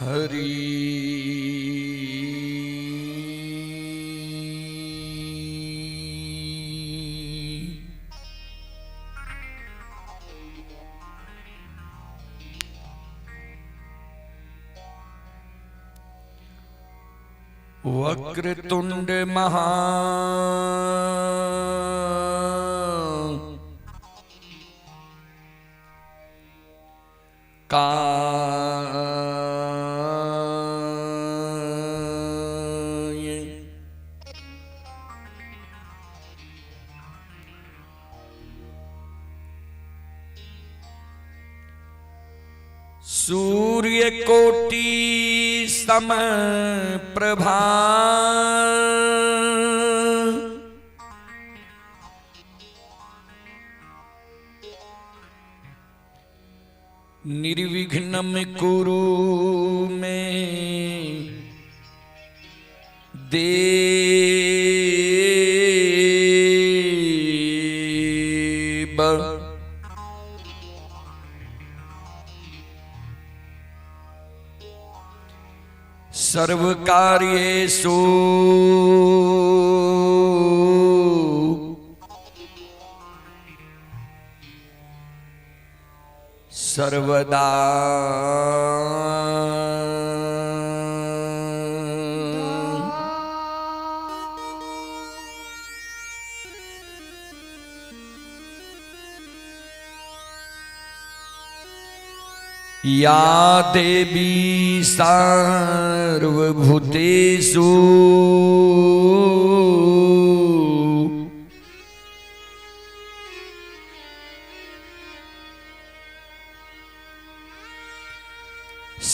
हरि। वक्रतुंड महा काय सूर्य कोटि सम प्रभा निर्विघ्नं कुरु मे देव। सर्वकार्येषु सर्वदा या देवी सर्वभूतेषु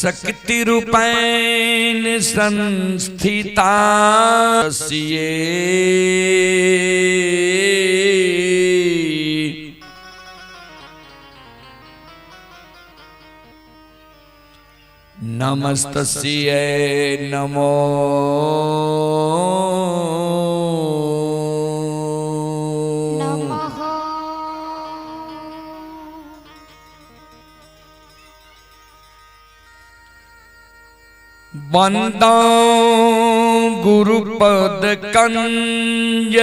शक्तिरूपेण संस्थिता तस्यै नमस्तस्यै नमो नमः। वंदो गुरुपद कंज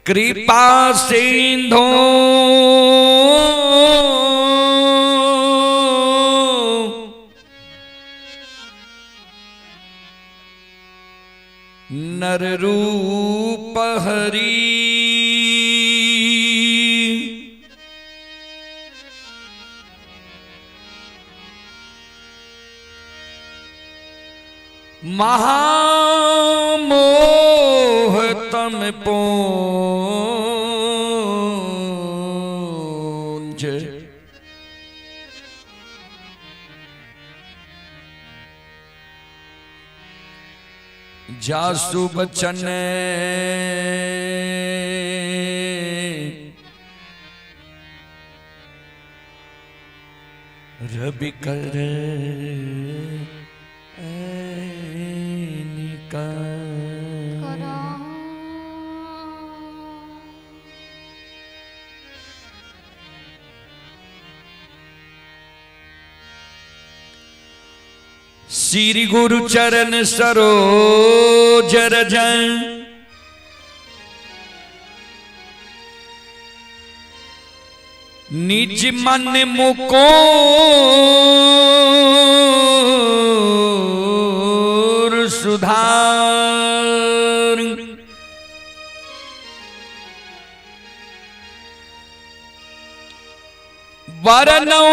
कृपा सिंधु नर रूप हरि। महामोह तम पूंज जासु बचन रवि कर श्री गुरु चरण सरोज रज निज मन मुको सुधार वरनौ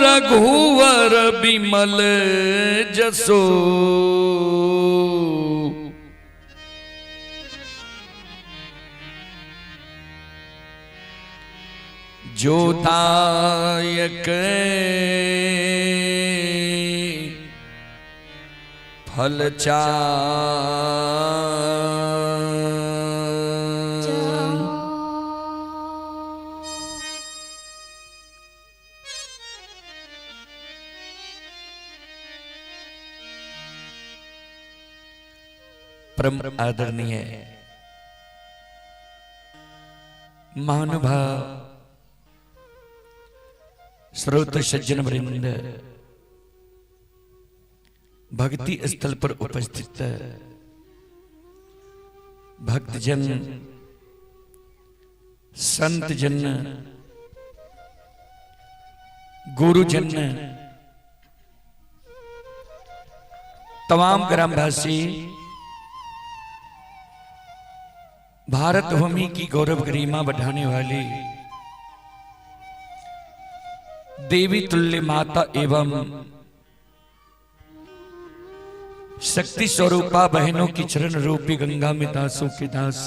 रघुवर बिमल जसो जो दायक फल परम आदरणीय महानुभाव श्रोत सज्जन वृंद, भक्ति स्थल पर उपस्थित भक्तजन, संतजन, गुरुजन, तमाम ग्रामवासी, भारत भूमि की गौरव गरिमा बढ़ाने वाली देवी तुल्य माता एवं शक्ति स्वरूपा बहनों की चरण रूपी गंगा में दासों के दास,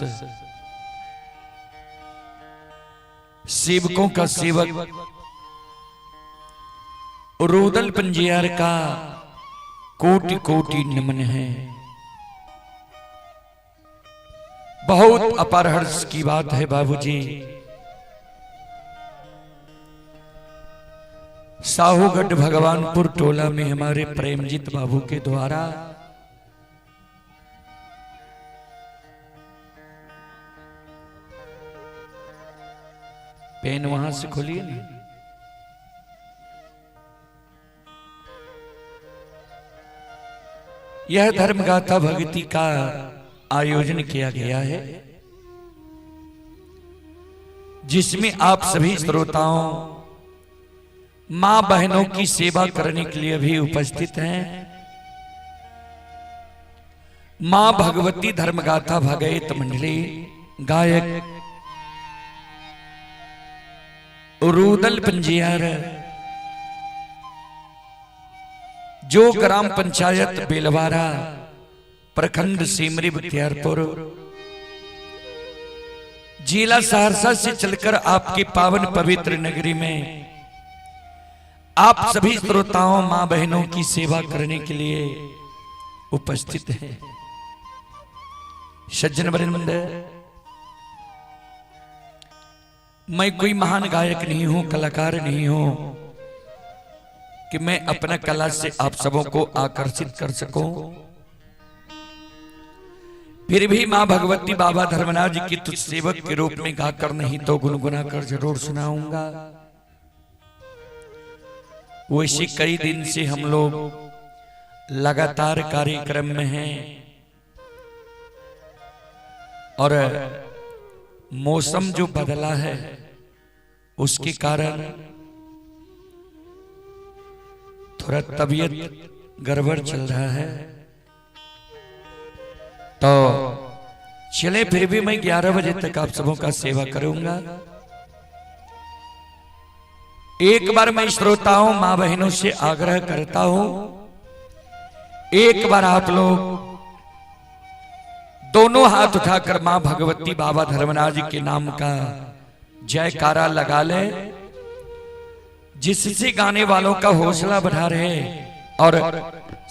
सेवकों का सेवक, रुदल पंजियार का कोटि कोटि नमन है। बहुत अपार हर्ष की बात है बाबूजी, साहूगढ़ भगवानपुर टोला में हमारे प्रेमजीत बाबू के द्वारा पेन वहां से खोलिए ना। यह धर्मगाथा भक्ति का आयोजन किया गया है, जिसमें आप सभी श्रोताओं मां बहनों की सेवा करने के लिए भी उपस्थित हैं। मां भगवती धर्मगाथा भगैत मंडली, गायक रूदल पंजियार, जो ग्राम पंचायत बेलवारा, प्रखंड सिमरी बख्तियारपुर, जिला सहरसा से चलकर आपकी पावन पवित्र नगरी में आप सभी श्रोताओं मां बहनों की सेवा करने के लिए उपस्थित हैं। सज्जन वृंद, मैं कोई महान गायक नहीं हूं, कलाकार नहीं हूं कि मैं अपना कला से आप सबों को आकर्षित कर सकूं। फिर भी मां भगवती बाबा धर्मनाथ जी की तुझ सेवक के रूप में गाकर नहीं तो गुनगुना कर जरूर सुनाऊंगा। वैसे कई दिन से हम लोग लगातार कार्यक्रम में हैं और मौसम जो बदला है उसके कारण थोड़ा तबीयत गड़बड़ चल रहा है। तो चले, फिर भी मैं 11 बजे तक आप सबों का सेवा करूंगा। एक बार मैं श्रोताओं मां बहनों से आग्रह करता हूं, एक बार आप लोग दोनों हाथ उठाकर मां भगवती बाबा धर्मनाथ जी के नाम का जयकारा लगा ले, जिससे गाने वालों का हौसला बढ़ा रहे और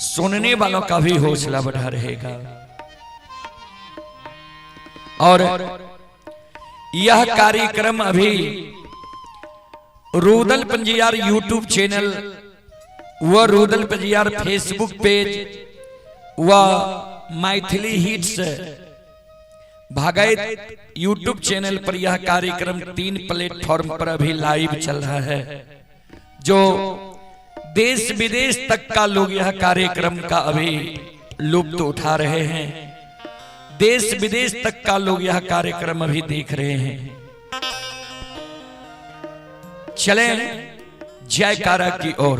सुनने वालों का भी हौसला बढ़ा रहेगा। और यह कार्यक्रम अभी रूदल पंजियार यूट्यूब चैनल व रूदल पंजियार फेसबुक पेज व मैथिली हिट्स भागैत यूट्यूब चैनल पर यह कार्यक्रम 3 प्लेटफॉर्म पर अभी लाइव चल रहा है, जो देश विदेश तक का लोग यह कार्यक्रम का अभी लुत्फ उठा रहे हैं। देश विदेश तक का लोग यह कार्यक्रम अभी देख रहे हैं। चले जयकारा की ओर।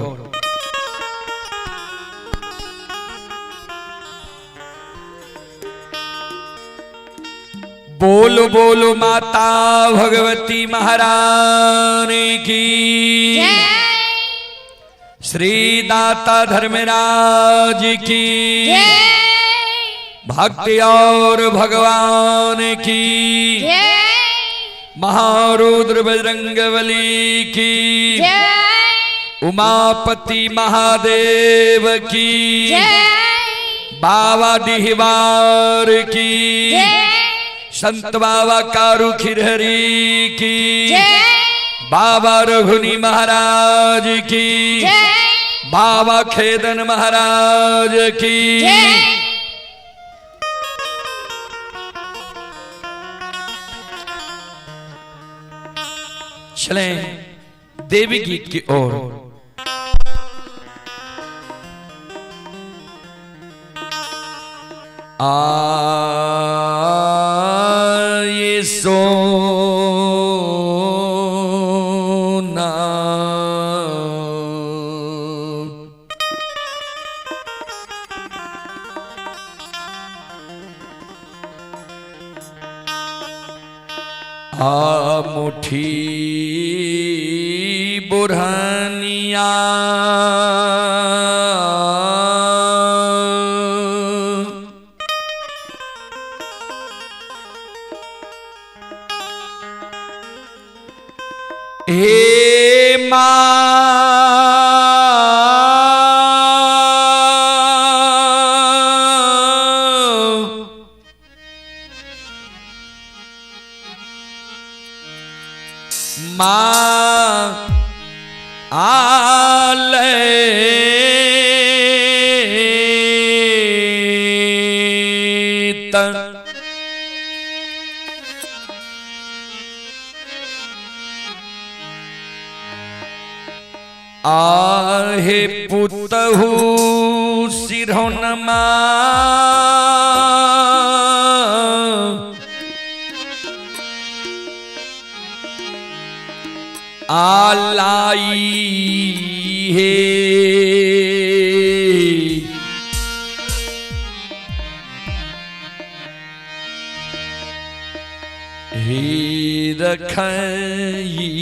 बोलो बोलो माता भगवती महारानी की, श्री दाता धर्मराज की, भक्ति और भगवान की, महारुद्र बजरंगबली की, उमापति महादेव की, बाबा डिहवार की, संत बाबा कारू खिरहरी की, बाबा रघुनी महाराज की, बाबा खेदन महाराज की। चलें देवी गीत की ओर। आए सोना आ मुठी बुरहानिया हे माँ आले आहे पुतहु सिरहुनमा आलाई हे ही रखई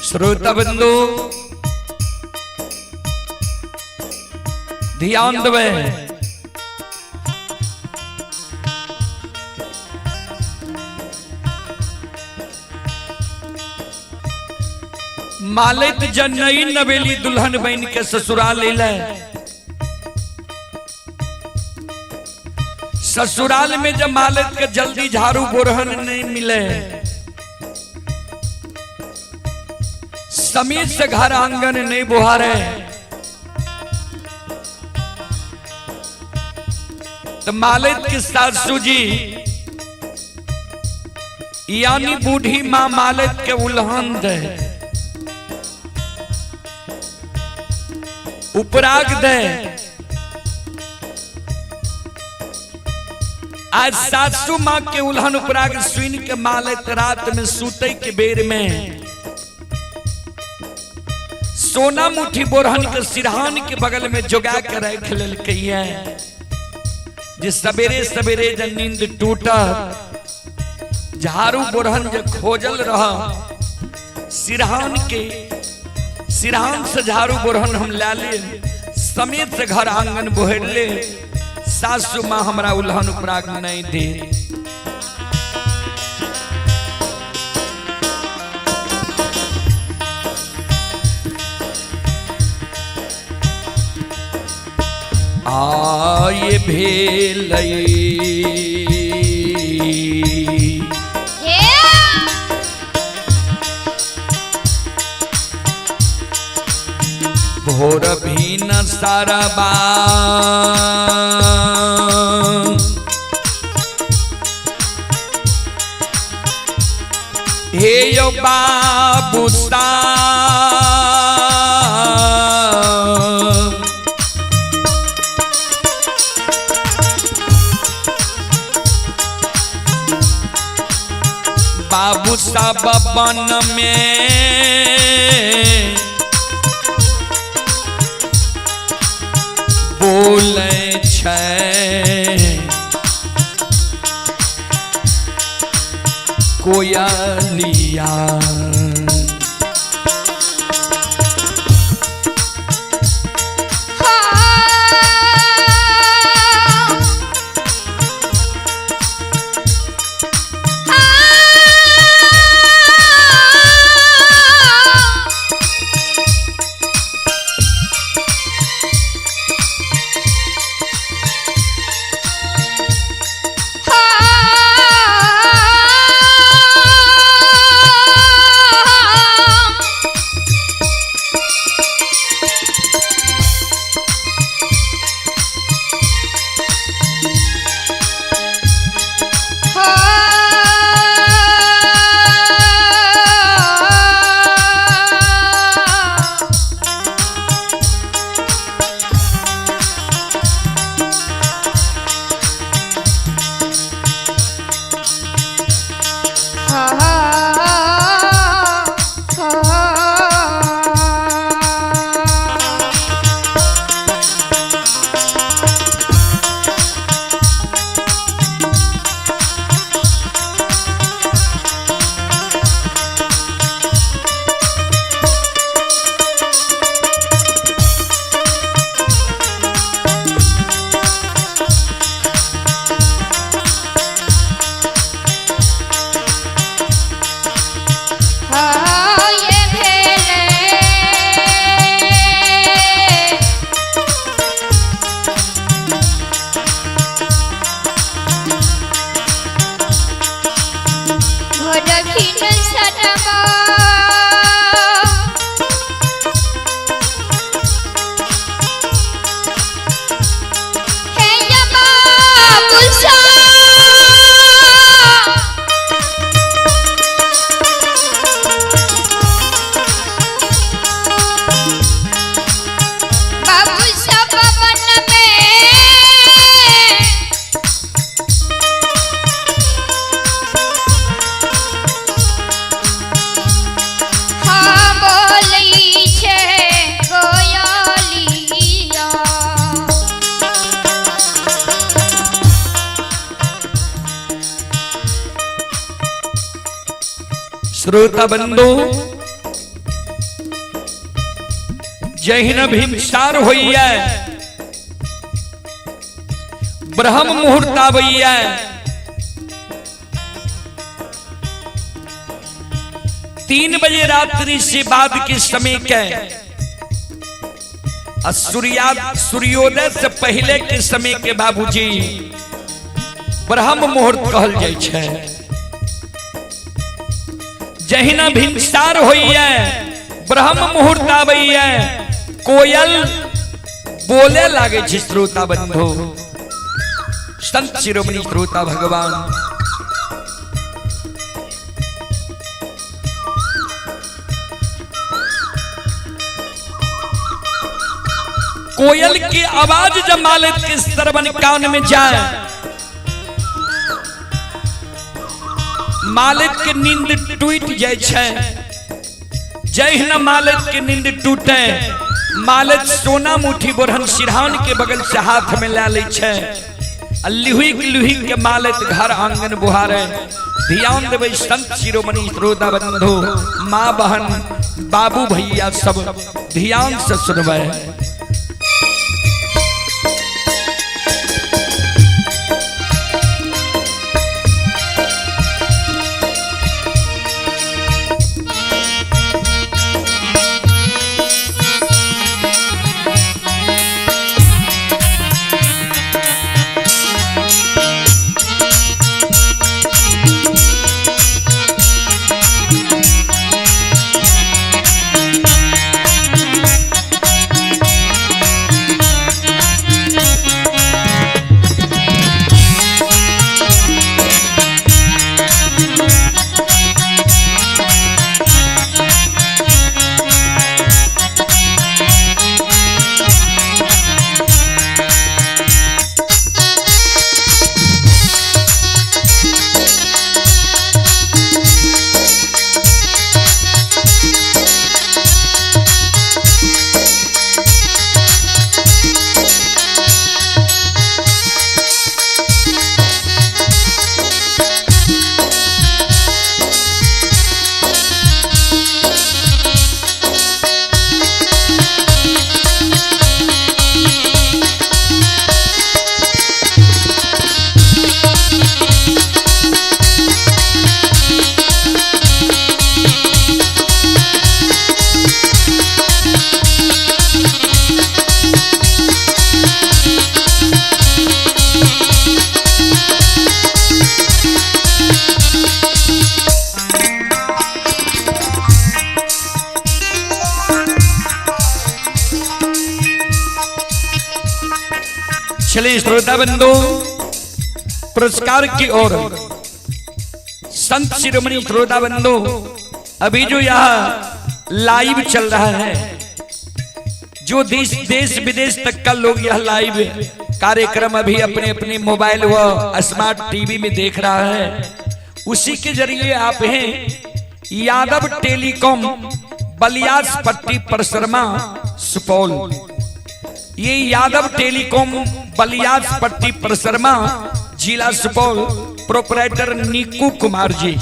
श्रोता बंधु ध्यान देवे। मालित जनई नवेली दुल्हन बन के ससुराल अइले। ससुराल में जब मालित के जल्दी झाड़ू बोरहन नहीं मिले, समीर से घर आंगन नहीं बुहारे, तो मालिक की सासू जी यानी बूढ़ी मां मालिक के उल्हन दे, उपराग दे। आज सासू मां के उल्हन उपराग सुन के मालिक रात में सूते के बेर में सोना मुठी बोरहन के सिरहान के बगल में जोगा के रख लेलकै जे सवेरे सवेरे जब नींद टूटा झाड़ू बोरहन जे खोजल रहा सिरहान के सिरहान से झाड़ू बोरहन हम ला ले, समेत से घर आंगन बोहर ले, सासू माँ हमरा उल्हन उपराग नहीं दे। आय भेलई भोर भी न सरबा हे यो बाबू साहब। बाबू साहब बन में बोले छै कोयलिया। श्रोता बंधु, जहिन भीमसार होइए, ब्रह्म मुहूर्त आबैया, 3 बजे रात्रि से बाद के समय के सूर्योदय से पहले के समय के बाबूजी ब्रह्म मुहूर्त कहल जाइ छै। जहिना भिनसार होइए, ब्रह्म मुहूर्त आबैए, कोयल बोले लागे छै। श्रोता बंधु, संत शिरोमणि श्रोता भगवान कोयल की आवाज जब मालिक के श्रवण कान में जाए, मालिक के नींद टूट जाए छै। जहिना मालिक के नींद टूटे, मालिक सोना मुठी बोरहन सिरहान के बगल से हाथ में ले लै छै। लिहुक लिहुक के मालिक घर आंगन बुहारे। ध्यान देबै संत शिरोमणि श्रोता बंधु, माँ बहन बाबू भैया सब ध्यान से सुनबै। चलिए श्रोता बंधु, पुरस्कार की ओर संत शिरोमणि श्रोता बंधु, अभी जो यह लाइव चल रहा है, जो देश देश विदेश तक का लोग यह लाइव कार्यक्रम अभी अपने अपने मोबाइल व स्मार्ट टीवी में देख रहा है, उसी के जरिए आप हैं यादव टेलीकॉम बलियास पट्टी परसरमा सुपौल। ये यादव टेलीकॉम बलियास पट्टी परसरमा जिला सुपौल, प्रोपराइटर नीकू कुमार जी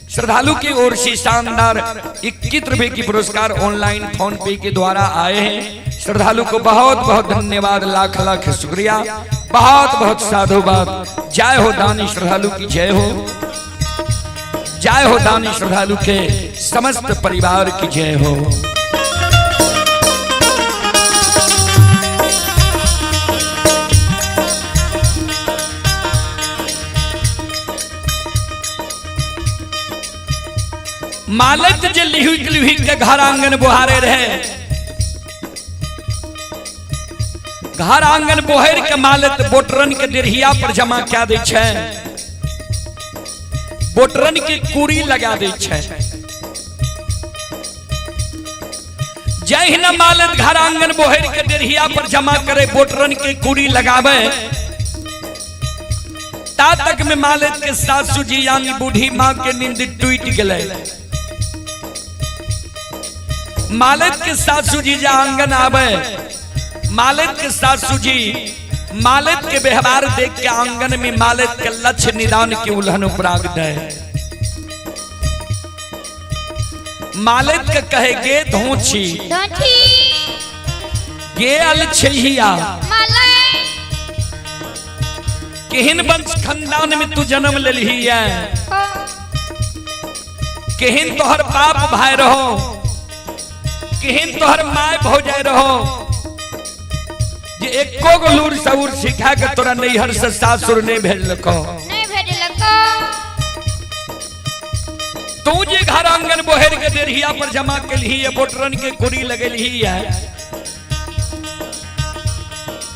श्रद्धालु की ओर से शानदार 21 रुपए की पुरस्कार ऑनलाइन फोन पे के द्वारा आए हैं। श्रद्धालु को बहुत बहुत धन्यवाद, लाख लाख शुक्रिया, बहुत बहुत साधुवाद। जय हो दानी श्रद्धालु की जय हो, जय हो दानी श्रद्धालु के समस्त परिवार की जय हो। मालक जे लिहुक लिहुक के घर आंगन बुहारे रहे, घर आंगन बोहर के मालत बोटरन के डेढ़िया पर जमा क्या दै छै, बोटरन के कुड़ी लगा दै छै। जहिना मालत घर आंगन बोहर के डेढ़िया पर जमा करे, बोटरन के कुड़ी लगावे, ता तक में मालत के सासू जी यानी बूढ़ी माँ के नींद टूट गए। मालत के सासू जी जा आंगन आवे, मालत के सासू जी मालत के व्यवहार देख के आंगन में मालत के लक्ष्य निदान के उल्हन उपराग दे। मालत के कहे गे धोछी धोती गे अल छहिया माले केहन वंश खानदान में तू जन्म लेलही है, हो केहन तोहर बाप भाई रहो, केहन तोहर my भौजाई रहो, जे एको गो लूर सऊर सिखा के तोरा नैहर से सासुर नहीं भेजलको। नहीं भेजलको। तू जे घर आंगन बोहर के डेढ़िया पर जमा केलही है, बोटरन के कुड़ी लगेलही है,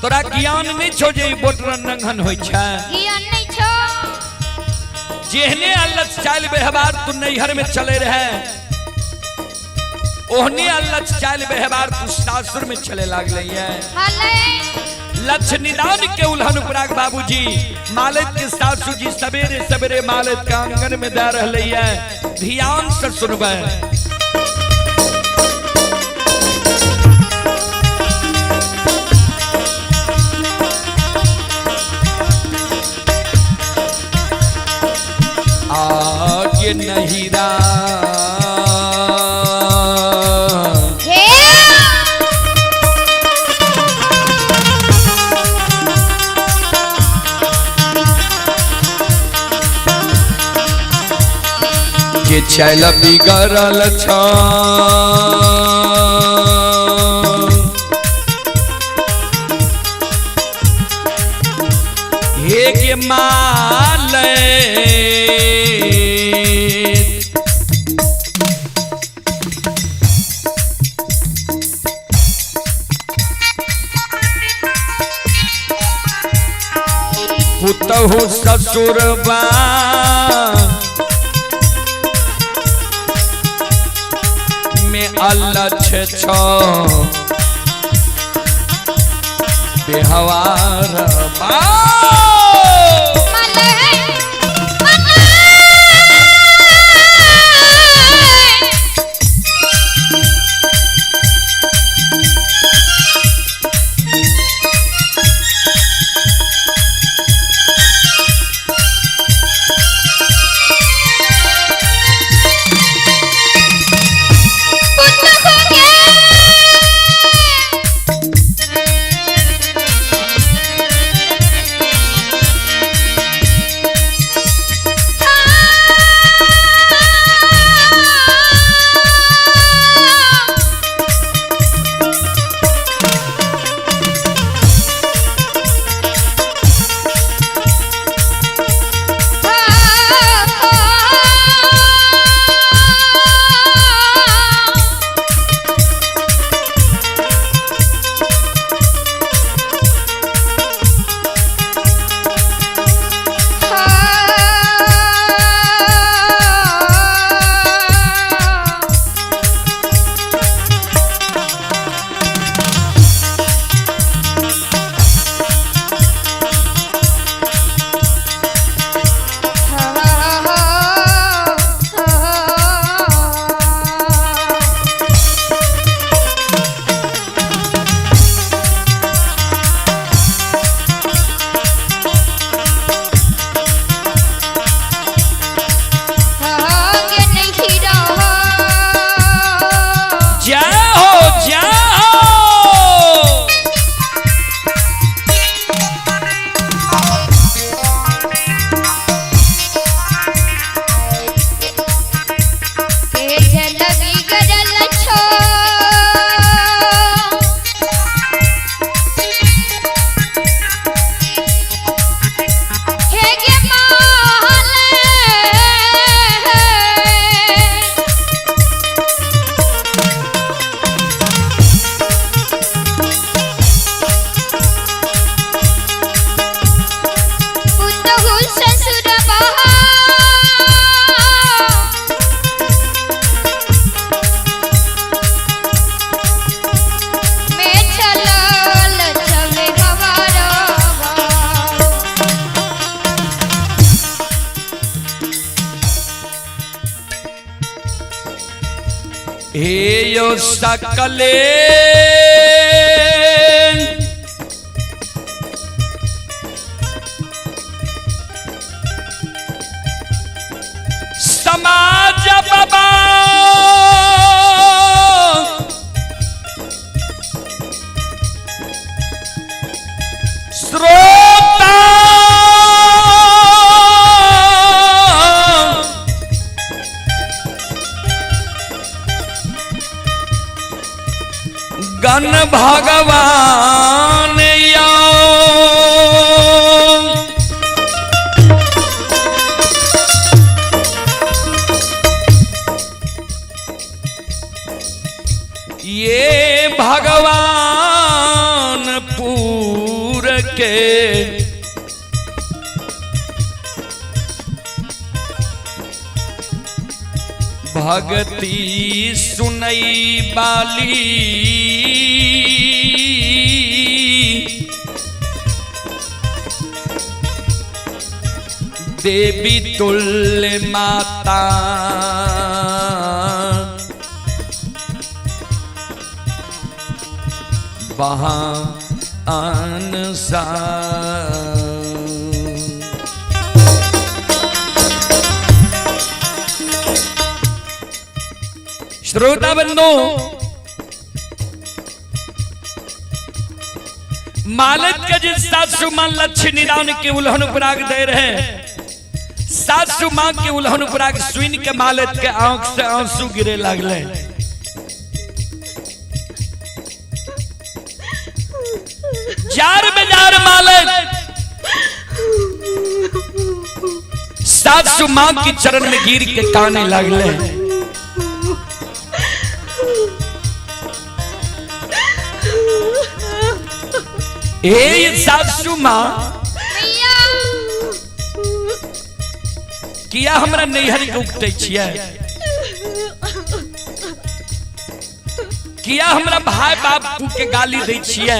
तोरा ज्ञान नहीं छो जे ई बोटरन नंगन होइ छै। ज्ञान नहीं छो। जेहने अल्लत चाल व्यवहार तू नैहर में चले रहे, ओहने अल्लत चाल व्यवहार तू सासुर में चले लागले है। माले लक्ष्य निदान के उल्हन उपराग बाबूजी मालिक के सासू जी सवेरे सवेरे मालिक के आंगन में दे रहे है। ध्यान से सुनबे। आगे नहीं रा हे के चल बिगड़ल छ हे गे माले पुतहु ससुरबा में अलछ छो बेहवार बा। माले माले पुत्र हो गया। हे यो सकले समाज बाबा श्रोता गण भगवान या ये भगवान पूर के भगती सुनई बाली देवी तुल्य माता वहाँ अनसा श्रोता बंधु, मालक के जिस सासू मां लक्ष्य निदान के उल्हन उपराग दे रहे, सासू मां के उल्हन उपराग सुन के मालक के आंख से आंसू गिरे लागले। जार बेजार मालक सासू मां की चरण में गिर के काने लागले। ए सासू मां, किया हमरा नैहर के उगते छियै, किया हमरा भाई बापू के गाली दै छियै,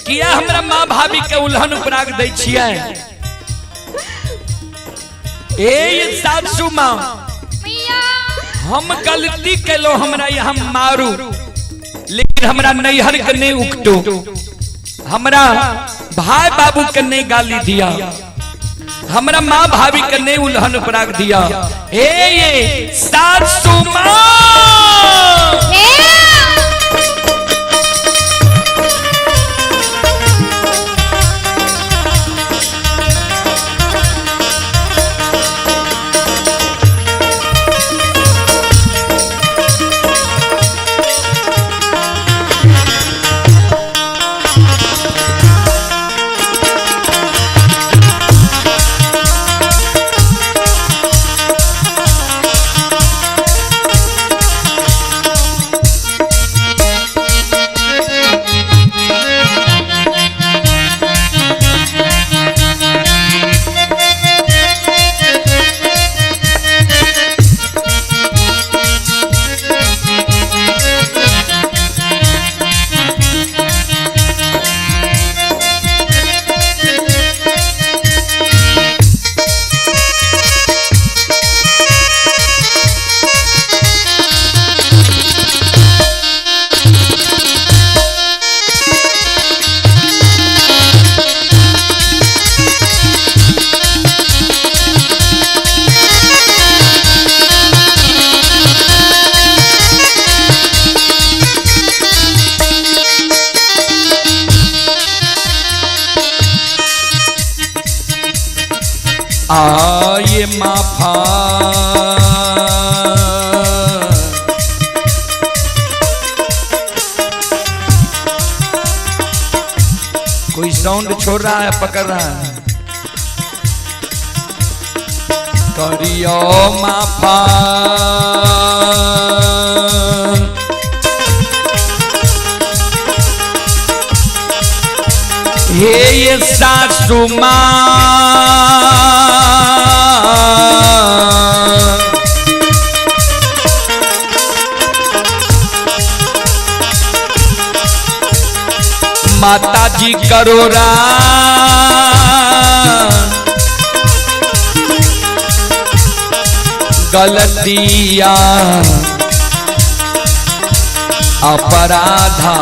किया हमरा माँ भाभी के उल्हन उपराग दै छियै। ए सासू माँ, हम गलती केलो, हमरा यहाँ मारू, लेकिन हमरा नैहर के नहीं उकटो, हमरा भाई बाबू के नहीं गाली दिया, हमरा माँ भाभी के नहीं उल्हन उपराग दिया। ए ये सासू माँ, आए माफा कोई साउंड छोड़ रहा है, पकड़ रहा है, करियो माफा। हे ये सासू माँ, माता जी करो गलतिया अपराधा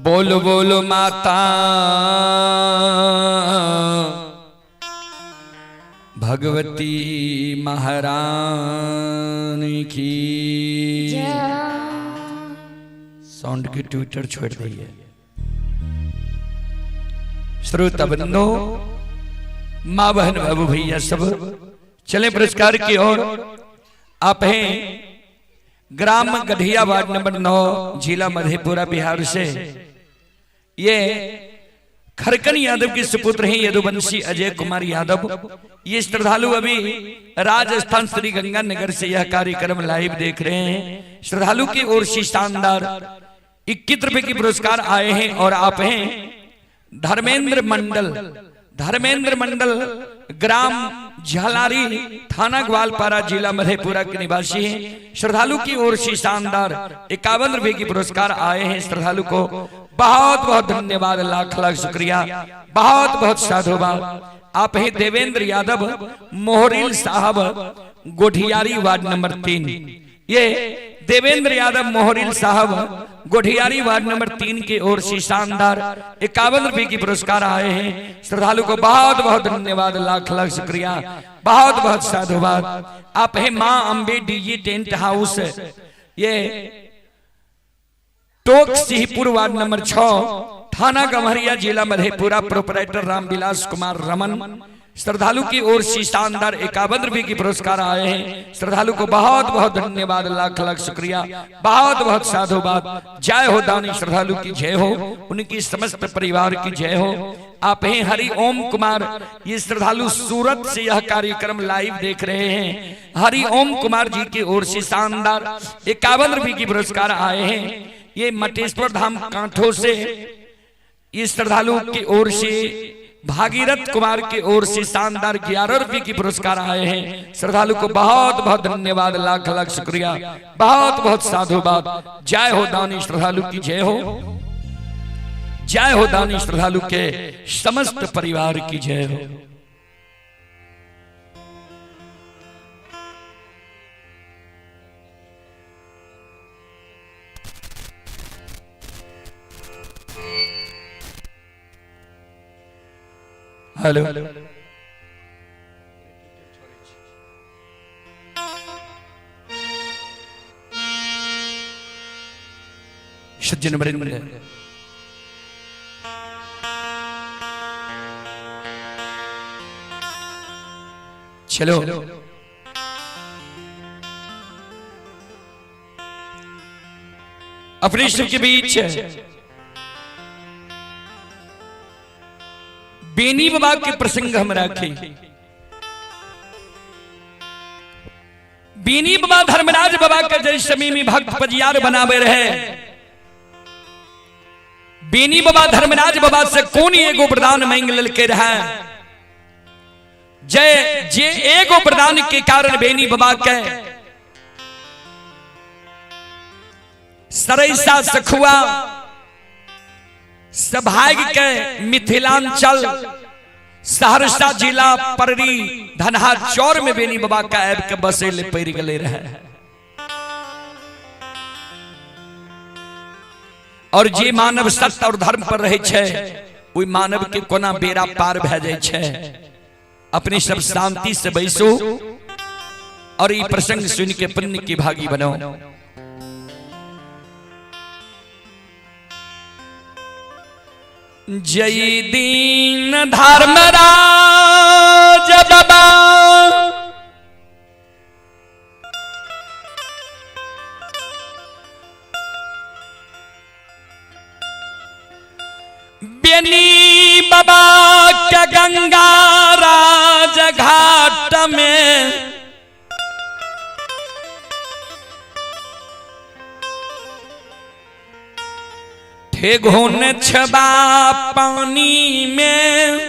बोल बोल माता भगवती महारानी की। साउंड की ट्विटर छोड़ रही है। श्रोता बंधु, माँ बहन बाबू भैया सब चले पुरस्कार की ओर। आप हैं ग्राम गढ़िया वार्ड नंबर 9 जिला मधेपुरा बिहार से। ये खरकन यादव के सुपुत्र हैं यदुवंशी अजय कुमार यादव। ये श्रद्धालु अभी राजस्थान श्री गंगानगर से यह कार्यक्रम लाइव देख रहे हैं। श्रद्धालु की ओर से शानदार 21 रुपए के पुरस्कार आए हैं। और आप हैं धर्मेंद्र मंडल, धर्मेंद्र मंडल ग्राम झालारी थाना ग्वालपारा जिला मधेपुरा के निवासी हैं। श्रद्धालु की ओर से शानदार 51 रुपए की पुरस्कार आए हैं। श्रद्धालु को बहुत बहुत धन्यवाद, लाख लाख शुक्रिया, बहुत बहुत साधुवाद। आप हैं देवेंद्र यादव मोहरिल साहब गोठियारी वार्ड नंबर 3। ये देवेंद्र यादव मोहरिल साहब गोठियारी वार्ड नंबर 3 की ओर से शानदार 51 रुपए की पुरस्कार आए हैं। श्रद्धालु को बहुत बहुत धन्यवाद, लाख लाख शुक्रिया, बहुत बहुत साधुवाद। आप हैं माँ अम्बे डीजी टेंट हाउस, ये टोक सिंहपुर वार्ड नंबर 6 थाना गम्हरिया जिला मधेपुरा, प्रोपराइटर रामविलास कुमार रमन। श्रद्धालु की ओर से शानदार 51 रुपए की पुरस्कार आए हैं। श्रद्धालु को बहुत बहुत धन्यवाद, लाख लाख शुक्रिया, बहुत बहुत साधुवाद। जय हो दानी श्रद्धालु की जय हो, उनकी समस्त परिवार की जय हो। आप हैं हरि ओम कुमार, ये श्रद्धालु सूरत से यह कार्यक्रम लाइव देख रहे हैं। हरि ओम कुमार जी की ओर से शानदार 51 रुपए की पुरस्कार आए हैं। ये मटेश्वर धाम कांठों से ये श्रद्धालु की ओर से भागीरथ कुमार की ओर से शानदार 11 रुपये की पुरस्कार आए हैं। श्रद्धालु को बहुत बहुत धन्यवाद, लाख लाख शुक्रिया, बहुत बहुत साधुवाद। जय हो दानी श्रद्धालु की जय हो, जय हो दानी श्रद्धालु के समस्त परिवार की जय हो। हेलो सज्जन वृंद, चलो अपने सब के बीच बेनी बाबा के प्रसंग हम रखे। बेनी बाबा धर्मराज बाबा के जय समीमी भक्त पजियार बनावे रहे। बेनी बाबा धर्मराज बाबा से कौन एगो वरदान मांग ललके रहे, जय जे एगो वरदान के कारण बेनी बाबा के सरैसा सखुआ सभाग के मिथिलांचल सहरसा जिला पररी धनहा चौर में बेनी बाबा का आबि के बसे ले पड़ गए रहे। और जे मानव सत्य और धर्म पर रहे छे ओहि मानव के कोना बेड़ा पार भए जाय छे। अपने सब शांति से बैसो और ई प्रसंग सुन के पुण्य की भागी बनो। जय दीन धर्मराज बाबा बेनी बाबा के गंगा राज घाट में ठेघुन छबा पानी में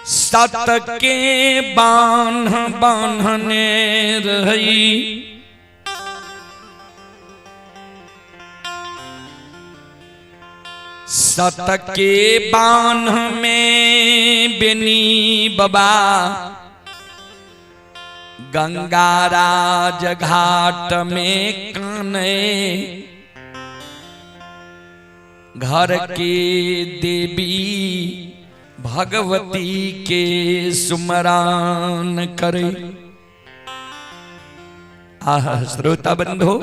सत के बांध बांधने रही। सत के बांध में बेनी बाबा गंगा राज घाट में काने घर के देवी भगवती के सुमरान करे। आह श्रोता बंधु,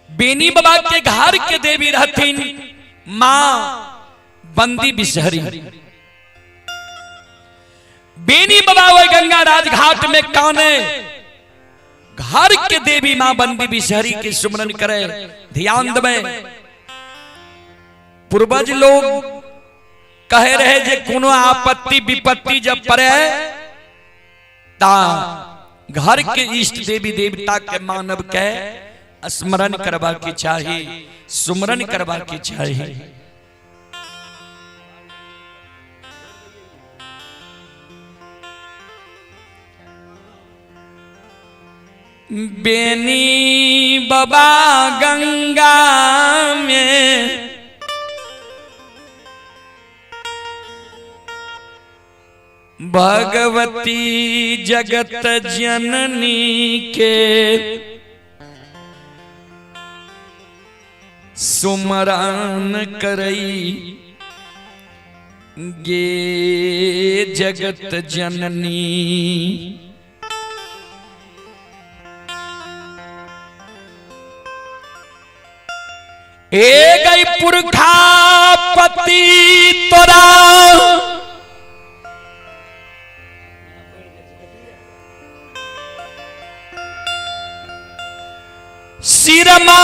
बेनी बाबा के घर के देवी रहथिन मां बंदी बिसहरी। बेनी बाबा वही गंगा राजघाट में काने घर के देवी मां बंदी बिसहरी के सुमरन करे। ध्यान देवे, पूर्वज लोग कहे रहे जे कोनो आपत्ति विपत्ति जब पड़े ता घर के इष्ट देवी देवता के मानव के स्मरण करवा के चाहिए, सुमरन करवा के चाहिए। बेनी बाबा गंगा में भगवती जगत जननी के सुमरान करई गे जगत जननी। ए गई पुरखा पति तोरा सिरमा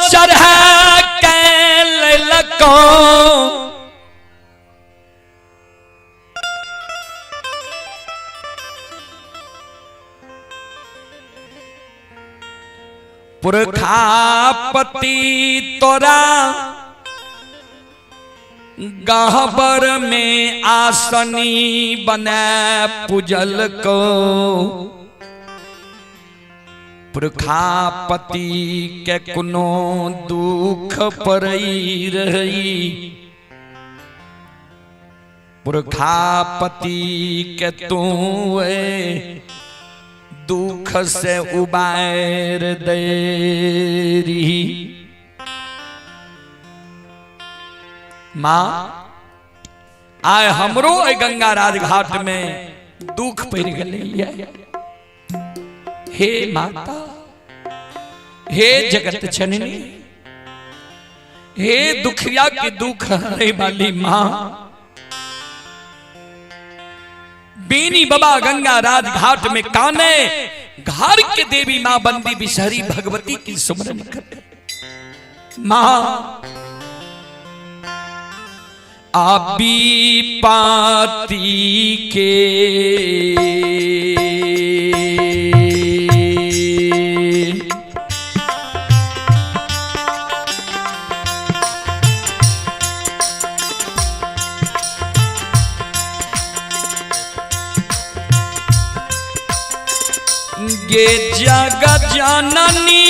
चढ़ा के ललको पुरखापति तोरा गहबर में आसनी बने पूजल को पुरखापति के कोनो दुख पड़ई रही पुरखापति के तू दुख से उबार दे रही। माँ आय हमरो गंगा राजघाट में दुख पड़ गए। हे माता, हे जगत जननी, हे दुखिया के दुख हरे वाली माँ, बीनी बाबा गंगा राजघाट में काने घर के देवी माँ बंदी बिसहरी भगवती की सुमरन कर। माँ आबी पाती के गे जग जननी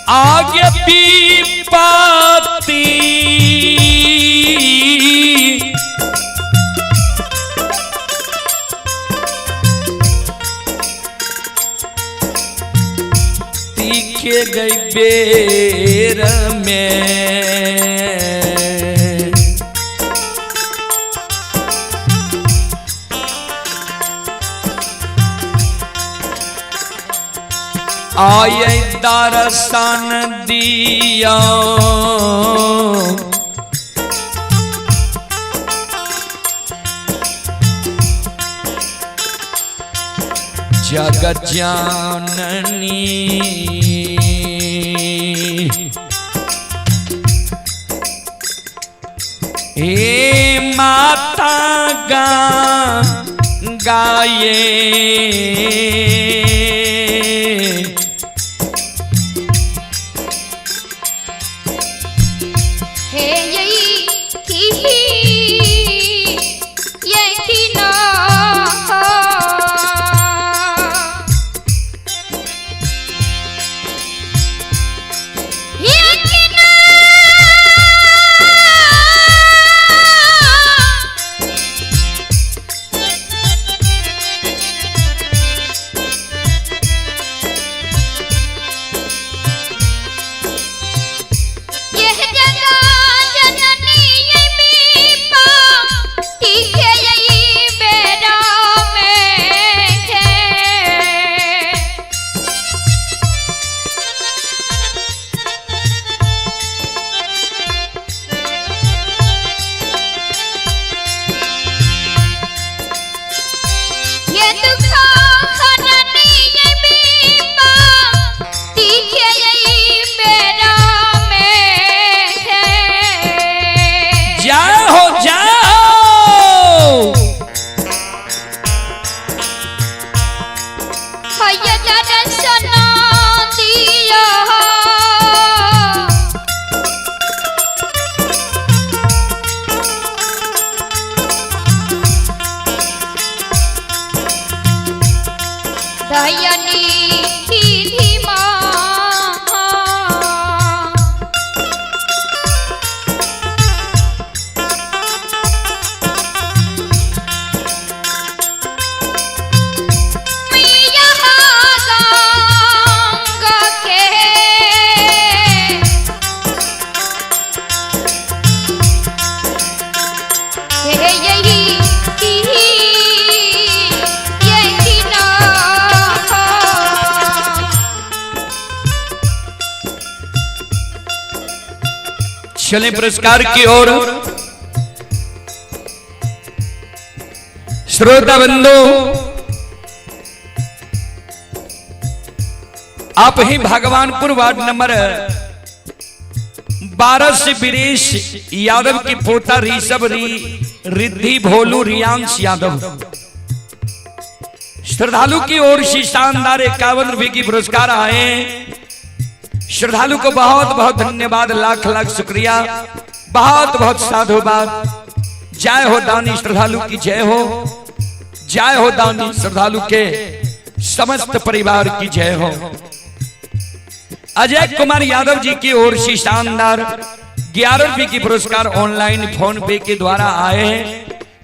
आगे पीपाती तीखे गई बेर में आये दर्शन दिया जगत जननी हे माता गा गाये हे यही की यही ना यही ना यह जगह जननी ये बीपा ठीक है यही बेरा में है। ये दुख हरनी ये बीपा ठीक है यही बेरा में है। जय हो जय हो। हय दर्शन दिया दयनी धीमा मैया गंगा के हे यही की यही ना चले पुरस्कार की ओर। श्रोता बंधु, आप ही भगवानपुर वार्ड नंबर 12 से वीरेश यादव की पोता ऋषभ रिद्धि भोलू रियांश यादव श्रद्धालु की ओर से शानदार 51 रुपए की पुरस्कार आए। श्रद्धालु को बहुत बहुत धन्यवाद, लाख लाख शुक्रिया, बहुत बहुत साधुवाद। जय हो दानी श्रद्धालु की जय हो, जय हो दानी श्रद्धालु के समस्त परिवार की जय हो। अजय कुमार यादव जी की ओर से शानदार 11 रुपए की पुरस्कार ऑनलाइन फोन पे के द्वारा आए हैं।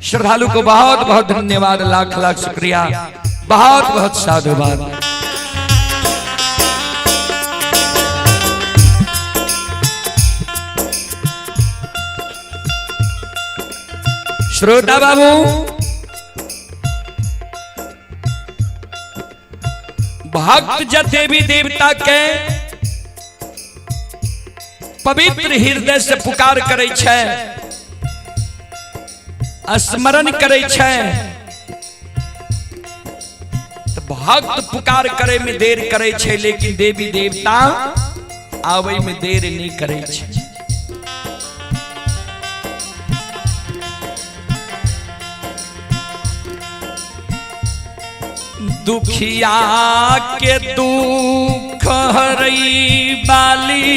श्रद्धालु को बहुत बहुत धन्यवाद, लाख लाख शुक्रिया, बहुत बहुत साधुवाद। श्रोता बाबू, भक्त जते भी देवता के पवित्र हृदय से पुकार करै छै, स्मरण करै छै, तऽ भक्त पुकार करे में देर करै छै, लेकिन देवी देवता आबै में देर नहीं करै छै। दुखिया के दुख हरई बाली,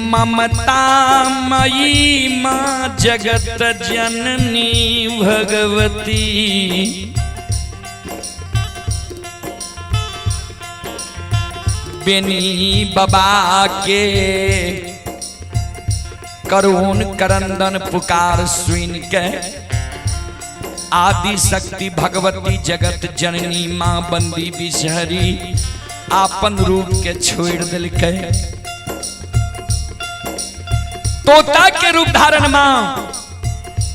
ममता मयी माँ जगत जननी भगवती, बेनी बाबा के करुण करंदन पुकार सुन के आदि शक्ति भगवती जगत जननी माँ बंदी बिसहरी आपन रूप के छोड़ दिलकै। तोता के रूप धारण माँ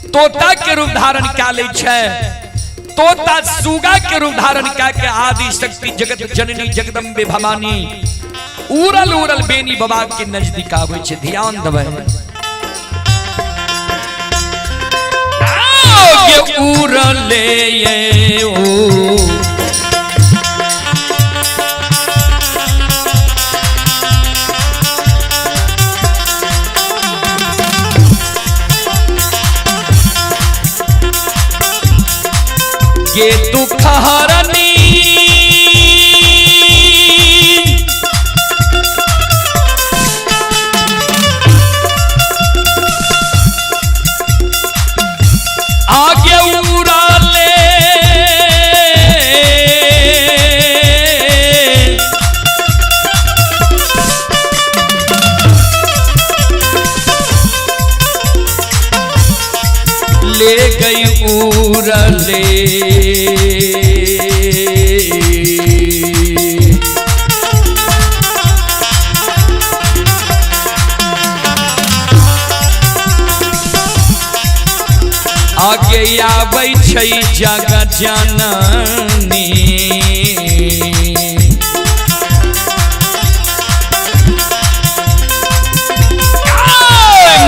तोता के रूप धारण क्या लै छै, तोता सुगा के रूप धारण क्या के आदि शक्ति जगत जननी जगदम्बे भवानी उड़ल उड़ल बेनी बाबा के नजदीक आबै छै। ध्यान देबै, उड़ले ये ओ गे दुख हरनी आगे उड़ाले ले गई उड़ले। आगे आबै छै जगत जननी,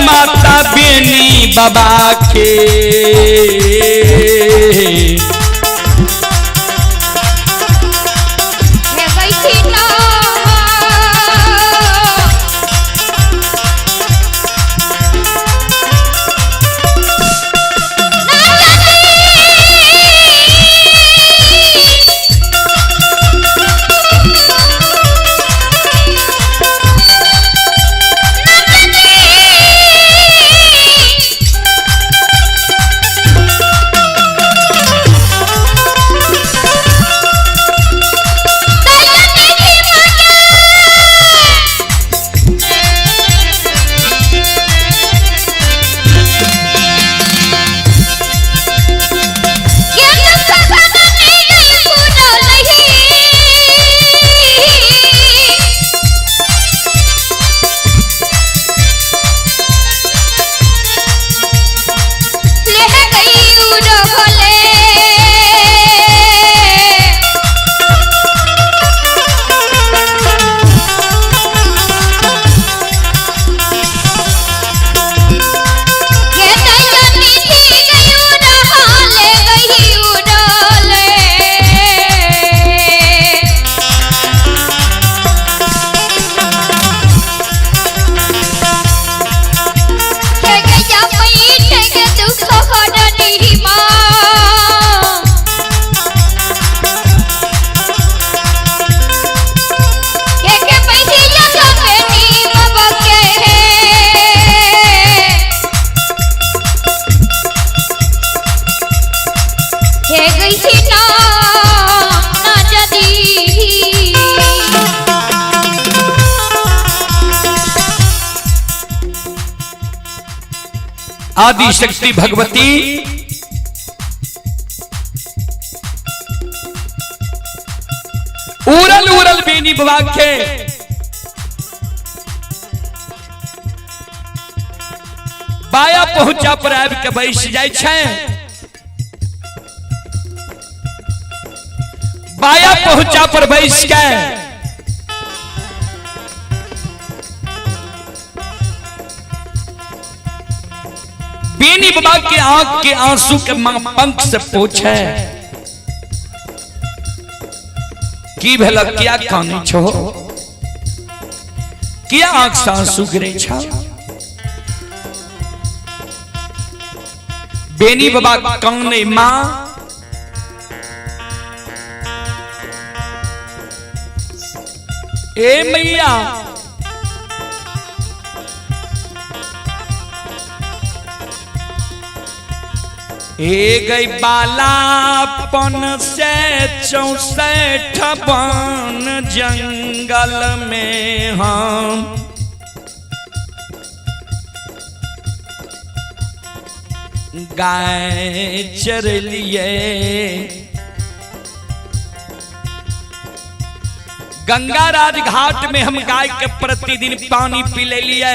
माता बेनी बाबा के आदि शक्ति भगवती उरल उरल बेनी बाबा के बाया पहुंचा पर आबि के बैस जाइ छै। बाया पहुंचा पर बैस के बेनी बाबा के आंख के आंसू के मां पंख से पोछे, की भेल, किया कानै छो, किया आंख से आंसू गिरे छा? बेनी बाबा काने, मां ए मैया, ए गई बालापन से 64 बन जंगल में हम गाय चरलिए, गंगा राज घाट में हम गाय के प्रतिदिन पानी पी ले लिए,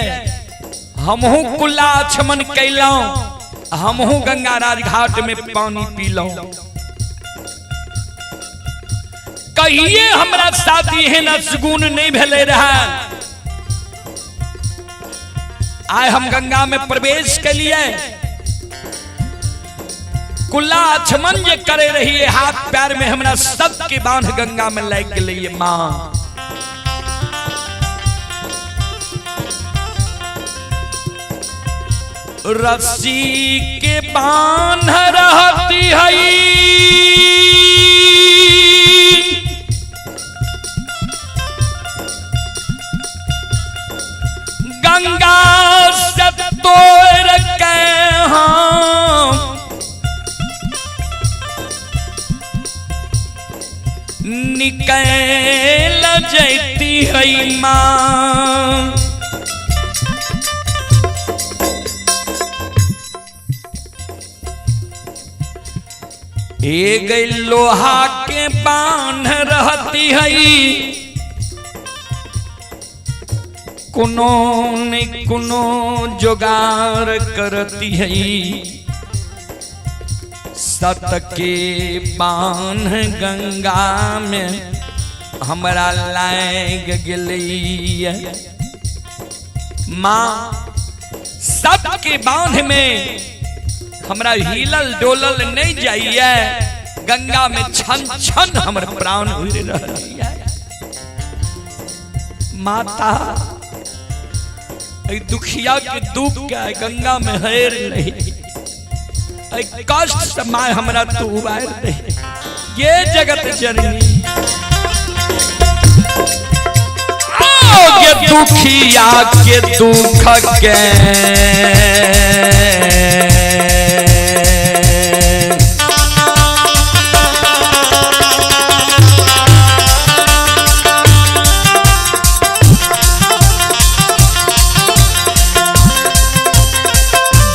हमहू कुल्ला आचमन कैलौं, हमहू गंगा राज घाट में पानी पीलौं। कहिए हमरा साथ एहन असगुन नहीं भेले रहा। आय हम गंगा में प्रवेश के लिए कुल्ला आचमन जे करे रहिए, हाथ पैर में हमरा सबके बांध गंगा में लाग गेलिए मां। रस्सी के बांध रहती है, गंगा से तोड़ के हम निकल जैती है मां। एक लोहा के बांध रहती है, कोनो ने कोनो जोगार करती है, सत के बांध गंगा में हमरा लाग गेलिए मां। सत के बांध में हमरा हिलल डोलल नहीं जाइए, गंगा में छन छन हमर प्राण उड़ रहल है। माता दुखिया के दुख के गंगा में हेर नहीं, कष्ट से माय हमरा तू उबार दे, ये जगत जननी के दुखिया के दुख के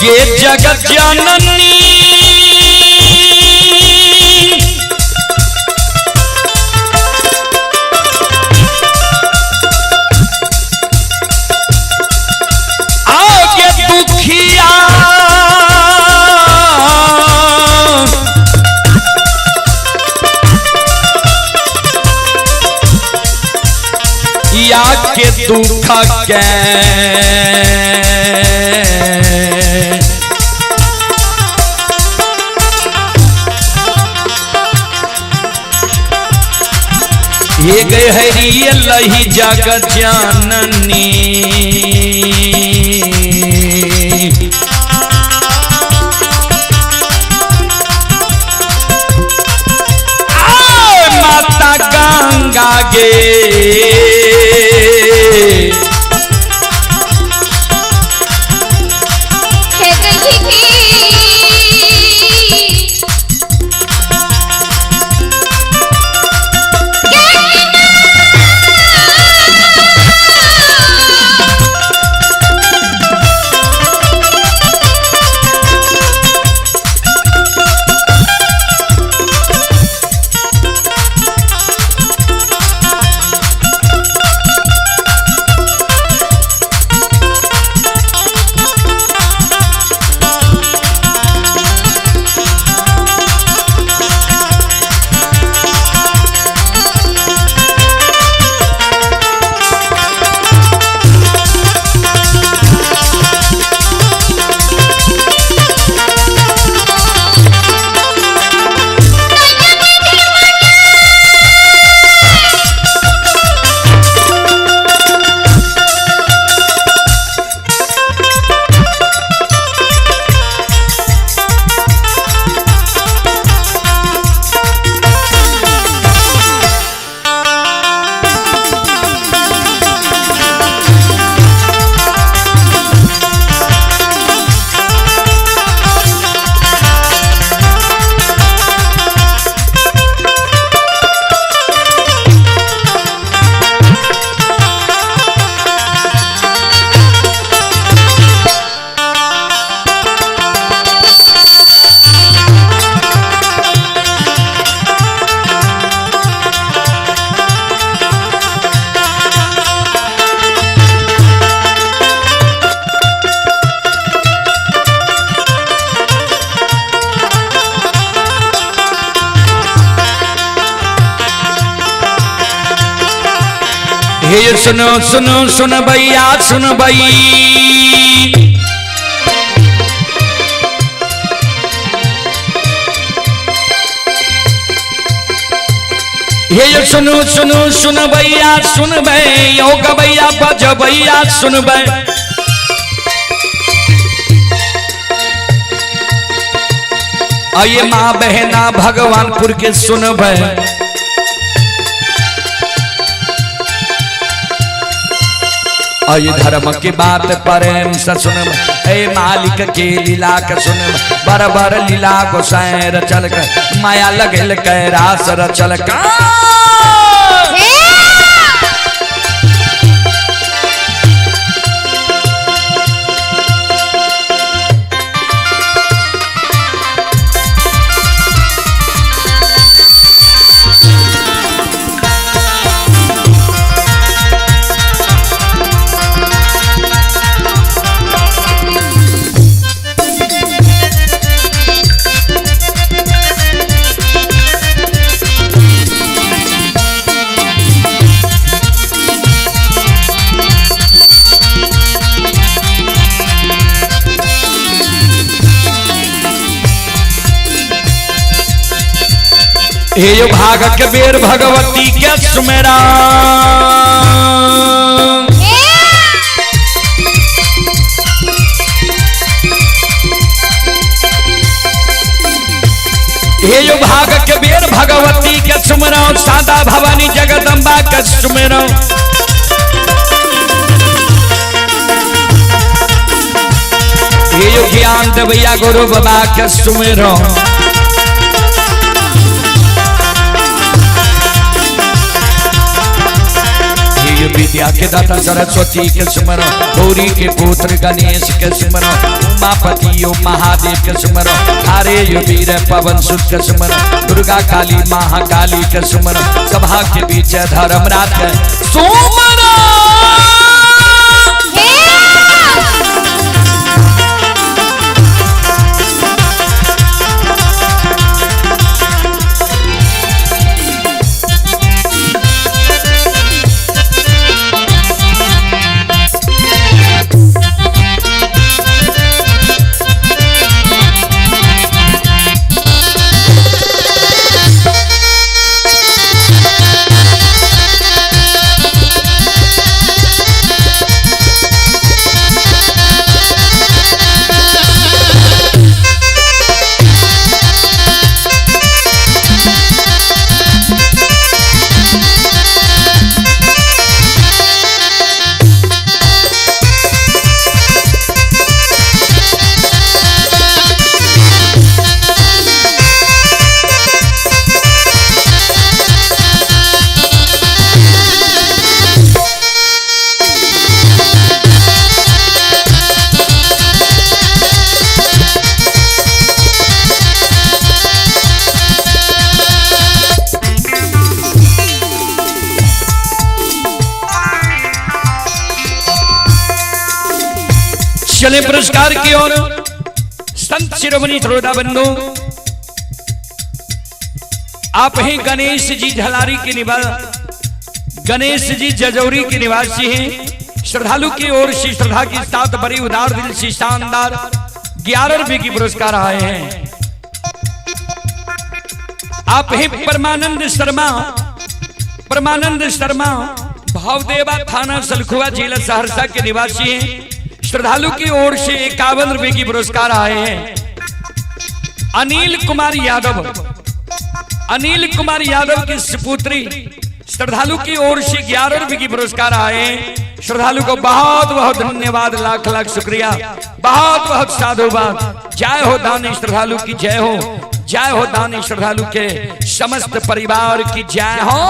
ये जगत जननी आगे दुखिया या के दुख के ये गए हरी लही जगत जननी माता गंगा गे हे सुनो सुनो सुन भैया सुन भई, हे सुनो सुनो सुन भैया सुन भई, ओ गबैया बजबैया सुन भई। आइए माँ बहना भगवानपुर के सुन भई। आइए धर्म के बात प्रेम से सुन, ए मालिक के लीला के सुन, बराबर लीला गोसाई रचल के माया लगल के रास रचल का। हे भाग के बेर भगवती के सुमेरा, हे भाग के बेर भगवती के सुमेरा, सादा भवानी जगदम्बा के सुमेरा। हे ज्ञान देवैया गुरु बाबा के सुमेरा। विद्या के दाता सरस्वती के सुमरो, गौरी के पुत्र गणेश के सुमरो, उमापति महादेव के सुमरो, थारे यो वीर पवन सुत के सुमरो, दुर्गा काली महाकाली के सुमरो, सभा के बीच धर्मराज के सुमरो। चले पुरस्कार की ओर। संत शिरोमणि श्रोता बंधु, आप ही गणेश जी झलारी के निवास, गणेश जी जजौरी के निवासी हैं। श्रद्धालु की ओर से श्रद्धा के साथ बड़ी उदार दिल से शानदार 11 रुपए की पुरस्कार आए हैं। आप ही परमानंद शर्मा, परमानंद शर्मा भावदेवा थाना सलखुआ जिला सहरसा के निवासी हैं। श्रद्धालु की ओर से 51 रुपए की पुरस्कार आए हैं। अनिल कुमार यादव, अनिल कुमार यादव की सुपुत्री, श्रद्धालु की ओर से 11 रुपए की पुरस्कार आए हैं। श्रद्धालु को बहुत बहुत धन्यवाद, लाख लाख शुक्रिया, बहुत बहुत साधुवाद। जय हो दानी श्रद्धालु की जय हो, जय हो दानी श्रद्धालु के समस्त परिवार की जय हो।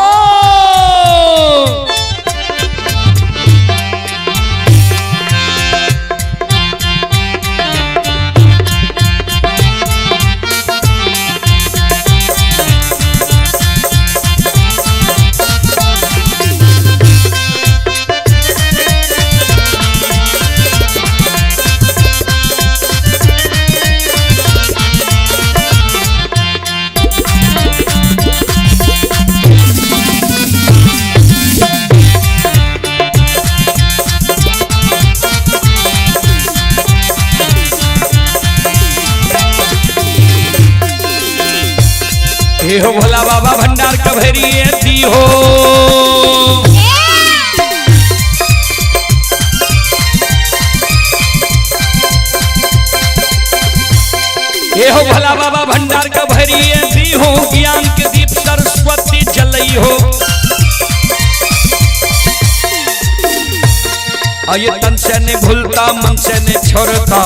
और ये तन से नहीं भूलता मन से नहीं छोड़ता।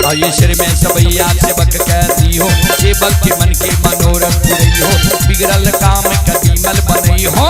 और ये सिर में सबैया सेवक कहती हो, सेवक के मन के मनोरथ पुरई हो, बिगड़ल काम कदीमल बनई हो।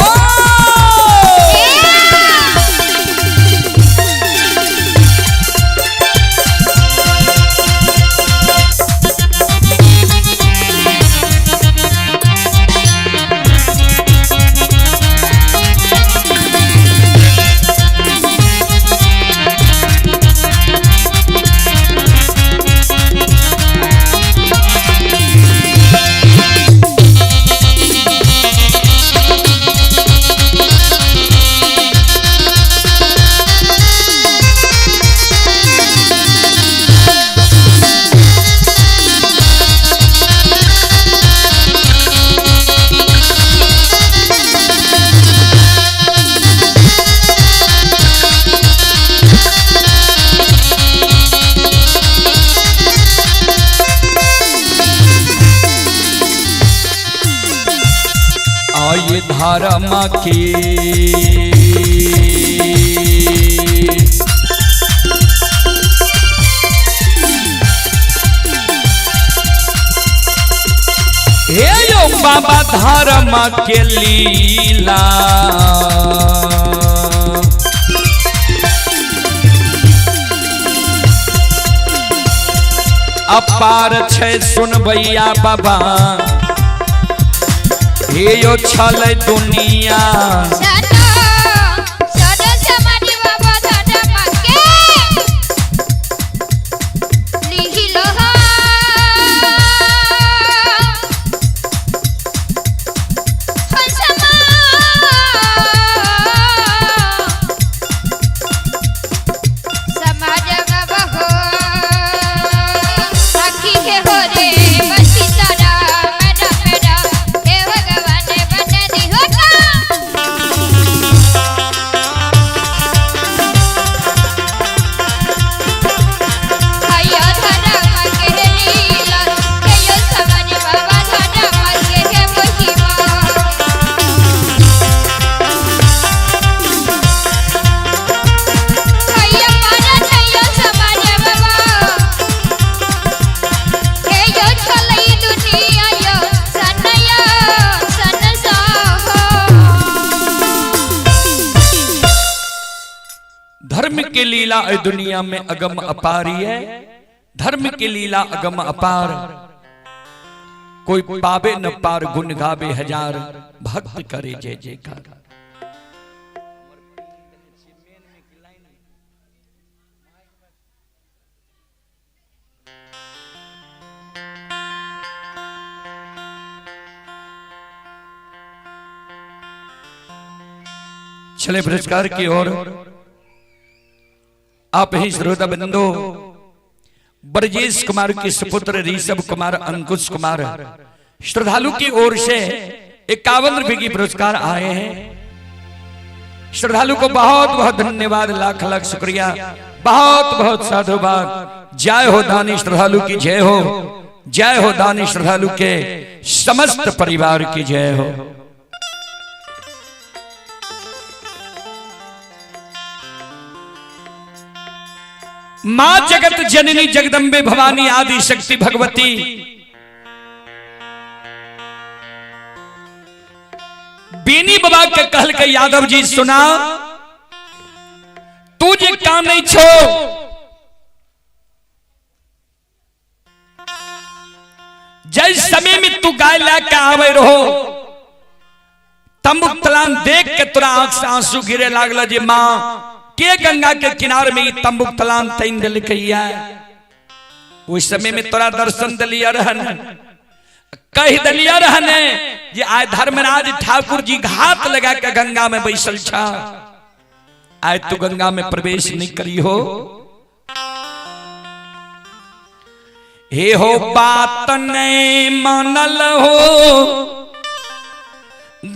आये धर्म के हे यो बाबा धर्म के लीला, अपार छै सुनबैया बाबा, हे यो छल दुनिया। धर्म के लीला दुनिया में अगम अपारी है, धर्म के लीला अगम अपार, कोई पावे न पार, गुण गावे हजार, भक्त करे जय जयकार। चले पुरस्कार की ओर। आप ही श्रोता बंधु ब्रजेश कुमार के सुपुत्र ऋषभ कुमार अंकुश कुमार श्रद्धालु की ओर से 51 रुपए की पुरस्कार आए हैं। श्रद्धालु को बहुत बहुत धन्यवाद, लाख लाख शुक्रिया, बहुत बहुत साधुवाद। जय हो दानी श्रद्धालु की जय हो, जय हो दानी श्रद्धालु के समस्त परिवार की जय हो। मां जगत जननी जगदम्बे भवानी आदि शक्ति भगवती बीनी बाबा के कहल के यादव जी सुना, तू जे काम नहीं छो, जय समय में तू गाय ला के आवे रहो, तंबुक तलान देख के तोरा आंख से आंसू गिरे लागल जे मां के गंगा के किनारे में तंबुक तलान तैन दिलकैया, उस समय में तोरा दर्शन दिलिया रहन, कह दिलिया रहन जे आय धर्मराज ठाकुर जी घात लगा के गंगा में बैसल छा, आय तू गंगा में प्रवेश नहीं करी हो। हे हो बात नहीं मानल हो,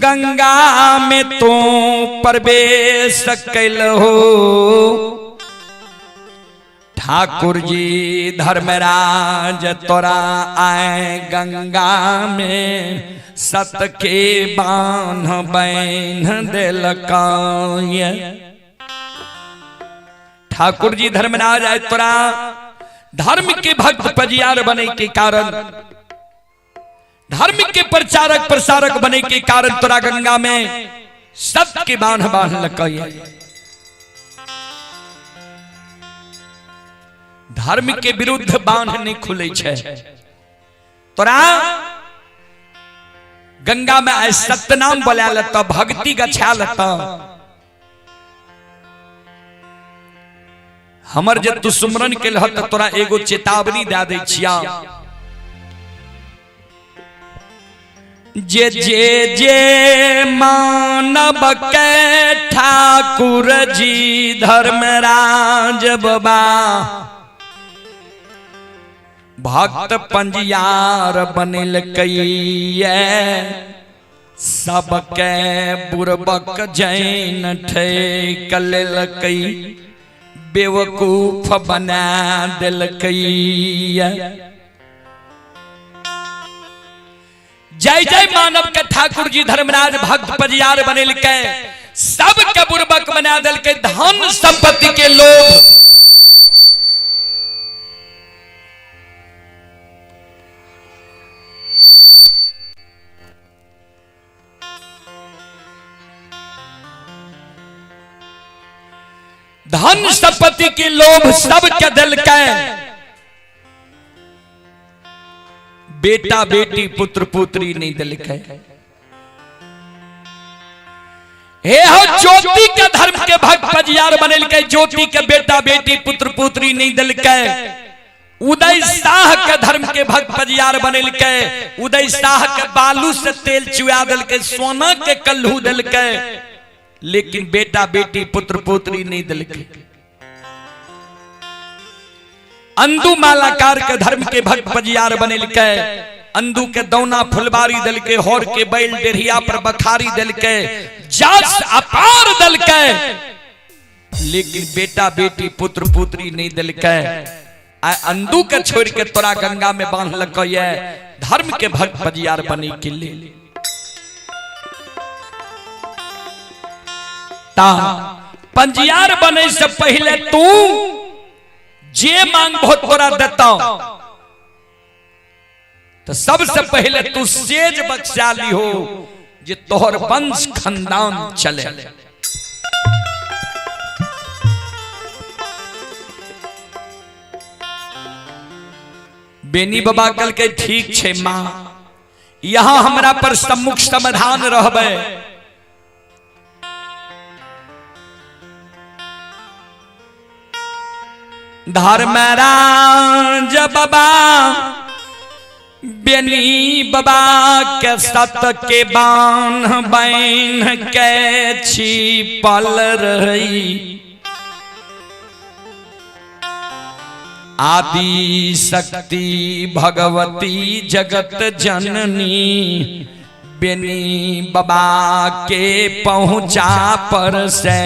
गंगा में तू प्रवेश कैल हो, ठाकुर जी धर्मराज तोरा आए गंगा में सत के बान्ह बान्ह देलकै। ठाकुर जी धर्मराज आए तोरा धर्म के भक्त पजियार बने के कारण, धर्म के प्रचारक प्रसारक बने के कारण तोरा गंगा में सत के बान्ह बान्ह लकै। धर्म के विरुद्ध बान्ह नहीं खुले छै। तोरा गंगा में आए सत्यनाम बोला लेता, भक्ति गछा लेता, हमर जे तू सुमरन के लह त तोरा एगो चेतावनी दे दै छिया जे जे जे मानव के ठाकुर जी धर्मराज बाबा भक्त पंजियार बनेलकैये सबके बुरबक जैन ठेक लेलकै बेवकूफ बना देलकैये। जय जय मानव के ठाकुर जी धर्मराज भक्त पंजियार बनेलकै सबके बुरबक बना देलकै धन संपत्ति के लोभ। धन संपत्ति के लोभ सबके देलकै बेटा बेटी पुत्र पुत्री नहीं देलकै। हे हो ज्योति के धर्म के भक्त पजियार बनेलकै ज्योति के बेटा बेटी पुत्र पुत्री नहीं देलकै। उदय शाह के धर्म के भक्त पजियार बनेलकै उदय शाह के बालू से तेल चुआ देलकै सोना के कल्हू देलकै लेकिन बेटा बेटी पुत्र पुत्री नहीं देलकै। अंदू मालाकार के धर्म के भक्त पजियार बनेलकै अंदू के दौना फुलबारी देलकै होर के बैल डेढ़िया पर बखारी देलकै जास अपार देलकै लेकिन बेटा बेटी पुत्र पुत्री नहीं देलकै। आ अंदू के छोड़ के तोरा गंगा में बांधलकै धर्म के भक्त पजियार बने के लिए। ता पंजियार बने से पहले तू जे मांग बहुत तोरा देता तो सबसे पहले तू सेज बख्शा ली हो जे तोहर वंश खानदान चले। बेनी बाबा कल के ठीक छे मां यहां हमरा पर सम्मुख समाधान रहबे। धर्मराज बाबा बेनी बाबा के सत के बान्ह बान्ह के छिपल रही आदि शक्ति भगवती जगत जननी बेनी बाबा के पहुंचा पर से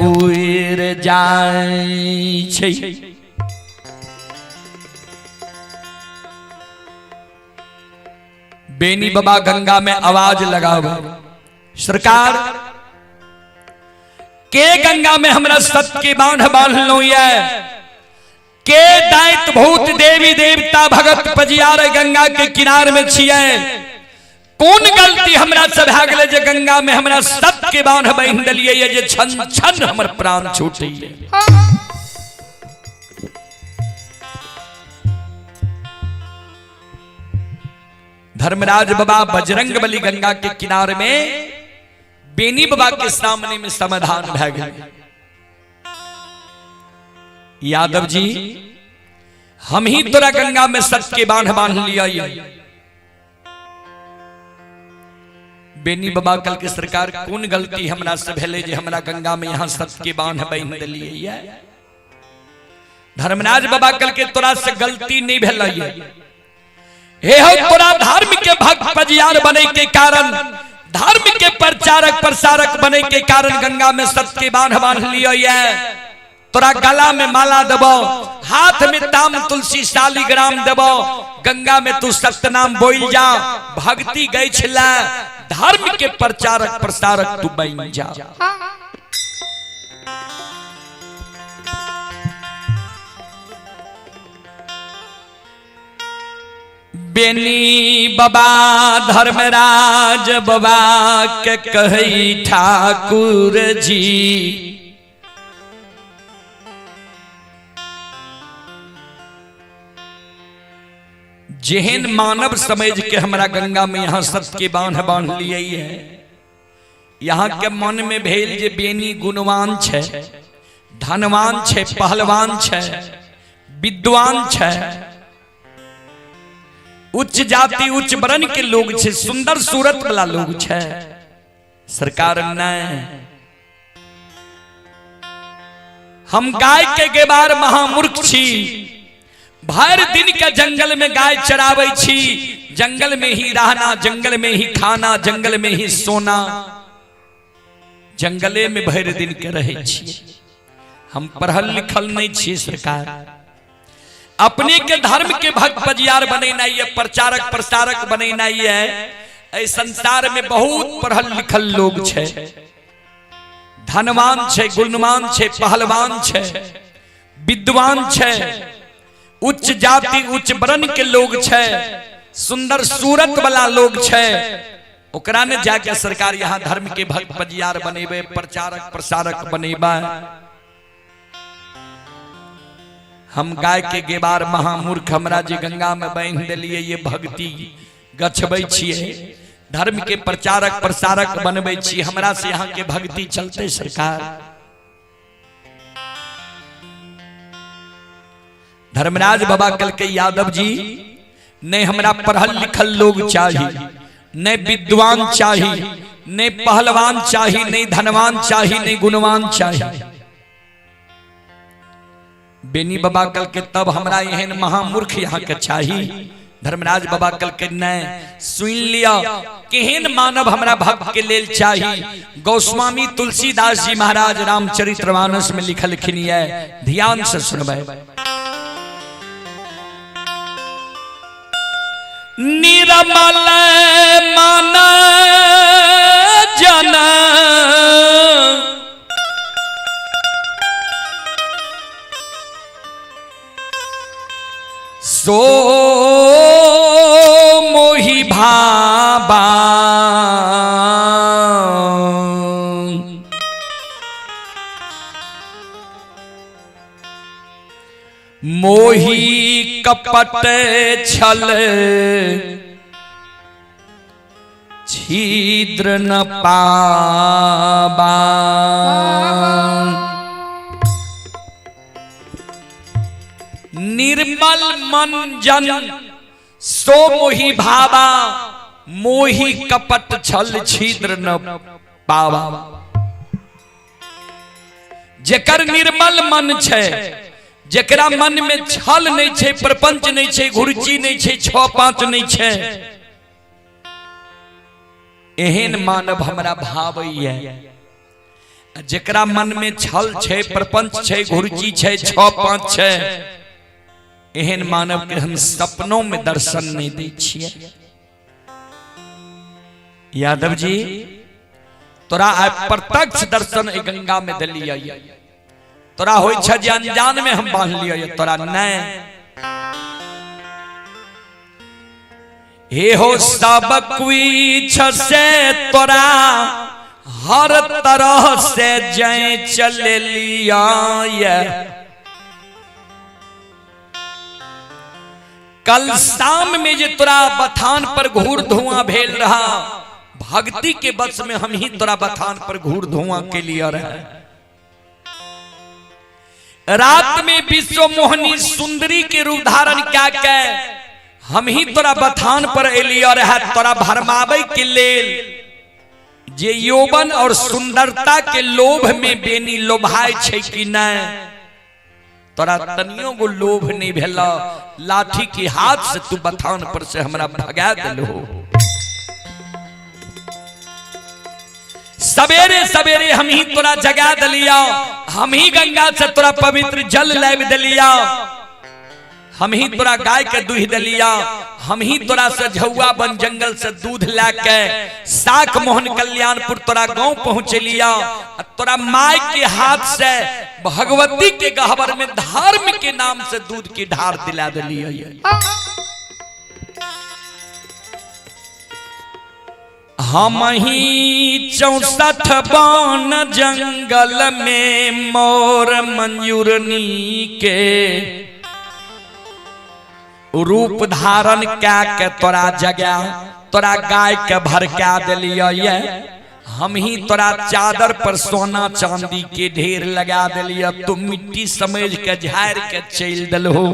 उड़ जाय छै। बेनी बाबा गंगा में आवाज लगाव सरकार के गंगा में हमरा सत के बांध बांधलो ये के दायित्व भूत देवी देवता भगत पजियार गंगा के किनार में छिए कौन गलती हमरा से भए गेलै जे गंगा में हमरा सत के बांध बांध देलियै जे छन छन हमर प्राण छूटैये। धर्मराज बाबा बजरंग बली गंगा के किनारे में बेनी बाबा के सामने में समाधान भए गेल। यादव जी हम ही तोरा गंगा में सत के बांध बांध लिया। बेनी बाबा कल के सरकार कौन गलती हमरा से भेलै जे हमरा गंगा में यहाँ सत के बांध बांध दिलियै। धर्मराज बाबा कल के तोरा से गलती नहीं भेलै हे हो तोरा धर्म के भक्त पजियार बने के कारण धर्म के प्रचारक प्रसारक बने के कारण गंगा में सत के बांध बांध लिया। तोरा गला में माला देबो, हाथ में ताम तुलसी शालिग्राम देबो, गंगा में तू सत्यनाम बोल जा, भक्ति गई छला, धर्म के प्रचारक प्रसारक तू बन जा। हाँ। बेनी बाबा धर्मराज बाबा के कही ठाकुर जी, जेहन मानव समझ के हमरा गंगा में यहाँ सत्य के बांध बांध लिए है, यहाँ के मन में भेल जे बेनी गुणवान छे, धनवान छे, पहलवान छे, विद्वान छे, उच्च जाति उच्च वर्ण के लोग छे, सुंदर सूरत वाला लोग छे। सरकार नहीं, हम गाय के गेबार महामूर्ख छी, भर दिन के जंगल में गाय चराबै छी, जंगल में ही रहना, जंगल में ही खाना, जंगल में ही सोना, जंगले में भर दिन के रहे छी। हम पढ़ल लिखल नहीं छी सरकार। अपने के धर्म के भक्त पजियार बनेनाइ है, प्रचारक प्रसारक बनेनाइ है। एहि संसार में बहुत पढ़ल लिखल लोग छे, धनवान छे, गुणवान छे, पहलवान छे, विद्वान छे, उच्च जाति उच्च वर्ण के लोग छे, सुंदर सूरत वाला लोग छे। ओकरा ने जाके सरकार यहाँ धर्म के भक्त पजियार बनेबे, प्रचारक प्रसारक बनेबे। हम गाय के गेबार महामूर्ख, हमरा जे गंगा में बांधि देलिए, ये भक्ति गछबै छियै, धर्म के प्रचारक प्रसारक बनबै छी, हमरा से यहाँ के भक्ति चलते सरकार। धर्मराज बाबा कल के यादव जी नहीं हमरा पढ़ल लिखल लोग चाही, नहीं विद्वान चाही, नहीं पहलवान चाही, नहीं धनवान चाही, नहीं गुणवान चाही। बेनी बाबा कल के तब हमरा एहन महामूर्ख यहाँ के चाही। धर्मराज बाबा कल के नहीं सुन लिया केहन मानव हमरा भक्त के लेल चाही। गोस्वामी तुलसीदास जी महाराज रामचरितमानस में लिखलखिन है, ध्यान से सुनबै। निर्मल मन जन सो मोहि भाबा, मोहि कपट छल छिद्र न पाबा। निर्मल मन जन सो मोहि भावा, मोहि कपट छल छिद्र न पावा। जेकर निर्मल मन छै, जेकरा मन में छल नहीं छै, प्रपंच नहीं छै, घुरची नहीं छै, 6 5 नहीं छै, एहन मानव हमरा भावैया। जेकरा मन में छल छै, प्रपंच छै, घुरची छै, 6 5 छै, एहन मानव के हम सपनों में दर्शन नहीं दै छियै। यादव जी तोरा आइ प्रत्यक्ष दर्शन एहि गंगा में देलियै, तोरा होइ छै जे अनजान में हम बांधलियै, तोरा नहीं। हे हो सब कुछ से तोरा हर तरह से जय चल लिया। कल शाम में जे तोरा बथान पर घूर धुआं भेल रहा, भक्ति के बस में हम ही तोरा बथान पर घूर धुआं के लिए रहे। रात में विश्व मोहनी सुंदरी के रूप धारण क्या के हम ही तोरा बथान पर एलियो रहे, तोरा भरमावे के लेल। जे यौवन और सुंदरता के लोभ में बेनी लोभाय छै कि नहीं, तोरा तनियो गो लोभ नहीं भेल, लाठी के हाथ से तू बथान पर से हमरा भगा दिलो। सवेरे सवेरे हम ही तोरा जगा दिलिया, हम ही गंगा से तोरा पवित्र जल लाबि देलिया, हम ही तोरा गाय के दूध दिलिया, हम ही तोरा से झौआ बन जंगल से दूध लाके साख मोहन कल्याणपुर तोरा गांव पहुंचलिया। तोरा माय के हाथ से भगवती के गहबर में धर्म के नाम से दूध की ढार दिला दिलिया। हम ही 64 बन जंगल में मोर मंजूरनी के रूप धारण क्या के तोरा जगह तोरा गाय के भरका दिलिया। हम ही तोरा चादर पर सोना चांदी के ढेर लगा दिलिया, तू मिट्टी समझ के झाड़ के चल दिलहो।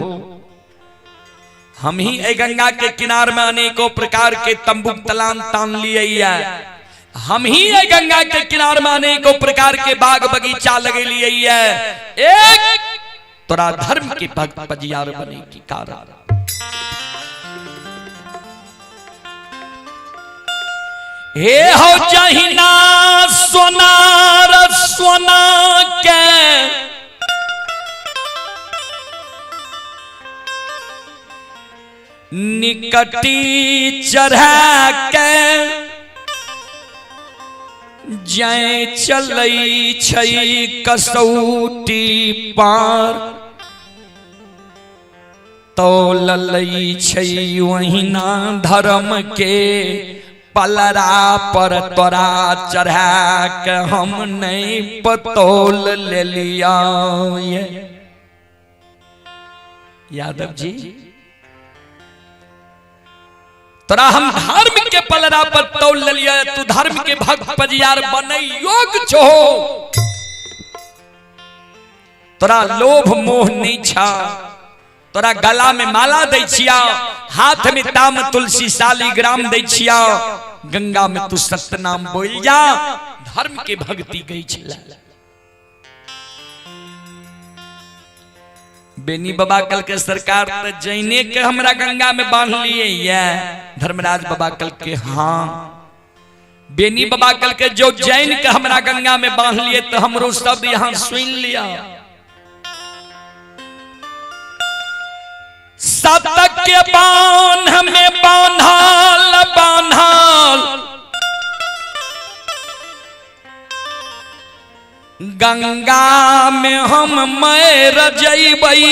हम ही गंगा के किनार में अनेकों प्रकार के तंबू तलान तान लिए। हम ही गंगा के किनार में अनेकों प्रकार के बाग बगीचा लगे लिए। एक तोरा धर्म के भक्त पजियार बने की कारण। हे हो जहिना सोनार सोना के निकटी चढ़ा के जय चलई छई कसौटी पार तौलई छई वहिना धर्म के पलरा पर तोरा चढ़ा के हम नहीं पतोल ले लिया। यादव जी तोरा हम धर्म के पलरा पर तौल ले लिया, तू धर्म के भक्त पजियार बने योग छो। तोरा लोभ मोह नहीं छा, तोरा गला में माला दै छिया, हाथ में ताम तुलसी शालिग्राम दै छिया, गंगा में तू सत्यनाम बोल जा, धर्म के भक्ति गई छला। बेनी बाबा कल के सरकार त जैने के हमरा गंगा में बांध लिए ये। धर्मराज बाबा कल के हाँ। बेनी बाबा कल के जो जैन के हमरा गंगा में बांध लिए तो हमरो शब्द यहाँ सुन लिया। सतक के बांध में बांधाल बांधाल गंगा में हम मर जइबई,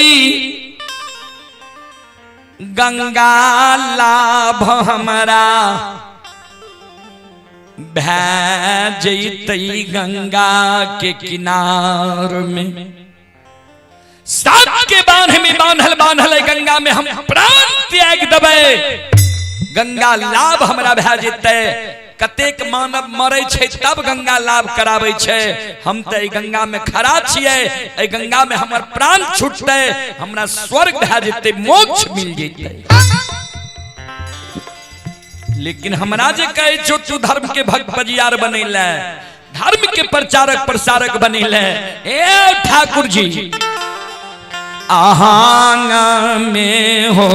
गंगा लाभ हमरा भै जइतई गंगा के किनार में। सात के बांध में बांधल बांधल गंगा में हम प्राण त्याग देबै, गंगा लाभ हमरा भै जइतै। कतेक मानव मरे छै तब गंगा लाभ कराबै छै, हम तो गंगा में खड़ा छियै, एहि गंगा में हमर प्राण छूटतै, हमरा स्वर्ग भै जइतै, मोक्ष मिल जइतै। लेकिन हमरा जे कहै छौ तू धर्म के भक्त पजियार बनेले, धर्म के प्रचारक प्रसारक बनेले, ए ठाकुर जी आहांग में हो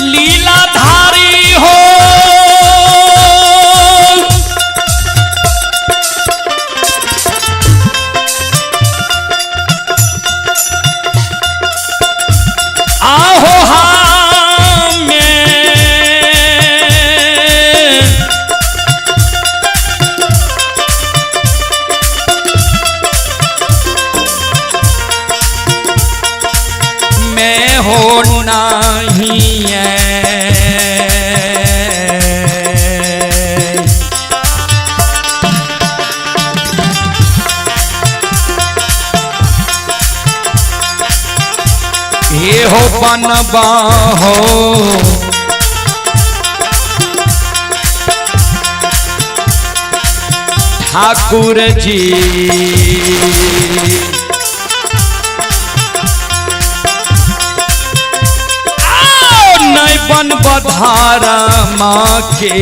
लीलाधारी हो आहो हमें मैं हो नहीं है। ये हो बनबा हो ठाकुर जी नहीं बन बधारा माँ के।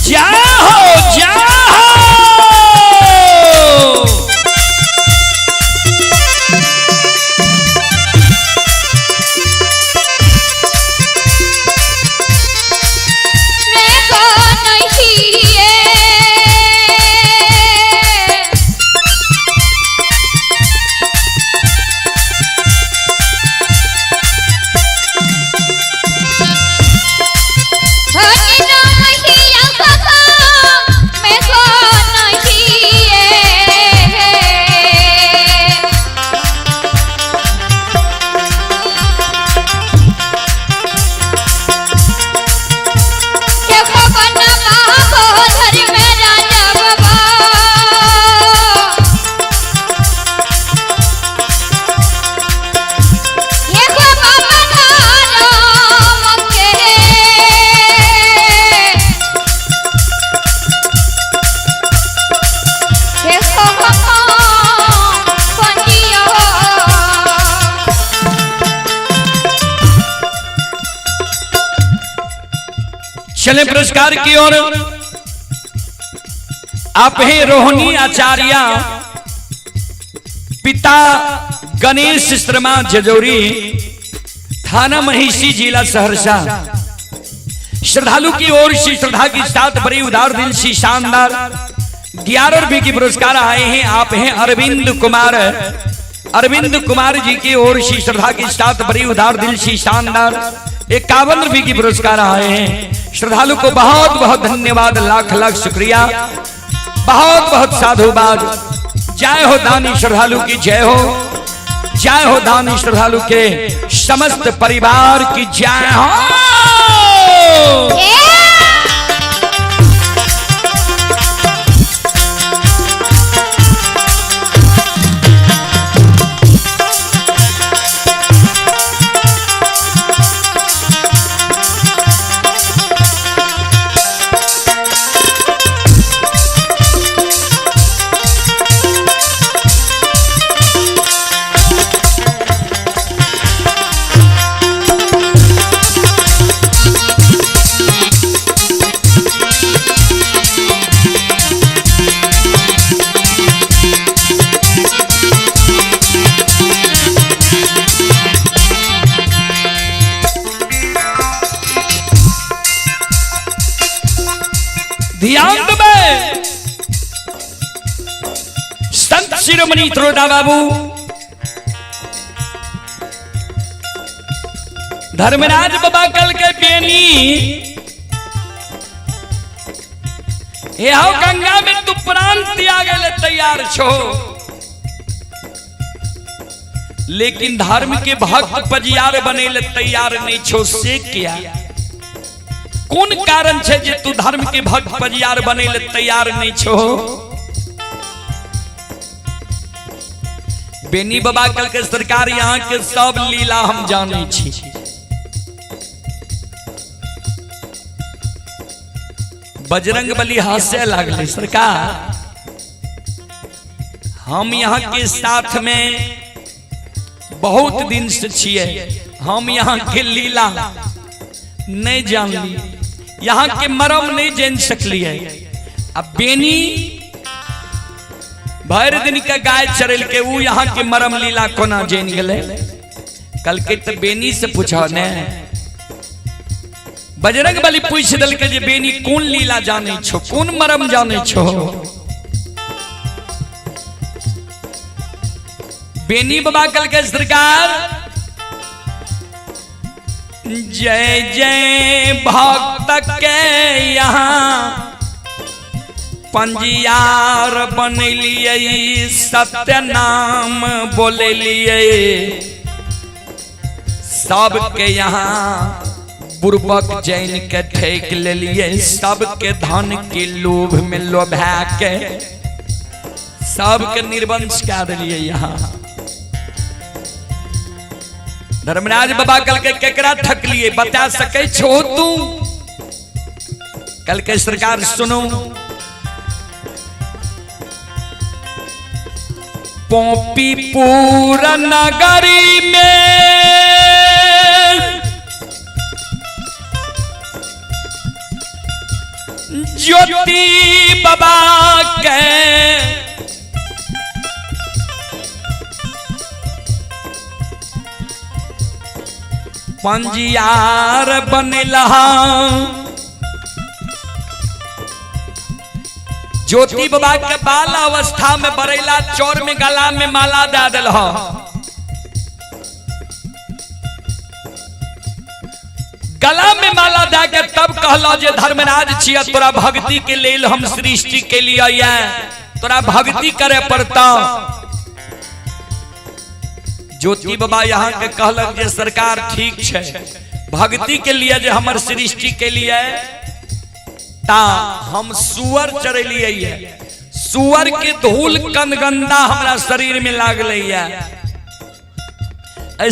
जाहो जाहो। चले पुरस्कार की ओर। आप हैं रोहिणी आचार्य, पिता गणेश शर्मा जजौरी, थाना महिषी, जिला सहरसा। श्रद्धालु की ओर से श्रद्धा के साथ बड़ी उदार दिल से शानदार 11 रुपए की पुरस्कार आए हैं। आप हैं अरविंद कुमार, अरविंद कुमार जी की ओर से श्रद्धा के साथ बड़ी उदार दिल से शानदार 51 रुपए की पुरस्कार आए हैं। श्रद्धालु को बहुत बहुत धन्यवाद, लाख लाख शुक्रिया, बहुत बहुत साधुवाद। जय हो दानी श्रद्धालु की जय हो, जय हो दानी श्रद्धालु के समस्त परिवार की जय हो। ध्यान दे संत शिरोमणि त्रोटा बाबू धर्मराज बाबा कल के बेनी ये गंगा में तू प्राण त्याग ले तैयार छो, लेकिन धर्म के भक्त पजियार बने ले तैयार नहीं छो। से क्या कौन कारण छे जे तू धर्म के भक्त पजियार बने ले तैयार नहीं छो? बेनी बाबा कल के सरकार यहाँ के सब लीला हम जाने छी। बजरंग बली हंसे लागले, सरकार हम यहाँ के साथ में बहुत दिन से छिए, हम यहाँ के लीला नहीं जान ली, यहाँ के मरम नहीं जान सकलिए। अब बेनी भर दिन के गाय चरल के ऊ यहाँ के मरम लीला कोना जान गले? कल के तो बेनी से पूछो ने। बजरंग बली पूछ देलकै जे बेनी कोन लीला जानै छो, कोन मरम जानै छो। बेनी बाबा कहलकै सरकार जय जय भक्त के यहाँ पंजियार बनेलियै, सत्य नाम बोलेलियै, सबके यहाँ बुर्बक जैन के ठेक लेलियै, सबके धन के लोभ में लोभा के सबके निर्वंश कए देलियै। यहाँ धर्मराज बाबा कहलकै केकरा ठकलियै बता सकै छो तू? कहलकै सरकार सुनू, पोपीपुर नगरी में ज्योति बाबा के पंजियार बनलहा। ज्योति बाबा के बाल अवस्था में बरेला चोर में गला में माला दे दिल। गला में माला दे के तब कहला जे धर्मराज छिया तोरा भक्ति के लेल हम सृष्टि के लिए, तोरा भक्ति करे पड़ता। ज्योति बाबा यहाँ के कहलक जे सरकार ठीक छै, भक्ति के लिए जे हमर सृष्टि के लिए ता हम सुअर चरेलिए, सुअर के धूल कनगंदा हमरा शरीर में लागले,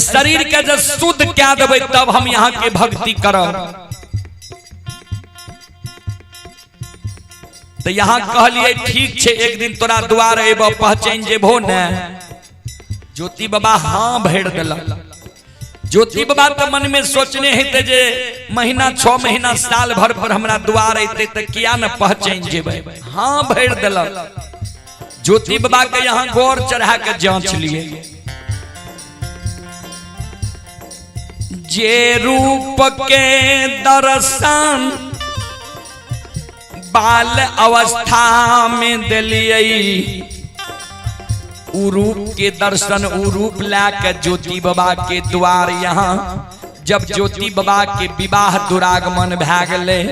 शरीर के जब शुद्ध क्या देबै तब हम यहाँ के भक्ति करब। तो यहाँ कहलिए ठीक छै, एक दिन तोरा द्वार एबो पहचान जेबो ने। ज्योति बाबा हाँ भरि देलक। ज्योति बाबा तो मन में सोचने हेतै जे महीना 6 महीना साल भर पर हमरा द्वार एतै तऽ किया न पहचान जेबै। हाँ भरि देलक। ज्योति बाबा के यहाँ गौर चढ़ा के जांच लिए, जे रूप के दर्शन बाल अवस्था में दिलियै, उ रूप के दर्शन उ रूप ला के ज्योति बाबा के द्वार यहाँ जब ज्योति बाबा के विवाह दुरागमन भए गेलै,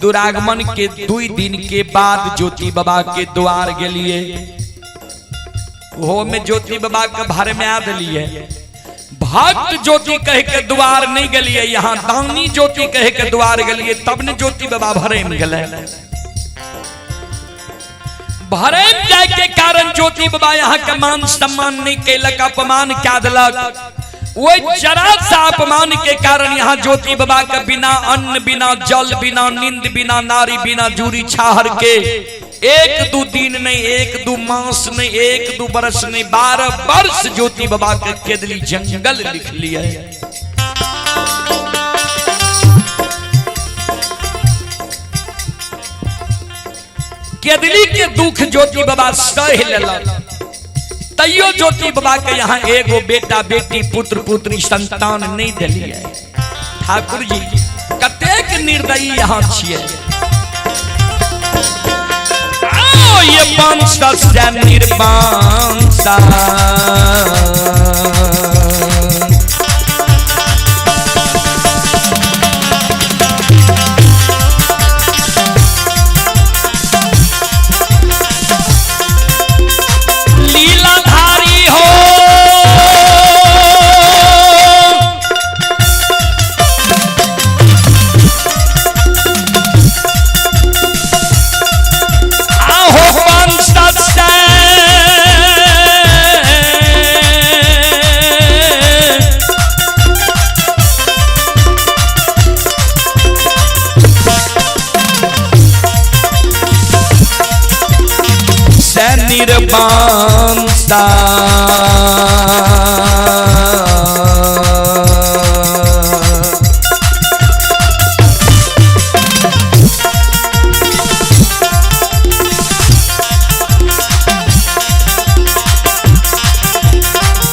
दुरागमन के 2 दिन के बाद ज्योति बाबा के द्वार गेलिए, ओहो में ज्योति बाबा के भर में आ दिलिए। भक्त ज्योति कह के द्वार नहीं गेलिए, यहाँ दानी ज्योति कह के द्वार गेलिए, तब ने ज्योति बाबा भरे में गेलै। भरे जाय के कारण ज्योति बाबा यहाँ के मान सम्मान नहीं कैलक, अपमान क्या दिलक। वही जरा सा अपमान के कारण यहाँ ज्योति बाबा के बिना अन्न बिना जल बिना नींद बिना नारी बिना जूरी छाहर के 1-2 दिन नहीं, 1-2 मास नहीं, 1-2 वर्ष नहीं, 12 वर्ष ज्योति बाबा के केदली जंगल लिख लिया। केदली के दुख ज्योति बाबा सह लेलक, तैयो ज्योति बाबा के यहाँ एगो बेटा बेटी पुत्र पुत्री संतान नहीं दिलिए। ठाकुर जी कतेक निर्दयी यहाँ छियै। ये वंश से निर्वंश लीलाधारी हो, आहो वंश से निर्वंशा।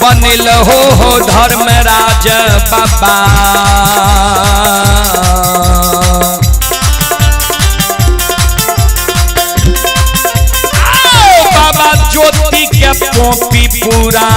बनिल हो धर्मराज बाबा। पोपी पूरा।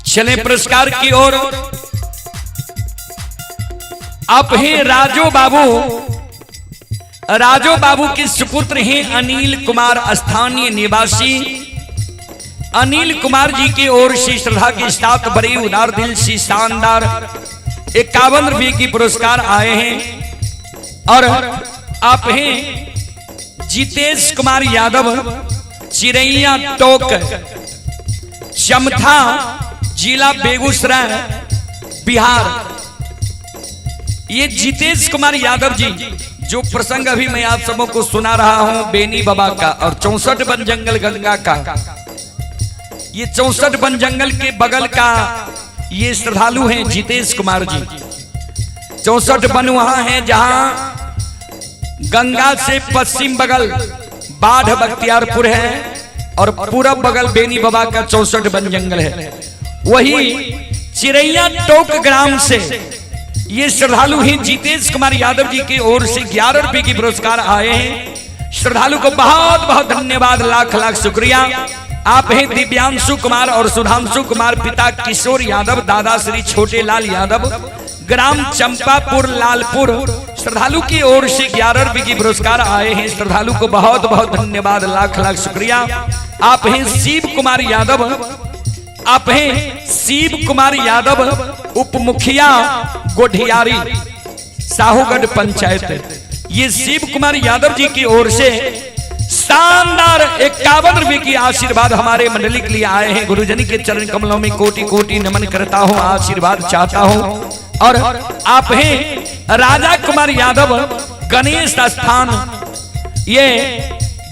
चले पुरस्कार की ओर। आप ही राजू बाबू, राजू बाबू के सुपुत्र हैं अनिल कुमार, स्थानीय निवासी। अनिल कुमार जी की ओर से श्रद्धा के साथ बड़े उदार दिल से शानदार 51 रुपये की पुरस्कार आए हैं। और आप हैं जितेश कुमार यादव, चिरैया टोक, चमथा, जिला बेगूसराय, बिहार। ये जितेश कुमार यादव जी, जो प्रसंग अभी मैं आप सबों को सुना रहा हूं बेनी बाबा का और 64 वन जंगल गंगा का, ये 64 वन जंगल के बगल का ये श्रद्धालु हैं जितेश कुमार जी। 64 वन वहां है जहां गंगा से पश्चिम बगल बाढ़ बख्तियारपुर है और पूरब बगल बेनी बाबा का 64 वन जंगल है। वही चिरैया टोक ग्राम से ये श्रद्धालु ही जितेश कुमार यादव जी की ओर से 11 रुपए की पुरस्कार आए हैं। श्रद्धालु को बहुत बहुत धन्यवाद, लाख लाख शुक्रिया। आप हैं दिव्यांशु कुमार और सुधांशु कुमार, पिता किशोर यादव, दादा श्री छोटे लाल यादव, ग्राम चंपापुर लालपुर। श्रद्धालु की ओर से 11 रुपए की पुरस्कार आए हैं। श्रद्धालु को बहुत बहुत धन्यवाद, लाख लाख शुक्रिया। आप हैं शिव कुमार यादव, आप हैं शिव कुमार यादव, उप मुखिया गोढियारी, साहूगढ़ पंचायत। ये शिव कुमार यादव जी की ओर से शानदार 51 रुपए की आशीर्वाद हमारे मंडली के लिए आए हैं। गुरुजन के चरण कमलों में कोटि कोटि नमन करता हूं, आशीर्वाद चाहता हूं। और आप हैं राजा कुमार यादव, गणेश स्थान, ये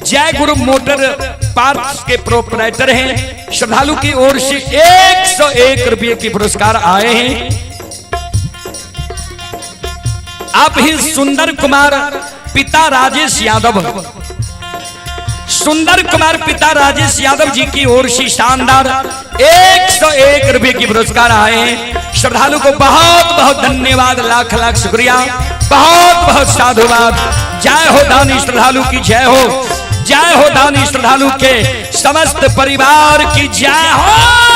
जय गुरु मोटर पार्ट्स के प्रोपराइटर हैं। श्रद्धालु की ओर से 101 रुपये की पुरस्कार आए हैं। आप ही सुंदर कुमार, पिता राजेश यादव, सुंदर कुमार पिता राजेश यादव जी की ओर से शानदार 101 रुपये की पुरस्कार आए हैं। श्रद्धालु को बहुत बहुत धन्यवाद, लाख लाख शुक्रिया, बहुत बहुत साधुवाद। जय हो दानी श्रद्धालु की जय हो, जय हो दानी श्रद्धालु के समस्त परिवार की जय हो।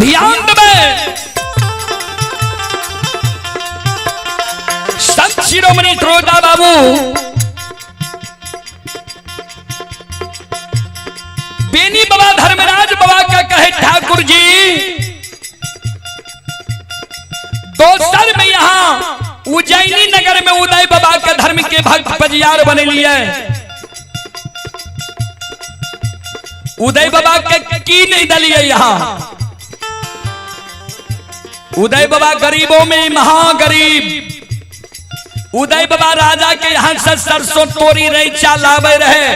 ध्यान देबै। संत शिरोमणि त्रोदा बाबू बेनी बाबा धर्मराज बाबा का कहे ठाकुर जी दोसर में यहाँ उज्जैनी नगर में उदय बाबा के धर्म के भक्त पजियार बने लिए। उदय बाबा के की नहीं दलिए यहाँ। उदय बाबा गरीबों में महागरीब। उदय बाबा राजा के यहाँ से सरसों तोरी रैचा लावे रहे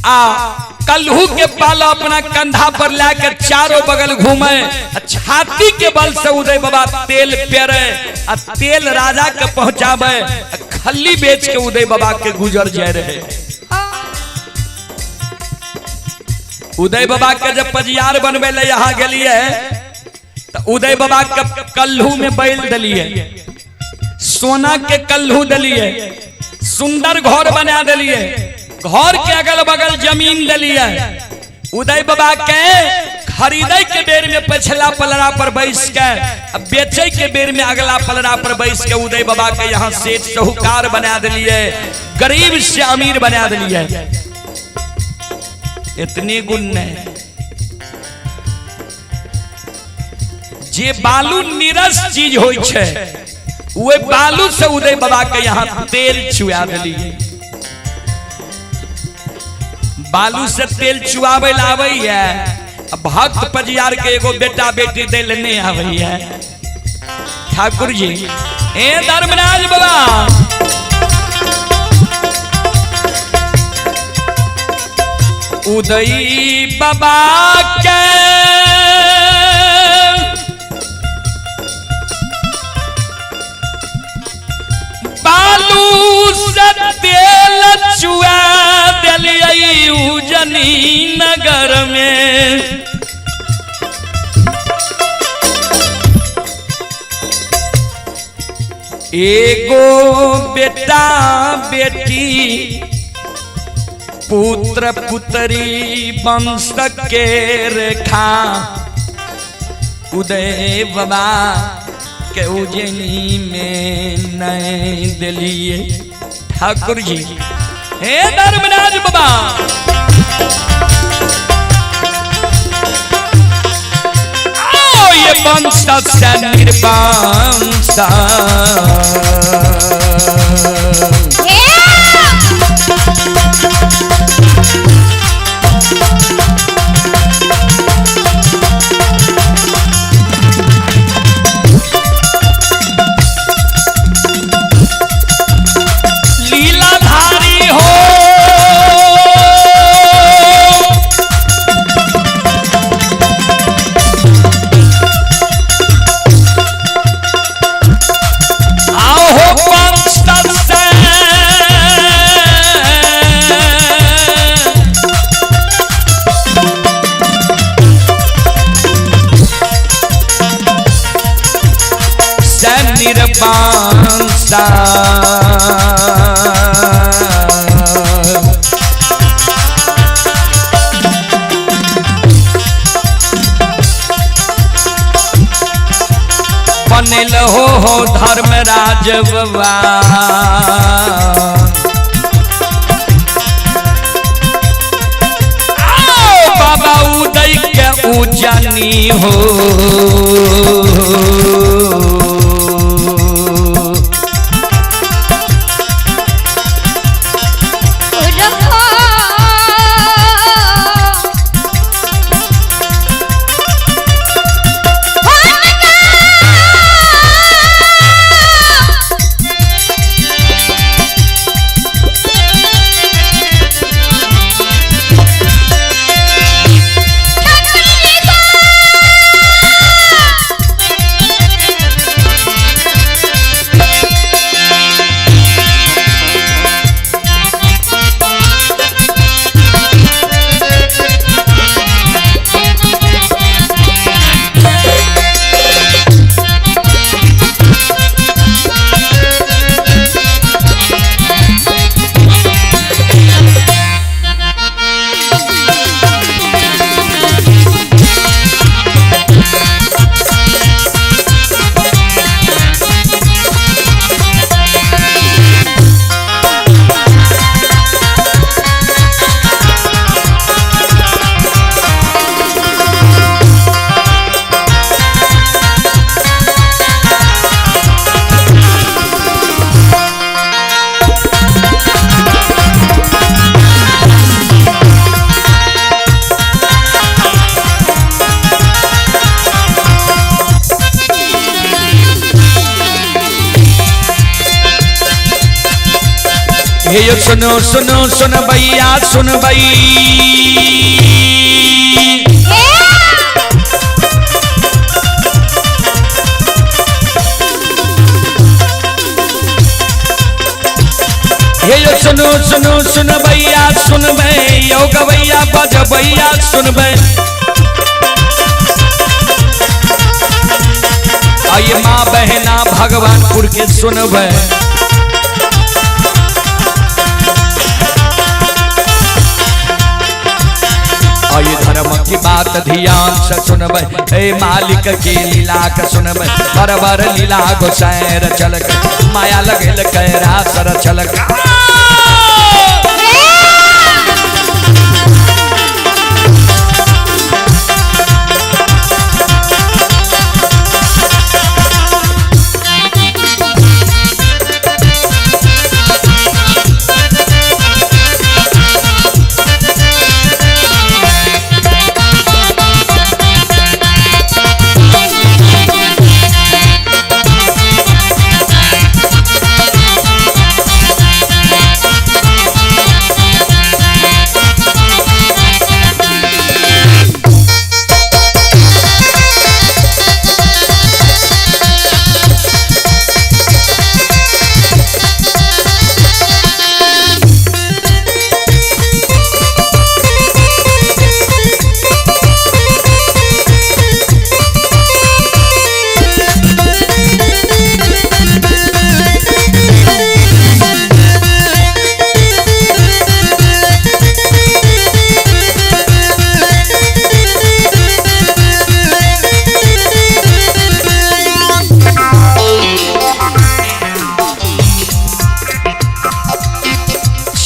आ कल्हू के पाला अपना कंधा पर लाकर चारों बगल घूमे, छाती के बल से उदय बाबा तेल पेरे आ तेल राजा के पहुंचावे, खल्ली बेच के उदय बाबा के गुजर जाए रहे। उदय बाबा के जब पजियार बनवे ले यहाँ गेलिए तो उदय बाबा के कल्हू में बैल दिलिए, सोना के कल्हू दिलिए, सुंदर घर बना दिलिए, घर के अगल बगल जमीन दिलिए। उदय बाबा के खरीदे के बेर में पछला पलड़ा पर बैस के, बेचे के बेर में अगला पलड़ा पर बैस के उदय बाबा के यहाँ सेठ साहूकार बना दिलिए, गरीब से अमीर बना दिलिए। इतने गुण नहीं जे बालू नीरस चीज होई छे वे बालू से उदय बाबा के यहाँ तेल चुआ दिलिए। बालू से तेल चुआवे ला है, भक्त पजियार के एगो बेटा बेटी दे ले नहीं आवे है। ठाकुर जी ए धर्मराज बाबा उदय बाबा के बालू से तेल चुआ दिलियै उजनी नगर में। एगो बेटा बेटी पुत्र पुत्री वंश के रेखा उदय बाबा के उजनी में नहीं दिलिए। ठाकुर जी हे धर्मराज बाबा आओ ये वंश से निर्वंश लीलाधारी हो आओ हो वंश से निर्वंश बनल हो धर्मराज बाबा। आओ बाबा उदय के उजनी हो हे यो सुनो सुनो सुन भैया सुन भई। हे यो सुनो सुनो सुन भैया सुन यो गवैया बजबैया सुन। आइए माँ बहना भगवानपुर के सुनबे। आइए धर्म की बात ध्यान से सुनबे, हे मालिक के लीला के सुनबे। बरबर लीला गोसैर चलक, माया लगल कैरा सर चलक।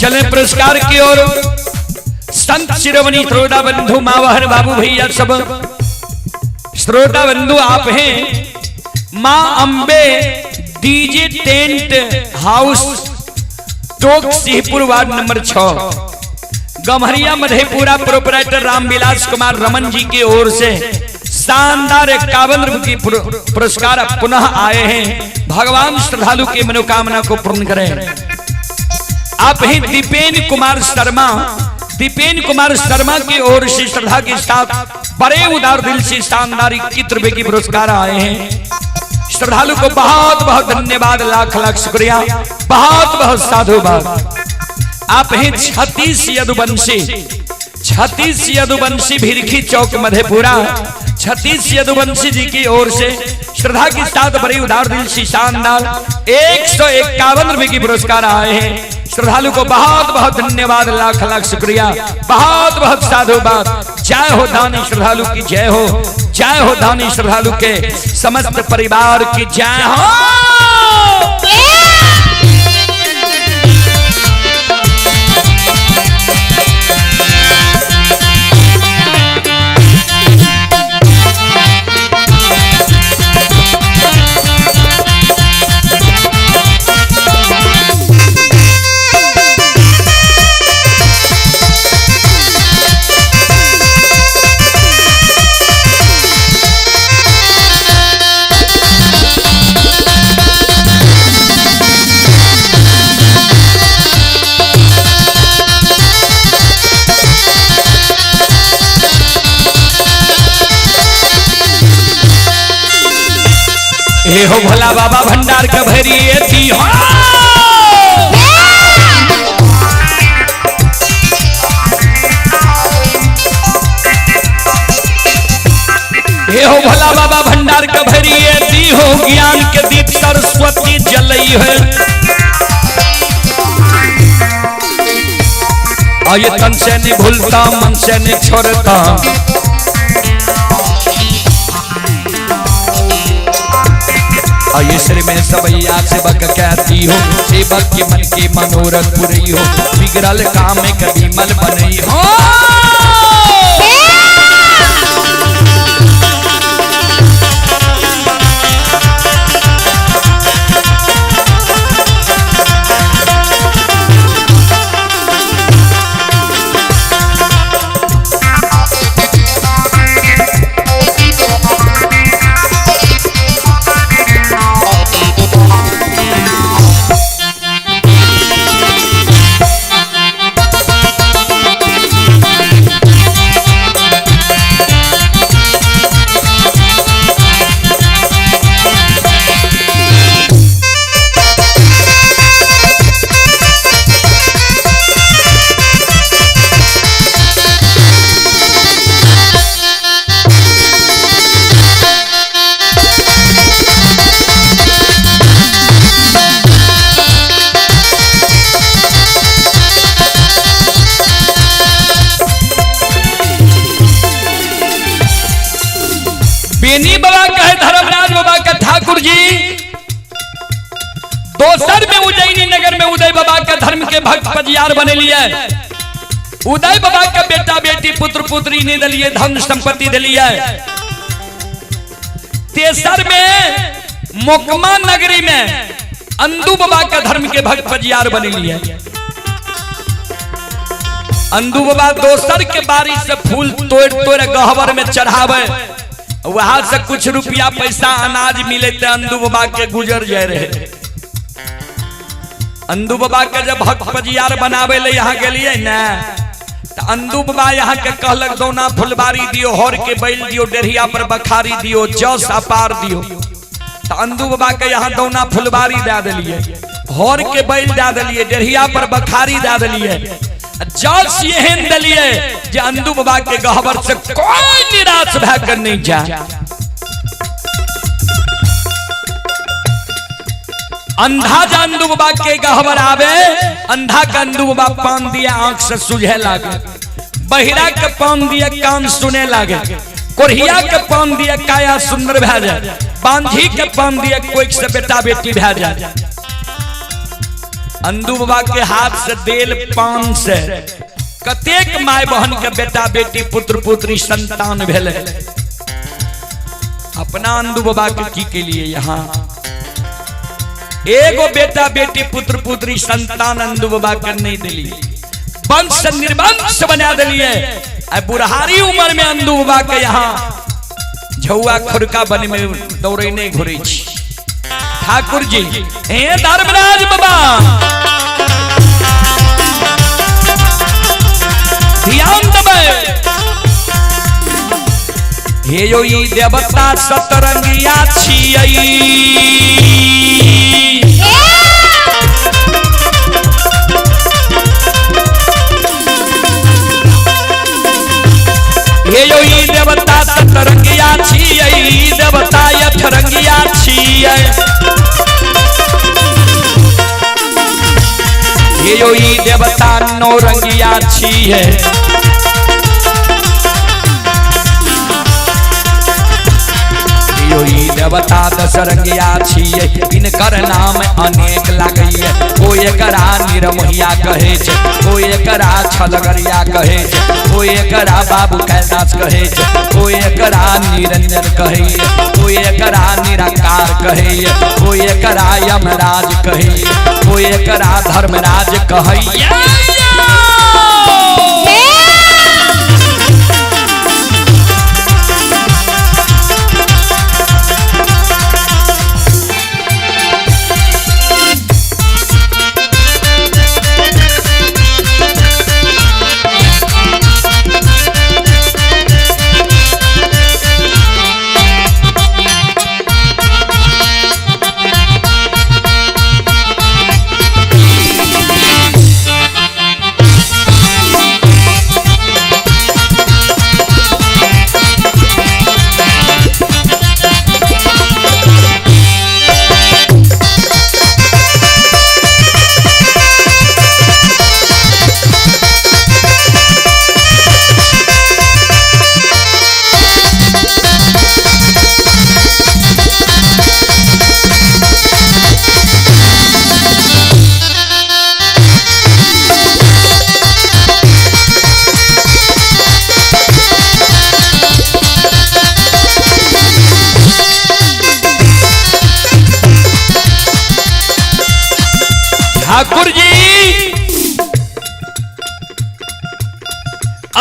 चले पुरस्कार की ओर। संत शिरोमणि श्रोता बंधु मावहर बाबू भैया सब श्रोता बंधु आप हैं। माँ अम्बे डीजे टेंट हाउस टोक Singhpur ward number 6 Gamharia Madhepura proprietor Ramvilas Kumar Raman ji की ओर से शानदार 51 रुपये की पुरस्कार पुनः आए हैं। भगवान श्रद्धालु की मनोकामना को पूर्ण करें। आप ही दीपेन कुमार शर्मा, दीपेन कुमार शर्मा की ओर से श्रद्धा के साथ बड़े उदार दिल से शानदार 21 रुपए की पुरस्कार आए हैं। श्रद्धालु को बहुत बहुत धन्यवाद, लाख लाख शुक्रिया, बहुत बहुत साधुवाद। आप ही छत्तीस यदुवंशी, छत्तीस यदुवंशी भिरखी चौक मधेपुरा, छत्तीस यदुवंशी जी की ओर से श्रद्धा के साथ बड़े उदार दिल से शानदार 151 रुपए की पुरस्कार आए हैं। श्रद्धालु को बहुत बहुत धन्यवाद, लाख लाख शुक्रिया, बहुत बहुत साधुवाद। जय हो दानी श्रद्धालु की जय हो, जय हो दानी श्रद्धालु के समस्त परिवार की जय हो। हे हो भोला बाबा भंडार के भरी थी हो। हे हो भोला बाबा भंडार के भरी थी हो, ज्ञान के दीप सरस्वती जलई है। और ये तन से नहीं भूलता मन से नहीं छोड़ता, ये श्री में सबैया सेवक कहती हो, सेवक के मन के मनोरथ पुरई हो, बिगड़ल काम कभी मल बनई हो। सेनी बाबा कहे धर्मराज बाबा के ठाकुर जी दोसर में उज्जैनी नगर में उदय बाबा के धर्म के भक्त पजियार बने लिए। उदय बाबा के बेटा बेटी पुत्र पुत्री नहीं दिलिए, धन संपत्ति दिलिए। तेसर में मोकमा नगरी में अंदू बाबा के धर्म के भक्त पजियार बने लिए। अंदू बाबा दोसर के बारी से फूल तोड़ तोड़ गहबर में चढ़ावे, वहां से कुछ रुपया पैसा अनाज मिले तो अंदू बाबा के गुजर जाए रहे। अंदू बाबा के जब भक्त पजियार बनावे ले यहाँ के लिए ना, तो अंदू बाबा यहाँ के कहलक दौना फुलबारी दियो, हर के बैल दियो, डेढ़िया पर बखारी दियो, जस अपार दियो। तो अंदू बाबा के यहाँ दौना फुलबारी दे दिलिए, हर के बैल दे दिलिए, डेढ़िया पर बखारी दे दिलिए, जस एहन दिलिए जे अंदू बाबा के गहबर से कोई निराश भए कर नहीं जा। अंधा जा अंदू बाबा के गहबर आवे, अंधा का अंदू बाबा पान दिया आंख से सुझे लागे, बहिरा के पान दिया कान सुने लागे, कोढ़िया के पान दिया काया सुंदर भए जाए, बांझी के पान दिया कोई से बेटा बेटी भए जाए। अंदू बाबा के हाथ से देल पान से कतेक my बहन के बेटा बेटी पुत्र पुत्री संतान भेले। अपना अंदू बाबा के की के लिए यहाँ एगो बेटा बेटी पुत्र पुत्री संतान अंदू बाबा के नहीं दिली, वंश निर्वंश बना दिलिए। बुढ़ारी उम्र में अंदू बाबा के यहाँ झौआ खुरका बन में दौड़े नहीं घुरे। ठाकुर जी हे धर्मराज बाबा ध्यान देबै, हे यो ई देवता सतरंगिया छियै, हे यो ई देवता सतरंगिया छियै, देवता अठरंगिया छियै, हे यो ई देवता नौरंगिया छियै, ई देवता दशरंगिया छियै, इनकर नाम अनेक लागैये, कोई एकरा निरमोहिया कहै छै, कोई एकरा छलगरिया कहै छै, कोई एकरा बाबू कैलाश कहै छै, कोई एकरा निरंजन कहैये, कोई एकरा निराकार कहैये, कोई एकरा यमराज कहैये, कोई एकरा धर्मराज कहैये। ठाकुर जी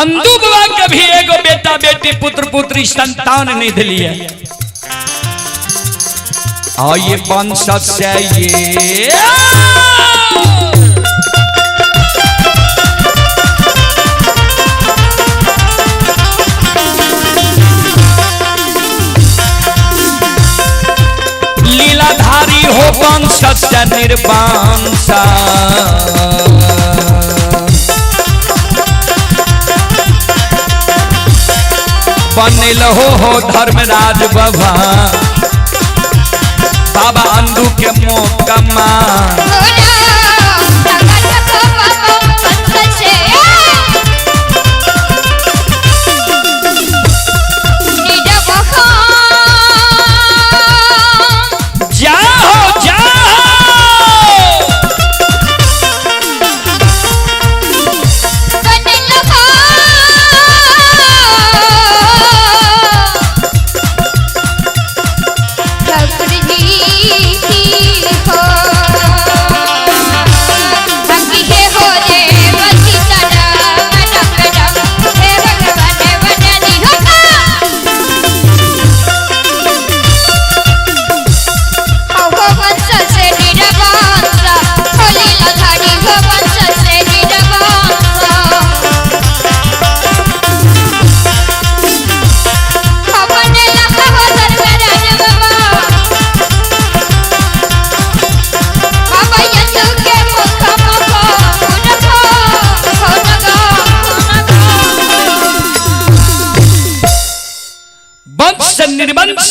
अंदू बाबा के भी एगो बेटा बेटी पुत्र पुत्री संतान नहीं दिलिए। आइए वंश से ये लीलाधारी हो वंश से निर्वंश, बनल हो धर्मराज बाबा, बाबा अंदू के मोकमा।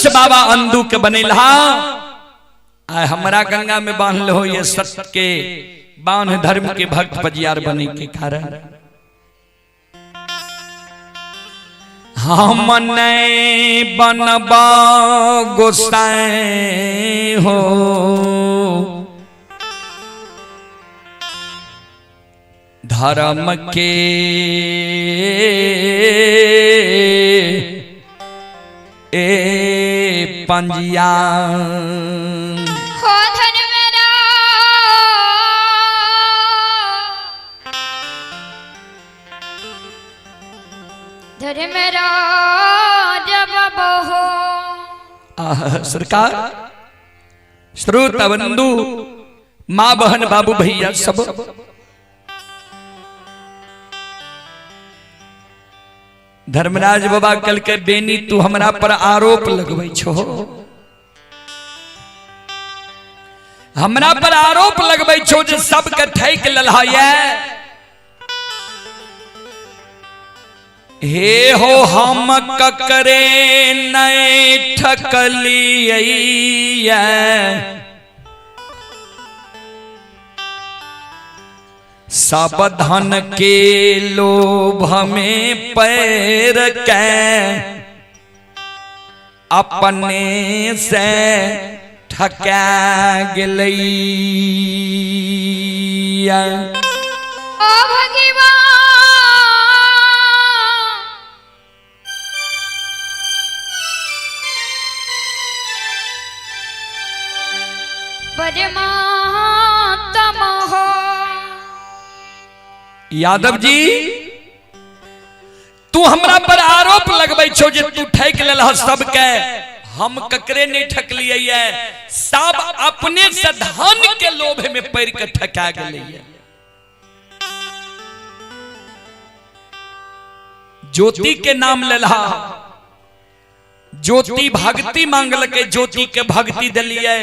आदर्श बाबा अंदू के बनेलहा। आय हमरा गंगा में बांधल हो ये सत्य के बांध धर्म के भक्त पजियार बने के कारण। हम नहीं बनबा गोसाई हो, धर्म के ए पंजिया। हो धन मेरा धर्म राज बहो। आह, सरकार श्रोता बंधु माँ बहन बाबू भैया सब, धर्मराज बाबा कल के बेनी तू हमरा पर आरोप लगबै छो, हमरा पर आरोप लगबै छो जे सबके ठैक ललहा ये। हे हो हम ककरे नहीं ठकलियै, सब धन के लोभ में पैर के अपने से ठका गेलै। ओ भगवान परमात्मा हो। यादव जी तू हमरा पर आरोप लगबै छो जे तू ठकि लेलह सबके, हम ककरे नहीं ठकलियै ये, सब अपने से धन के लोभ में पड़ के ठका गेलै। ज्योति के नाम लेलहा, ज्योति भक्ति मांगलकै, ज्योति के भक्ति देलियै।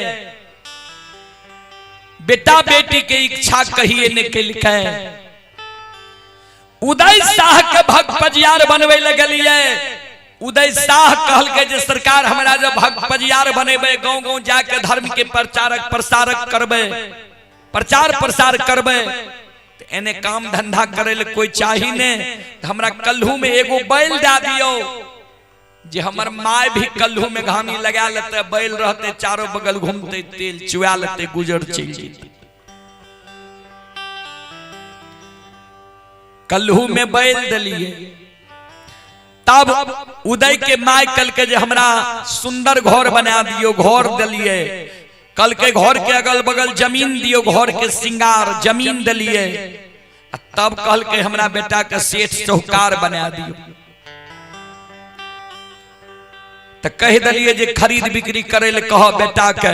बेटा बेटी के इच्छा कहिए ने केलकै। उदय शाह के भक्त पजियार बनबै लगलियै। उदय शाह कहलकै जे सरकार हमरा जब भक्त पजियार बनेबै, गाँव गाँव जाके धर्म के प्रचारक प्रसारक करबै, प्रचार प्रसार करबै, तऽ एने काम धंधा करे ले कोई चाही ने, तऽ हमरा कल्हू में एगो बैल दए दियौ जे हमर my भी कल्हू में घामी लगा लेते, बैल रहते चारों बगल घूमते, तेल चुआ लेते, गुजर चलि जेतै। कल्हू में बैल दिलिए। तब उदय के my कल के जे हमरा सुंदर घर बना दियो, घर दिलिए। कल के घर के अगल बगल जमीन दियो, घर के सिंगार जमीन दिलिए। तब कहल के हमरा बेटा के सेठ साहूकार बना दियो। तो कह दिलिए जे खरीद बिक्री करे ले कह बेटा के,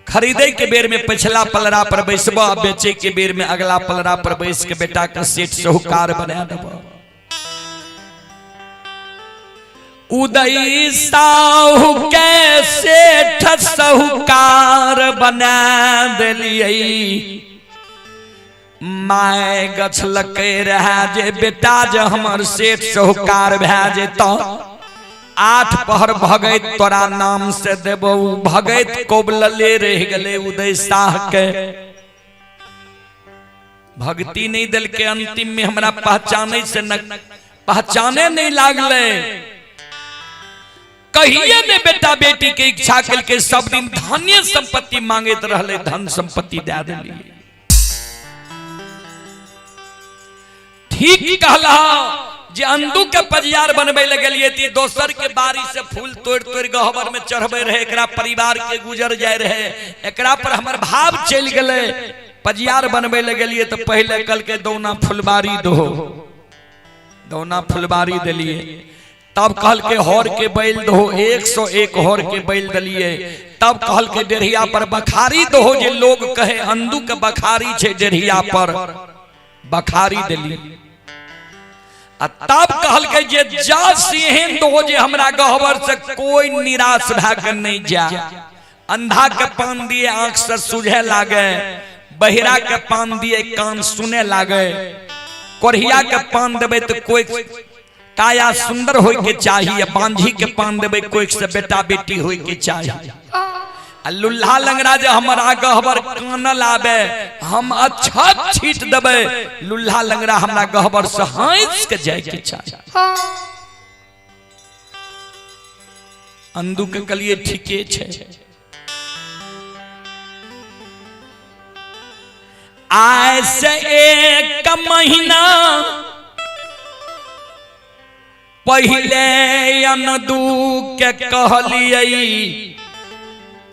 खरीदे के बेर में पिछला पलरा पर बैसबो, बेचे के बेर में अगला पलरा पर बैस के बेटा के सेठ साहूकार बना देबो। उदय साहू के सेठ साहूकार बना दिलिए। My गछलकै रहे जे बेटा जे हमर सेठ साहूकार भए जेतौ, 8 पहर भगैत तोरा नाम से देबौ। भगैत कोबलले रह गेलै उदय शाह के, भक्ति नहीं दिलके। अंतिम में हमरा पहचाने से न पहचाने नहीं लागले। कहिए ने बेटा बेटी के इच्छा के सब दिन धन्य संपत्ति मांगैत रहले, धन संपत्ति दे देलिए। ठीक कहला जे अंदू के पजियार बनबै लगलिए ती दोसर के बारी से फूल तोड़ तोड़ गहबर में चढ़बै रहे, एकरा परिवार के गुजर जाय रहे, एकरा पर हमर भाव चलि गेलै। पजियार बनबै लगलिए तो पहले कल के दौना फुलबारी दो, दौना फुलबारी देलिए। तब कहल के हर के बैल दो, 101 हर के बैल दिलिए। तब कहल के डेढ़िया पर बखारी दो, जे लोग कहे अंदू के बखारी छे डेढ़िया पर बखारी दिलिए। आ तब कहल के जे जा सिंहन दो जे हमरा गहबर से कोई निराश भए के नहीं जा। अंधा के पान दिए आंख से सूझे लागे, बहिरा के पान दिए कान सुने लागे, कोढ़िया के पान देबै तो कोई काया सुंदर होय के चाही, बांझी के पान देबै कोइक से बेटा बेटी होय के चाही। आ लुल्हा लंगड़ा जे हमरा गहबर कानल आबे, हम अच्छा छीट देबै, लुल्हा लंगड़ा हमरा गहबर से हंस के जाय के चाही। अंदू के कलिए ठीके छै। आय से 1 महीना पहले अनदू के कहलिए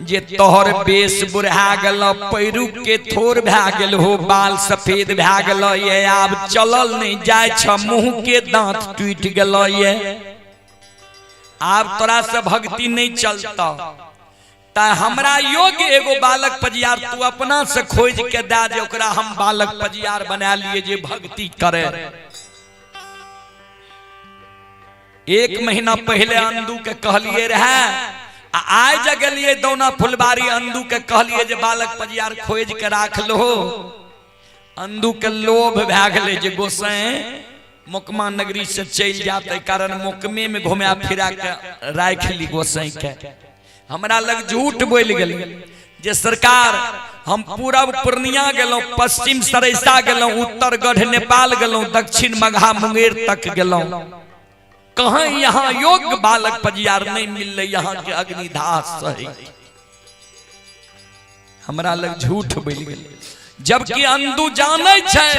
जे तोहर बेस बुढ़ा गेल, पैरू के थोर भए गेल हो, बाल सफेद भए गेल ये, आब चलल नहीं जाय छ, मुंह के दांत टूट गेल ये, आब तोरा से भक्ति नहीं चलता, त हमरा योग्य एगो बालक पजियार तू अपना से खोज के दे जे ओकरा हम बालक पजियार बना लिए जे भक्ति करे। 1 महीना पहले अंदू के कहलिए रहे, आ आइ जगलिए दौना फुलबारी अंदू के कहलिए जे बालक पजियार खोज के राख लो। अंदू के लोभ भए गेलै जे गोसाई मोकमा नगरी से चलि जाते, कारण मोकमे में घुमा फिरा के राखि ली गोसाई के। हमरा लग झूठ बोलि गेलै जे सरकार हम पूरब पूर्णिया गेलहुँ, पश्चिम सरैसा गेलहुँ, उत्तरगढ़ नेपाल गेलहुँ, दक्षिण मगहा मुंगेर तक गेलहुँ, कहाँ यहाँ योग्य बालक पजियार नहीं मिलले, यहाँ के अग्निदास सही। हमरा लग झूठ बोलि गेलै, जबकि अंदू जानै छै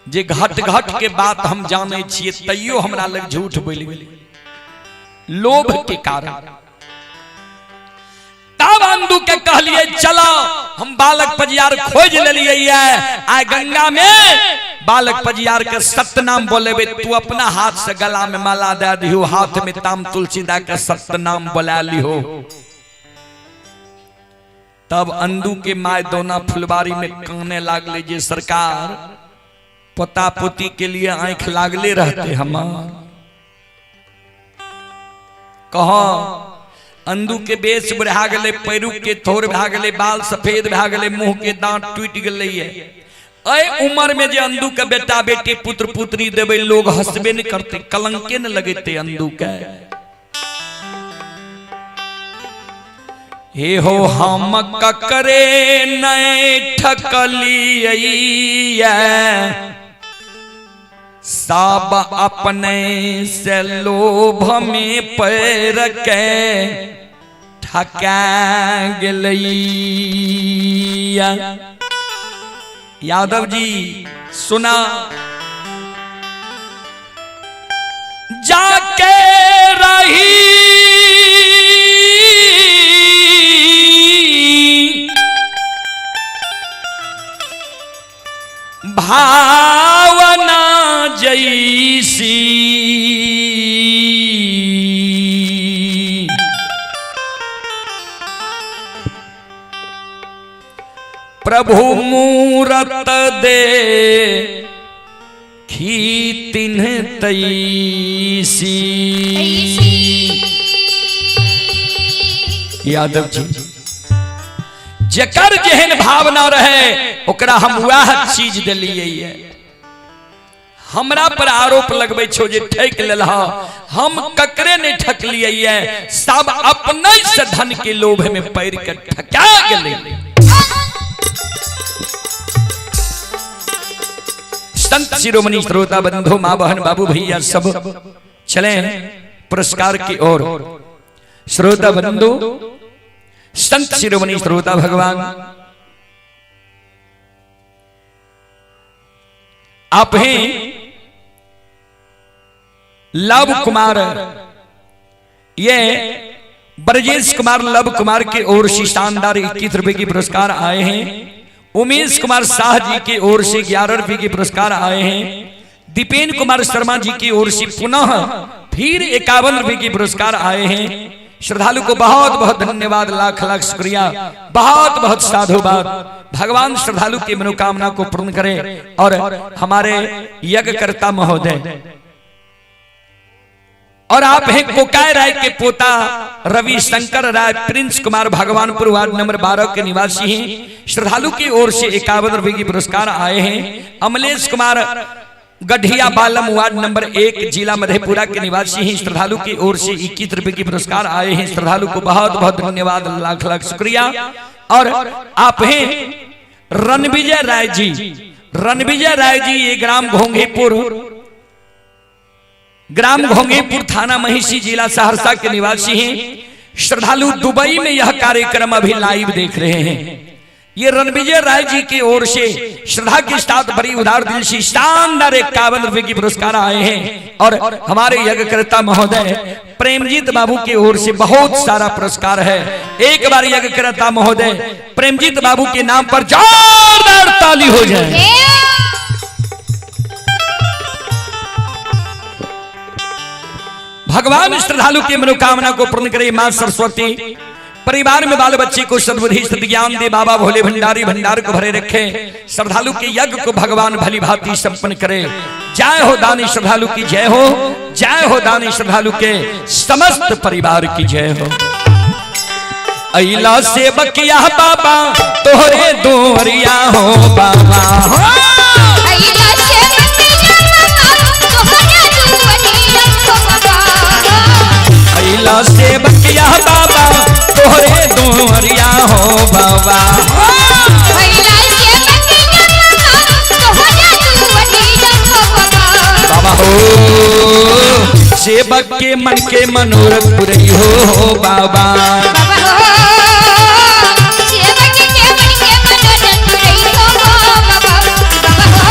जे घट घट के बात हम जानै छियै, तैयो हमरा लग झूठ बोलि गेलै लोभ के कारण। तब अंदू के कहलिए चलो हम बालक पजियार खोज लेलिए, आइ गंगा में बालक पजियार के सतनाम बोलेबे, तू अपना हाथ से गला में माला दे दिहो, हाथ में ताम तुलसी दे के सतनाम बोला लिहो। तब अंदू के my दौना फुलबारी में काने लागले जे सरकार पोता पोती के लिए आंख लागले रहते हमार। कह अंदू के बेस बढ़ा गेलै, पैरू के थोर भए गेलै, बाल सफेद भए गेलै, मुंह के दांत टूटि गेलै। एहि उम्र में जे अंदू के बेटा बेटी पुत्र पुत्री देबै, लोग हंसबे नहीं करते, कलंके न लगेते अंदू के। हे हो हम ककरे नहीं ठकलिए, सब अपने से लोभ में पैर के ठका गेलैया। यादव जी सुना, जाके रही भावना जैसी, प्रभु मूरत दे खी तिन्ह तैसी। यादव जी जकर जेहन भावना रहे ओकरा हम वह चीज दिलिए। हमरा पर आरोप लगबै छो जे ठकि लेलह, हम ककरे नहीं ठकलिए, सब अपने से धन के लोभ में पड़ के ठका गेलै। संत शिरोमणि श्रोता बंधु माँ बहन बाबू भैया सब चले पुरस्कार की ओर। श्रोता बंधु संत शिरोमणि श्रोता भगवान आप हैं लव कुमार, ये ब्रजेश कुमार लव कुमार की ओर से शानदार 21 रुपए की पुरस्कार आए हैं। उमेश कुमार शाह जी की ओर से 11 रुपए के पुरस्कार आए हैं। दीपेन कुमार शर्मा जी की ओर से पुनः फिर 51 रुपए के पुरस्कार आए हैं। श्रद्धालु को बहुत बहुत धन्यवाद, लाख लाख शुक्रिया, बहुत बहुत साधुवाद। भगवान श्रद्धालु की मनोकामना को पूर्ण करे। और हमारे यज्ञकर्ता महोदय और आप हैं कोकाय राय के पोता रवि शंकर राय, प्रिंस कुमार भगवानपुर वार्ड नंबर 12 के निवासी हैं। श्रद्धालु की ओर से 51 रुपए की पुरस्कार आए हैं। अमलेश कुमार गढ़िया बालम वार्ड नंबर 1 जिला मधेपुरा के निवासी हैं। श्रद्धालु की ओर से 21 रुपए की पुरस्कार आए हैं। श्रद्धालु को बहुत बहुत धन्यवाद, लाख लाख शुक्रिया। और आप हैं रणविजय राय जी, रणविजय राय जी ये ग्राम घोंघीपुर, ग्राम घोंघीपुर थाना महिषी जिला सहरसा के निवासी हैं। श्रद्धालु दुबई में यह कार्यक्रम अभी लाइव देख रहे हैं। ये रणविजय राय जी की ओर से श्रद्धा के साथ बड़ी उदार दिल से शानदार 51 रुपए की पुरस्कार आए हैं। और हमारे यज्ञकर्ता महोदय प्रेमजीत बाबू की ओर से बहुत सारा पुरस्कार है। एक बार यज्ञकर्ता महोदय प्रेमजीत बाबू के नाम पर जोरदार ताली हो जाए। भगवान श्रद्धालु की मनोकामना को पूर्ण करे मां सरस्वती। परिवार में बाल बच्चे को सद्बुद्धि सद्ज्ञान दे। बाबा भोले भंडारी भंडार को भरे रखे। श्रद्धालु के यज्ञ को भगवान भली भांति संपन्न करे। जय हो दानी श्रद्धालु की जय हो, जय हो दानी श्रद्धालु के समस्त परिवार की जय हो। अइला से बकिया बाबा तोहरे दोरिया हो बाबा हो। अइला से बकिया बाबा तोहरे दुआरिया हो बाबा। अइला से बकिया बाबा तोहरे दोरिया हो बाबा। अइला से बकिया बाबा तोहरे दुआरिया हो बाबा। बाबा हो सेवक के मन के मनोरथ पुरई हो बाबा। बाबा हो सेवक के मन के मनोरथ पुरई हो बाबा। बाबा हो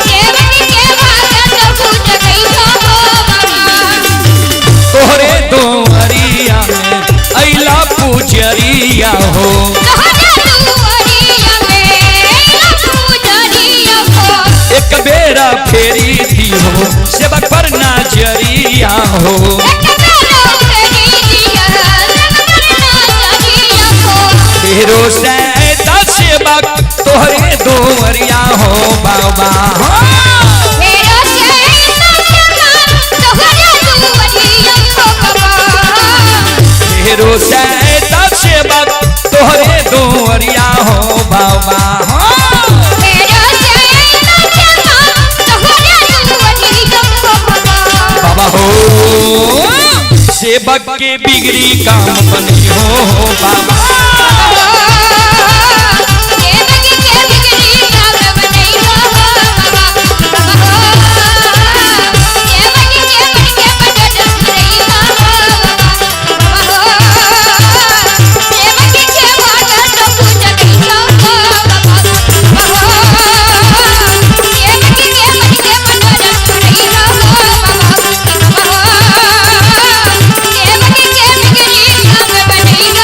सेवक के भागत पूज गई हो बाबा। तोहरे दोरिया में अइला पुजरिया हो। तोहरे दुआरिया में अइला पुजरिया हो। एक बेरा फेरी दी हो सेवक पर नजरिया हो। एक बेरा फेरी दिया सेवक पर नजरिया हो। तेरो से सेवक तोहरे दोरिया हो बाबा हो। तेरो से सेवक तोहरे दुआरिया हो बाबा। तेरो से सेवक तोहरे दोरिया हो बाबा हो। तेरो से सेवक तोहरे दुआरिया हो बाबा। बाबा हो सेवक के बिगड़ी काम बनी हो बाबा। सेवक के बिगड़ी काम बनई हो बाबा। बाबा हो सेवक के मन के मनोरथ पुरई हो बाबा। बाबा हो सेवक के भागत पूज गई हो बाबा। बाबा हो सेवक के मन के मनोरथ पुरई हो बाबा। बाबा हो सेवक के बिगड़ी काम बनई हो बाबा।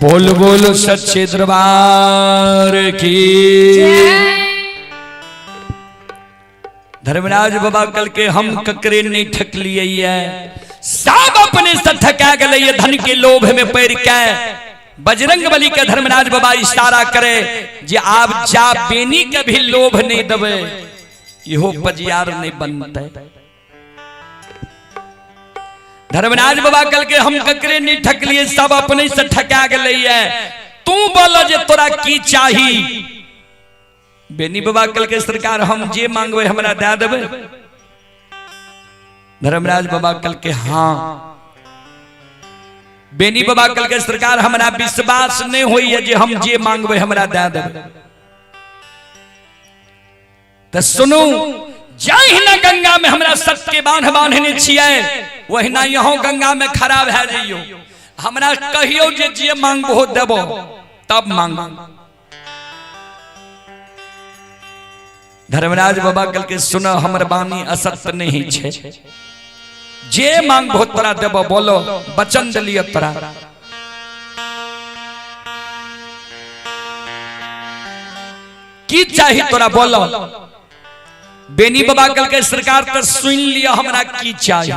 बोल बोल सच्चे दरबार की। धर्मराज बाबा कल के हम ककरे नहीं ठक लिए है, सब अपने से ठका गए धन के लोभ में पड़ के। बजरंग बली के धर्मराज बाबा इशारा करे जे आप जा बेनी के भी लोभ नहीं दबे, इहो पजियार नहीं बनते। धर्मराज बाबा कल के हम ककरे नहीं ठक लिए, सब अपने से ठका गए है। तू बोल जे तोरा की चाही। बेनी बाबा कल के सरकार हम जे मांगवे हमरा दे देबे। धर्मराज बाबा कल के हाँ। बेनी बाबा कल के सरकार हमरा विश्वास नहीं होई है जे हम जे मांगवे हमरा दे देबे। तो सुनू, जहिना गंगा में हमरा सत्य के बांध बांधने छियै वहिना यहाँ गंगा में खराब है जइयो। हमरा कहियो जे जे मांगबो देबो तब मांग। धर्मराज बाबा कल के सुन, हमर बानी असत्य नहीं छे, जे मांगबो तोरा देबो, बोलो वचन दिलियो तोरा। की चाही तोरा बोलो। बेनी बाबा कल के सरकार तो सुन लिया हमरा की चाही।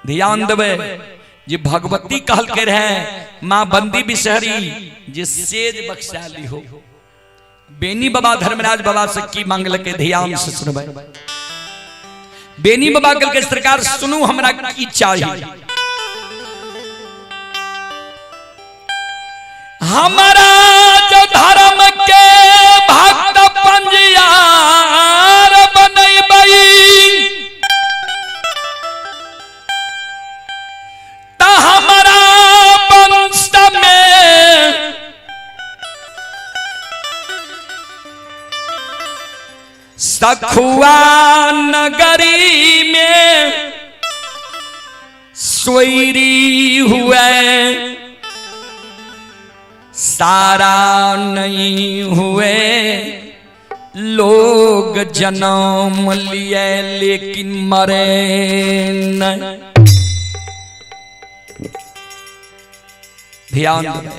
ध्यान देवे जे भगवती कहल के रहे मां बंदी बिसहरी जे सेज बख्शाली हो। बेनी बाबा धर्मराज बाबा से की मांगल के ध्यान से सुनबे। बेनी बाबा कल के सरकार सुनू हमरा की चाही। हमारा जो धर्म के भक्त पंजियार बनैबै त हमारा वंश में सखुआ नगरी में सोयरी हुए, सारा नहीं हुए, लोग जन्म लिए लेकिन मरे नहीं। ध्यान दें,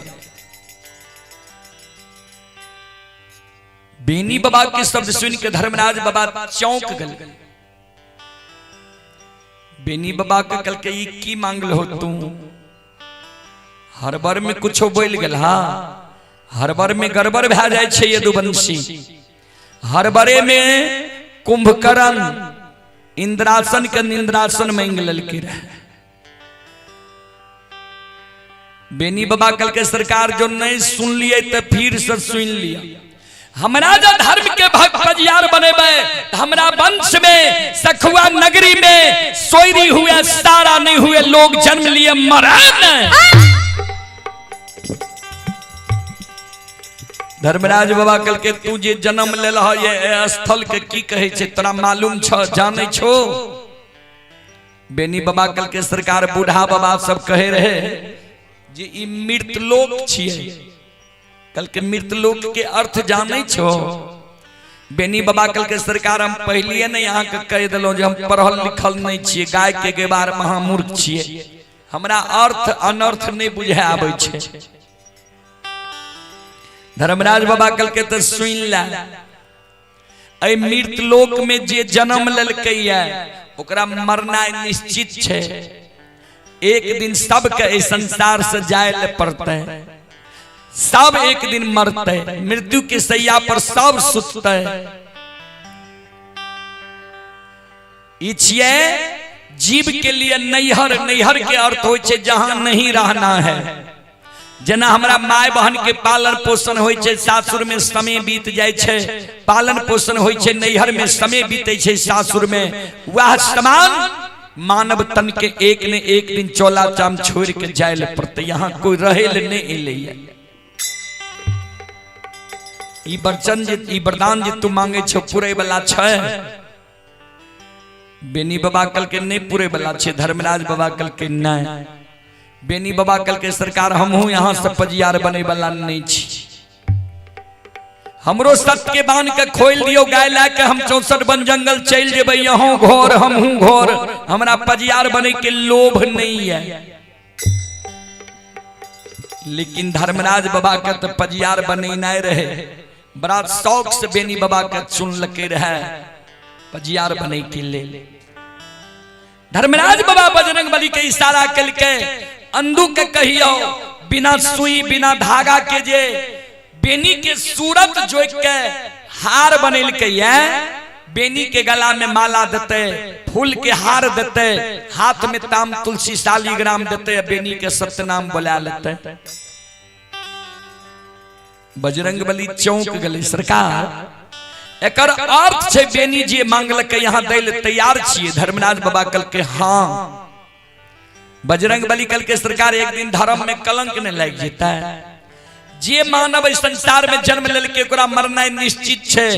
बेनी बाबा के शब्द सुन के धर्मराज बाबा चौंक गए। बेनी बाबा के कल के ई की मांगल हो तू? हर बार में कुछो बोल गल। हाँ, हर बार में गड़बड़ भए जाय छै यदुवंशी। हर बारे में कुंभकर्ण इंद्रासन के निंद्रासन मांग लेलकै रहे। बेनी बाबा कल के सरकार जो नहीं सुन लिए तो फिर से सुन लिया। हमरा जो धर्म के भक्त पजियार बनेबै, हमरा वंश में सखुआ नगरी में सोयरी हुए, सारा नहीं हुए, लोग जन्म लिए मरे नहीं। धर्मराज बाबा कल के तू जे जन्म लेल ये स्थल के की कहे छे तोरा मालूम छ, जाने छो? बेनी बाबा कल के सरकार बूढ़ा बाबा सब कहे रहे जे ई मृतलोक छिए। कल के मृतलोक के अर्थ जाने छो? बेनी बाबा कल के सरकार हम पहलिए नहीं यहाँ के कह दिलों जे हम पढ़ल लिखल नहीं छिए, गाय के गेबार महामूर्ख छिए, हमरा अर्थ अनर्थ नहीं बुझे आबै छे। धर्मराज बाबा कल के तो सुन ला, एहि मृतलोक में जे जन्म लेलकै ओकरा मरना निश्चित छे। एक दिन सबके एहि संसार से जाय ले पड़तै, सब एक दिन मरतै, मृत्यु के सैया पर सब सुततै। ई छियै जीव के लिए नैहर। नैहर के अर्थ होइ छै जहां नहीं रहना है। जेना हमरा my बहन के पालन पोषण होइ छै, सासुर में समय बीत जाइ छै, पालन पोषण होइ छै, नैहर में समय बीतै छै सासुर में, वह समान मानव तन के एक ने एक दिन चोला चाम छोड़ के जाय ले पड़तै। यहाँ कोई रहे ले नहीं एलैया। ई वचन जे, ई वरदान जे तू मांगे छो पूरे वाला छै? बेनी बाबा कल के नहीं पूरे वाला छै। धर्मराज बाबा कल के नहीं। बेनी बाबा कल के सरकार हमहू यहाँ से पजियार बने वाला नहीं छी, हमरो सत्य के बांध के खोल दियो गाय ला के हम 64 वन जंगल चल जेबै, यहों घोर हमहू घोर, हमरा पजियार बने के लोभ नहीं है। लेकिन धर्मराज बाबा के तो पजियार बनेनाइ रहे, बड़ा शौक से बेनी बाबा के चुनलकै रहे पजियार बने के लेल। धर्मराज बाबा बजरंग बली के इशारा कलकै, अंधू के कहियो बिना सुई बिना धागा के जे बेनी के सूरत जोड़ के हार बनेलकै है, बेनी के गला में माला देते, फूल के हार देते, हाथ में ताम तुलसी शालिग्राम देते, बेनी के सत्यनाम बोला लेते। बजरंग बली चौंक गए, सरकार एकर अर्थ छै बेनी जी मांगलकै यहाँ दै ले तैयार छियै। धर्मराज बाबा कहलकै हाँ। बजरंग बली कहलकै सरकार एक दिन धर्म में कलंक नहीं लागि जेतै, जे मानव एहि संसार में जन्म लेलकै ओकरा मरनाइ निश्चित छै,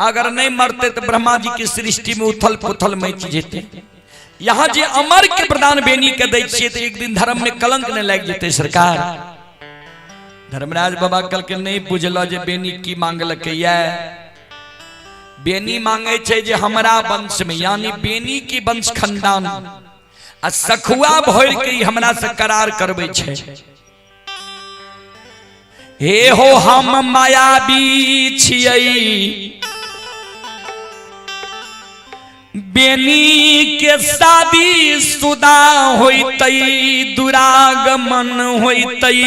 अगर नहीं मरते तो ब्रह्मा जी के सृष्टि में उथल पुथल मचि जेतै। यहाँ जे अमर के प्रदान बेनी के दै छियै तो एक दिन धर्म में कलंक नहीं लागि जेतै सरकार। धर्मराज बाबा कहलकै नहीं बुझल जे बेनी की मांगलकै ये। बेनी मांगे छै जे हमरा वंश में, यानी बेनी की वंश खानदान आ सखुआ भर के हमरा से करार करबै छै। हे हो हम मायावी छियै, बेनी के शादी सुदा होइतै, दुरागमन होइतै,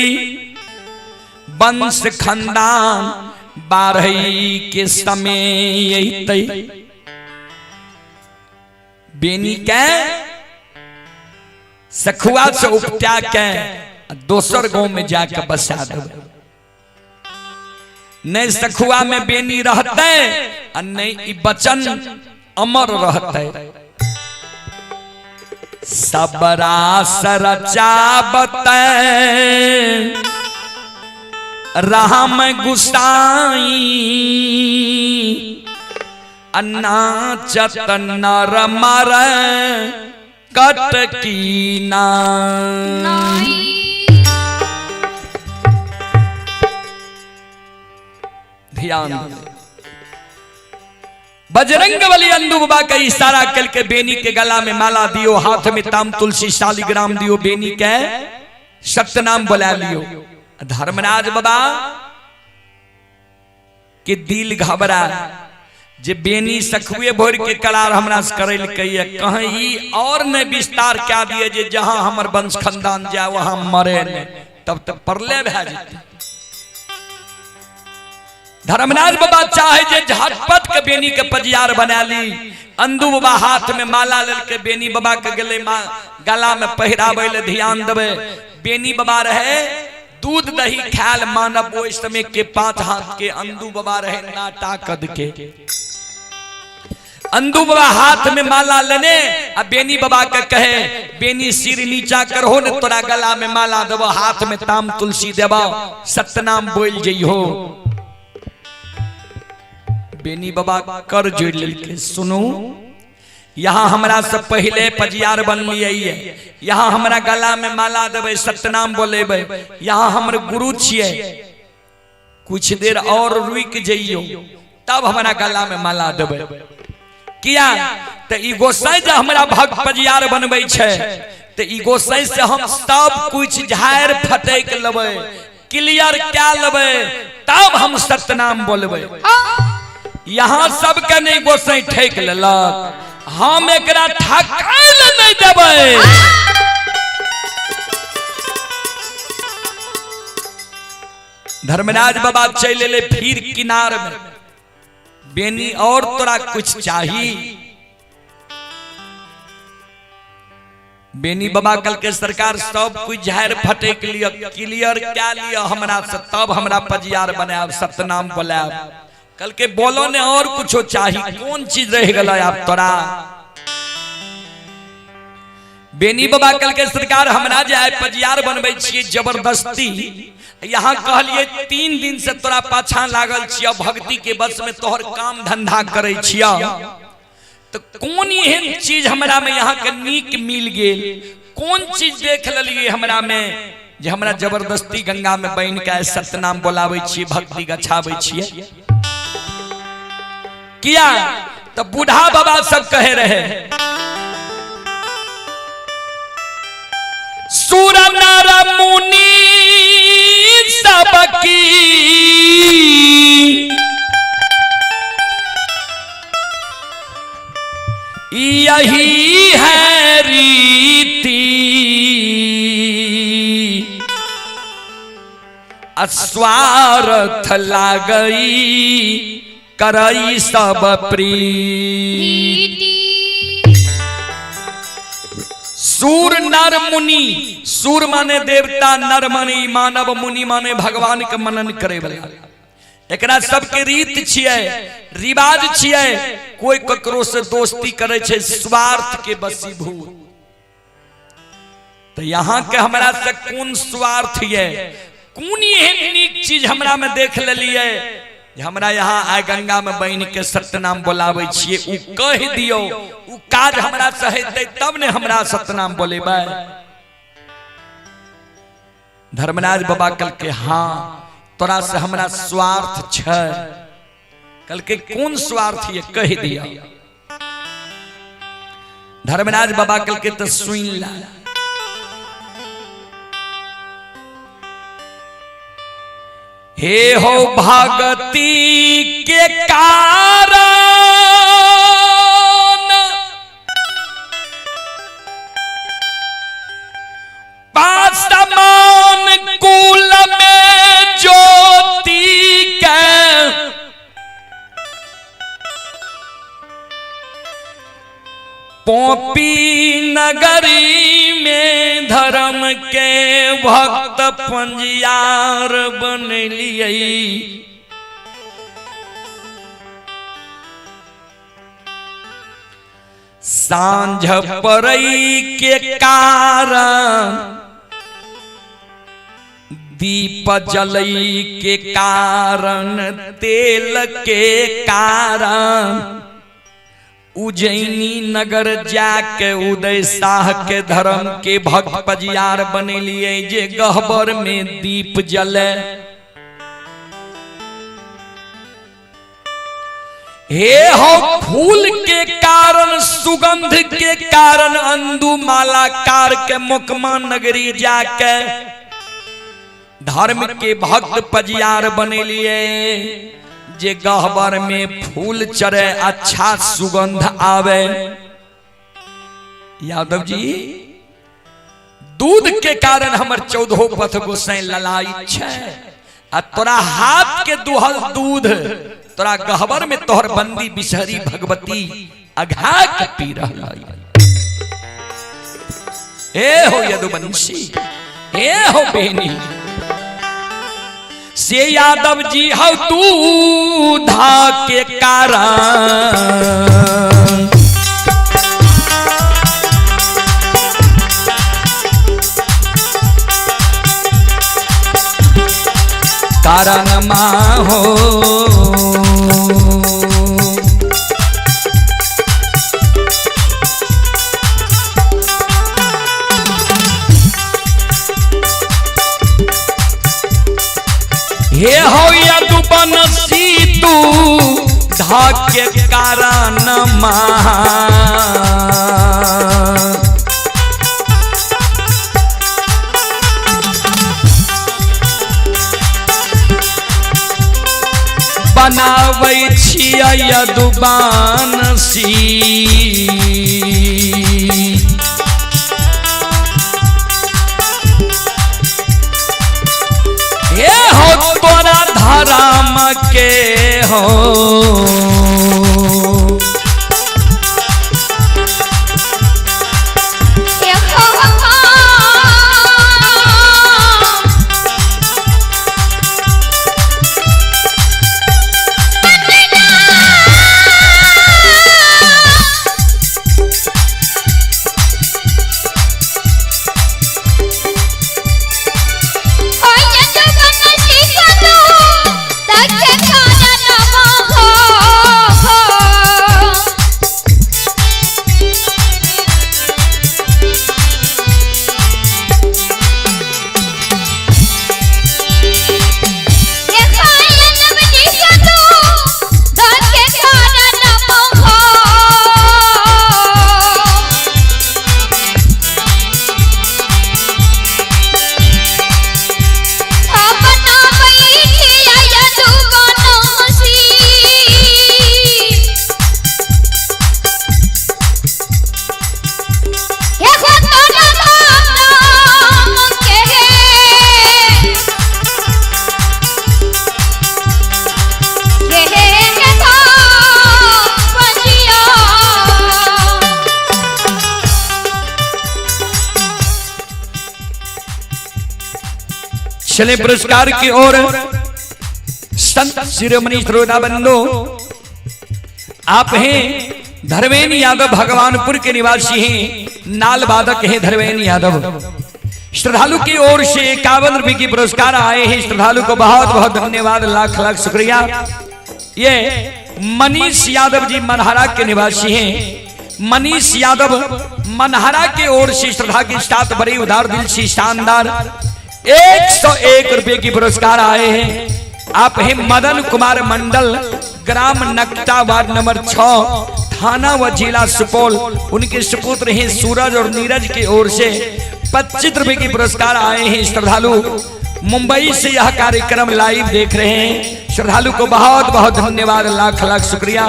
वंश खानदान बाढ़ै के समय अइतै। बेनी के सखुआ से उपटा के दोसर गांव में जाके बसा देबै। नहीं सखुआ में बेनी रहते आ नहीं ई वचन अमर रहते। सबरा सरचाबते राम गुसाई नाचत नर मर कटकी नाई। ध्यान दे। बजरंग बली अंदू बाबा का इशारा करके बेनी के गला में माला दियो, हाथ में ताम तुलसी शालिग्राम दियो, बेनी के सत्यनाम बुला लियो। धर्मराज बाबा के दिल घबरा जे बेनी सखुए भोर के करार हमरा से करल कहिए कहीं ई और ने विस्तार क्या दिए जे जहां हमर वंश खानदान जाए वहां मरे ने, तब तक परले भए जेतै। धर्मराज बाबा चाहे जे झटपट के बेनी के पजियार बना ली। अंदू बाबा हाथ में माला लेके बेनी बाबा के गले गला में पहिराबै ले ध्यान देवे। बेनी बाबा रहे दूध दही खायल मानव ओहि समय के 5 हाथ के, अंदू बाबा रहे नाटा कद के। अंदू बाबा हाथ में माला लेने आ बेनी बाबा के कहे बेनी सिर नीचा करहो ने तोरा गला में माला देबो, हाथ में ताम तुलसी देबो, सत्यनाम बोल जइहो। बेनी बाबा कर जोड़ लेलकै, सुनू यहाँ हमरा से पहले पजियार बन लिए, यहाँ हमरा गला में माला देबै, सत्यनाम बोलेबै, यहाँ हमर गुरु छियै, कुछ देर और रुक जइयो तब हमरा गला में माला देबै। किया तो ई गोसाई जे हमरा भक्त पजियार बनबै छै तो ई गोसाई से हम सब कुछ झाड़ फटैक लेबै, क्लियर क्या लेबै, तब हम सत्यनाम बोलबै। यहाँ सबके नहीं गोसाई ठेक लेलक, हम एकरा ठकाय ले नहीं देबै। धर्मराज बाबा चलि एलै फिर किनार में, बेनी और तोरा कुछ चाही? बेनी बाबा कल के सरकार सब कुछ झाड़ फटैक लिया, क्लियर क्या लिया हमरा से, तब हमरा पजियार बनायब, सत्यनाम बोलायब। कल के बोलो ने और कुछो चाही, कौन चीज रह गल आप तोरा? बेनी बाबा कल के सरकार हमरा जे आइ पजियार बनबै छियै जबरदस्ती, यहाँ कहलिए 3 दिन से तोरा पाछा लागल छियै, भक्ति के बस में तोहर काम धंधा करै छियै, तो कौन एहन चीज हमरा में यहाँ के नीक मिल गेल, कौन चीज देख लेलिए हमरा में जे हमरा जबरदस्ती गंगा में बन के सत्यनाम बोलाबै छियै, भक्ति गछाबै छियै? किया तो बूढ़ा बाबा सब कहे रहे सुर नर मुनि सबकी यही है रीति, अस्वार्थ लागई करई सब प्रीति। सूर नर मुनि, सूर माने देवता, नर माने मानव, मुनि माने भगवान के मनन करे वाला। एकरा सबके रीत छियै, रिवाज छियै, कोई ककरो से दोस्ती करे छै स्वार्थ के वशीभूत। तो यहाँ के हमरा से कोन स्वार्थ ये, कोन एहन नीक चीज हमरा में देख लेलिए हमरा यहाँ आइ गंगा में बन के सत्यनाम बोलाबै छियै, उ कहि दियौ, उ काज हमरा से हेतै तब ने हमरा सत्यनाम बोलेबै। धर्मराज बाबा कहलकै हाँ तोरा से हमरा स्वार्थ छै। कहलकै कोन स्वार्थ ये कहि दिया। धर्मराज बाबा कहलकै तऽ सुनि ला, हे हो भगती के कारण पासमान कुल में ज्योति के पोपी नगरी में धर्म के भक्त पंजियार बनलिए। सांझ पड़ै के कारण दीप जलै के कारण तेल के कारण उज्जैनी नगर जाके उदय शाह के धर्म के भक्त पजियार बनेलिए जे गहबर में दीप जले। हे हो फूल के कारण सुगंध के कारण अंदू मालाकार के मुकमा नगरी जाके धर्म के भक्त पजियार बनेलिए जे गहबर में फूल चढ़े अच्छा सुगंध आवे। यादव जी दूध के कारण हमर 14 पथ गोसाई ललाई छै आ तोरा हाथ के दुहल दूध तोरा गहबर में तोहर बंदी बिसहरी भगवती अघा के पी रहल। हे हो यदुवंशी, हे हो बेनी से यादव जी हौ दूधा के कारण कारण माँ हो। हे हो यदुवंशी तू धाके कारण माँ बनाबै छियै यदुवंशी। हे हो तोरा धर्म के हो चले पुरस्कार की ओर। संत शिरोमणि श्रोता बंधु, आप हैं धर्मेंद्र यादव, भगवानपुर के निवासी हैं, नाल वादक हैं धर्मेंद्र यादव। श्रद्धालु की ओर से 51 रुपए की पुरस्कार आए हैं। श्रद्धालु को बहुत बहुत धन्यवाद, लाख लाख शुक्रिया। ये मनीष यादव जी मनहरा के निवासी हैं। मनीष यादव मनहरा के ओर से श्रद्धा के साथ बड़ी उदार दिल से शानदार 101 रुपए की पुरस्कार आए हैं। आप हैं मदन कुमार मंडल, ग्राम नकटा, वार्ड नंबर 6, थाना व जिला सुपौल। उनके सुपुत्र हैं सूरज और नीरज की ओर से 25 रुपए की पुरस्कार आए हैं। श्रद्धालु मुंबई से यह कार्यक्रम लाइव देख रहे हैं। श्रद्धालु को बहुत बहुत धन्यवाद, लाख लाख शुक्रिया,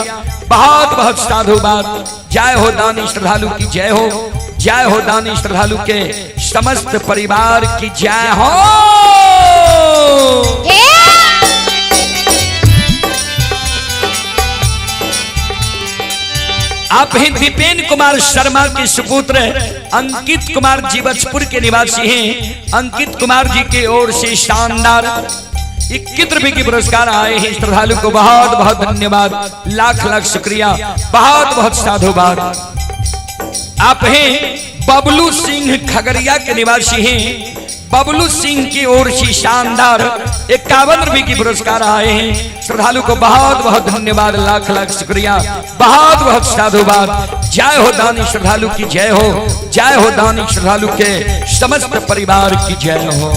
बहुत बहुत साधुवाद। जय हो दानी श्रद्धालु की जय हो, जय हो दानी श्रद्धालु के समस्त परिवार की जय हो। आप हैं दीपेन कुमार शर्मा के सुपुत्र अंकित कुमार जीवछपुर के निवासी हैं। अंकित कुमार जी की ओर से शानदार 21 रुपए की पुरस्कार आए हैं। श्रद्धालु को बहुत बहुत धन्यवाद, लाख लाख शुक्रिया, बहुत बहुत साधुवाद। आप हैं बबलू सिंह खगड़िया के निवासी हैं। बबलू सिंह की ओर से शानदार 51 रुपए की पुरस्कार आए हैं। श्रद्धालु को बहुत बहुत धन्यवाद, लाख लाख शुक्रिया, बहुत बहुत साधुवाद। जय हो दानी श्रद्धालु की जय हो, जय हो दानी श्रद्धालु के समस्त परिवार की जय हो।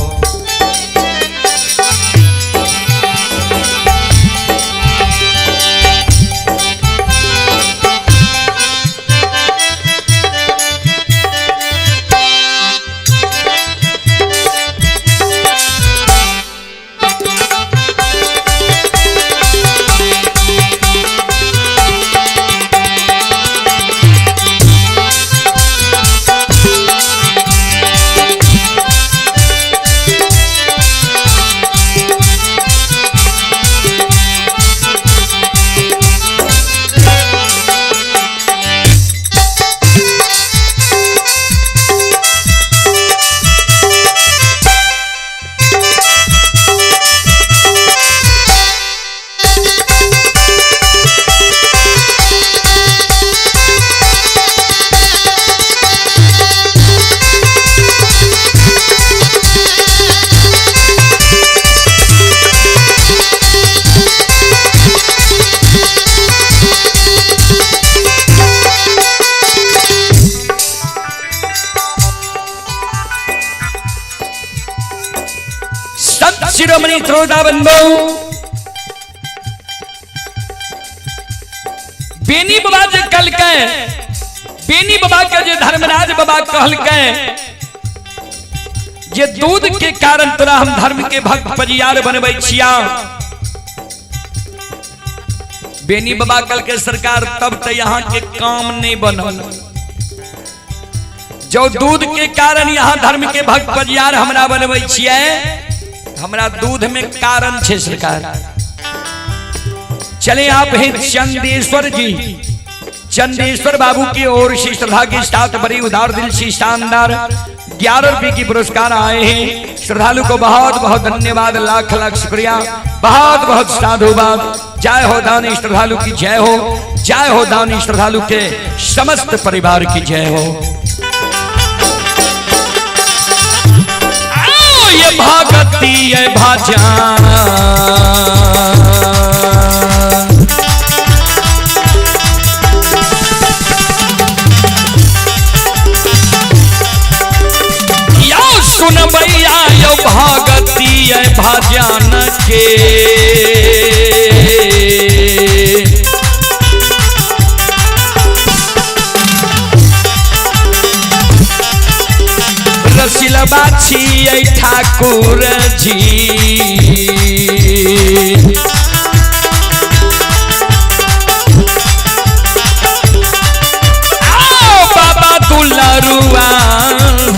संत शिरोमणि श्रोता बंधु, बेनी बाबा जे कल के, बेनी बाबा के जे धर्मराज बाबा कहल के जे दूध के कारण तोरा हम धर्म के भक्त परियार बनबै छिया। बेनी बाबा कल के सरकार तब तो यहाँ के काम नहीं बनल, जो दूध के कारण यहाँ धर्म के भक्त परियार हमरा बनबै छियै, हमरा दूध में कारण छे सरकार। चले आप हैं चंदेश्वर जी, चंदेश्वर बाबू की ओर से श्रद्धा के साथ बड़ी उदार दिल से शानदार 11 रुपए की पुरस्कार आए हैं। श्रद्धालु को बहुत बहुत धन्यवाद, लाख लाख शुक्रिया, बहुत बहुत साधुवाद। जय हो दानी श्रद्धालु की जय हो, जय हो दानी श्रद्धालु के समस्त परिवार की जय हो। आओ ये भगती ये भजन, सुन भैया यो भगती ये भजन के। रसिलबा छियै ठाकुर जी, आओ बाबा दुलरुआ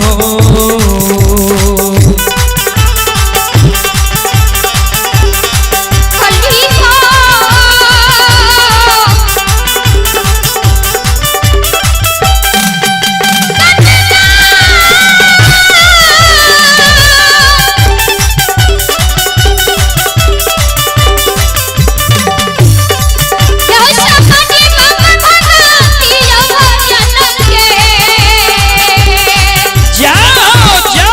हो। जाओ जाओ।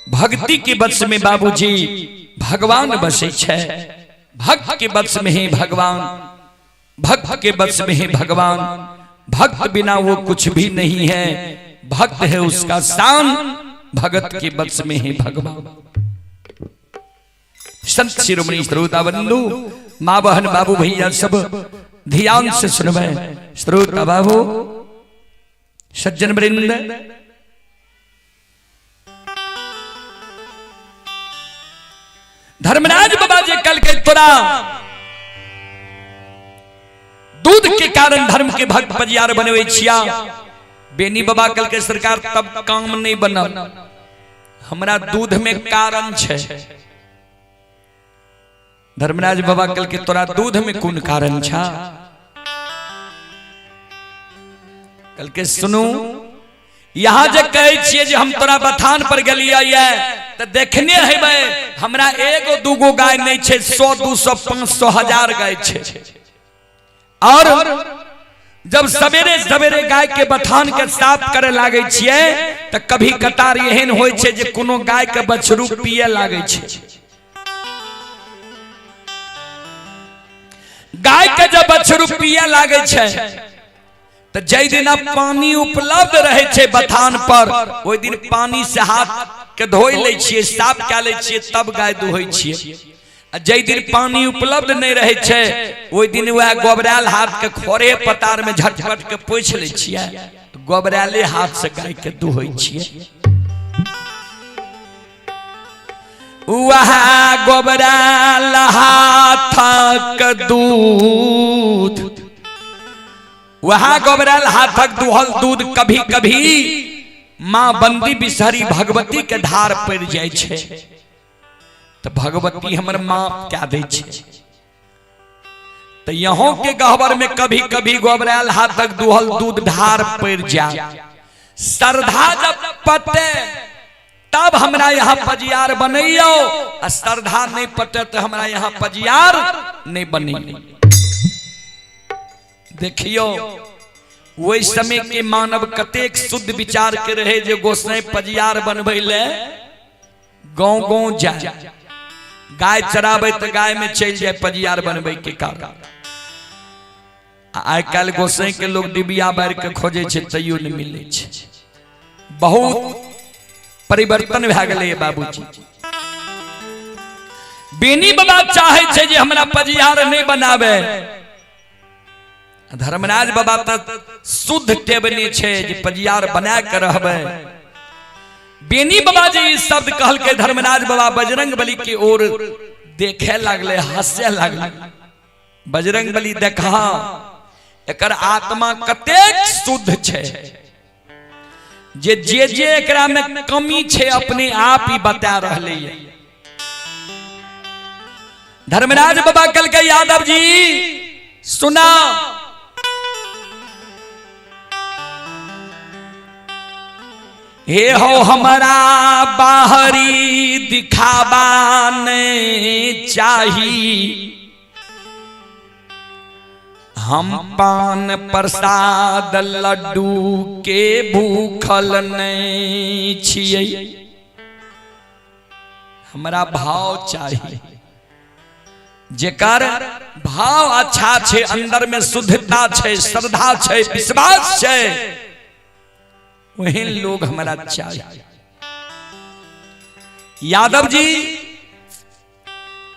भक्ति के वश में बाबूजी भगवान बसे छे, भक्त के वश में ही भगवान, भक्त के वश में ही भगवान। भक्त बिना वो कुछ भी नहीं है, भक्त है उसका शान, भगत के वश में ही भगवान। संत शिरोमणि श्रोता बंधु, माँ बहन बाबू भैया सब ध्यान से सुनबे। श्रोता बाबू, सज्जन वृंद, धर्मराज बाबा जे कल के तोरा दूध के कारण धर्म के भक्त पजियार बनवे छिया। बेनी बाबा कल के सरकार तब काम नहीं बनल, हमरा दूध में कारण छे। धर्मराज बाबा कल के तोरा दूध में कोन कारण छा? कल के सुनू, यहाँ जे कहै छियै जे हम तोरा बथान पर गेलियै ये तऽ देखने हेबै हमरा एगो दूगो गाय नहीं छै, 100 200 500 1000 गाय छै। और जब सवेरे सवेरे गाय के बथान के साफ करे लागै छियै तऽ कभी कतार एहन होइ छै जे कोनो गाय के बछरू पिए लागै छै। गाय के जब बछरू पिए लागै छै तऽ जाहि दिना पानी उपलब्ध रहै छै बथान पर, ओहि दिन पानी से हाथ के धोइ लै छियै, साफ कए लै छियै, तब गाय दुहै छियै। आ जाहि दिन पानी उपलब्ध नहि रहै छै ओहि दिन वएह गोबरायल हाथ के खोरे पतार में झटपट के पोछि लै छियै, गोबरायले हाथ से गाय के दुहै छियै। वह गोबरायल हाथक दूध, वह गोबरायल हाथक दुहल दूध कभी कभी माँ बंदी बिसहरी भगवती के धार पड़ जाइ छै तऽ भगवती हमर माँ क्या दै छै। तऽ यहाँ के गहबर में कभी कभी गोबरायल हाथक दुहल दूध धार पड़ जाए। श्रद्धा जब पटे तब हमरा यहाँ पजियार बनैयो, आ श्रद्धा नहीं पटे तो हमरा यहाँ पजियार नहीं बनैयो। देखियो ओहि समय के मानव कतेक शुद्ध विचार के रहे जे गोसाई पजियार बनबै ले गाँव गाँव जाए, गाय चराबै तऽ गाय में चलि जाए पजियार बनबै के कारण। आइ काल्हि गोसाई के लोग डिबिया बारि के खोजै छै तैयो नहि मिलै छै। बहुत परिवर्तन भए गेलै बाबूजी। बेनी बाबा चाहे छै जे हमरा पजियार नहि बनावे, धर्मराज बाबा तऽ शुद्ध टेबने छै जे पजियार बना के रहबै। बेनी बाबा जी ई शब्द कहलकै, धर्मराज बाबा बजरंग बली के ओर देखे लागले, हंसे लागले। बजरंग बली देखा एकर आत्मा कतेक शुद्ध छै, जे जे जे एकरा में कमी छै अपने आप ही बता रहले। धर्मराज बाबा कहलकै यादव जी सुना, हे हो हमारा बाहरी दिखावा नहीं चाही, हम पान प्रसाद लड्डू के भूखल नहीं छियै, हमरा भाव चाही। जेकर भाव अच्छा छै, अंदर में शुद्धता छै, श्रद्धा छै, विश्वास छै, वही लोग हमरा चाहिए। यादव जी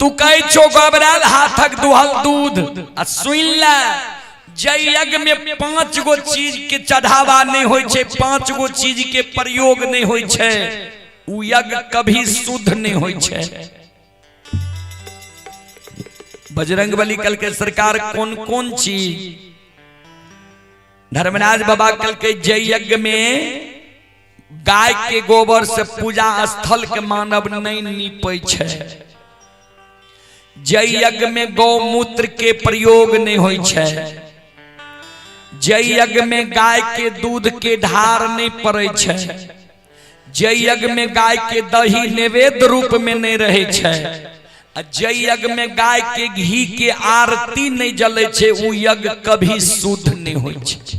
तू कहै छो गोबरायल हाथक दुहल दूध, आ सुन ले जय यज्ञ में 5 गो चीज के चढ़ावा नहीं होय छै, 5 गो चीज के प्रयोग नहीं होय छै, उ यज्ञ कभी शुद्ध नहीं होय छै। बजरंग बली कल के सरकार कौन कौन चीज? धर्मराज बाबा कल के जय यज्ञ में गाय के गोबर से पूजा स्थल के मानव नहीं नीपै छै, जय यज्ञ में गौमूत्र के प्रयोग नहीं होय छै, जय यज्ञ में गाय के दूध के ढार नहीं पड़ै छै, जय यज्ञ में गाय के दही नैवेद्य रूप में नहीं रहै छै, जय यज्ञ में गाय के घी के आरती नहीं जलै छै, उ यज्ञ कभी शुद्ध नहीं होय छै।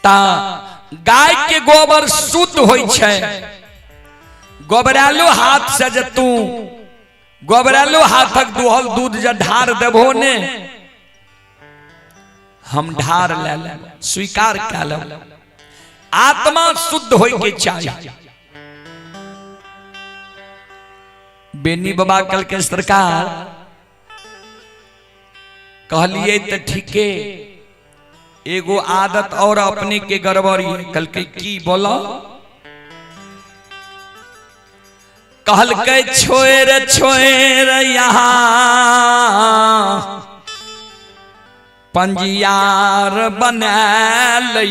ता गाय के गोबर शुद्ध होय छै, गोबरालो हाथ से जे तू गोबरालो हाथक दुहल दूध जे ढार देबो ने, हम ढार ले लेब, स्वीकार कए लेब। आत्मा शुद्ध होय के चाहिए। बेनी बाबा कल के सरकार कहलिए तो ठीके, एगो आदत और अपने के गड़बड़ी है। कहलकै की बोलो? कहलकै छोड़ छोड़ यहाँ पंजियार बना लै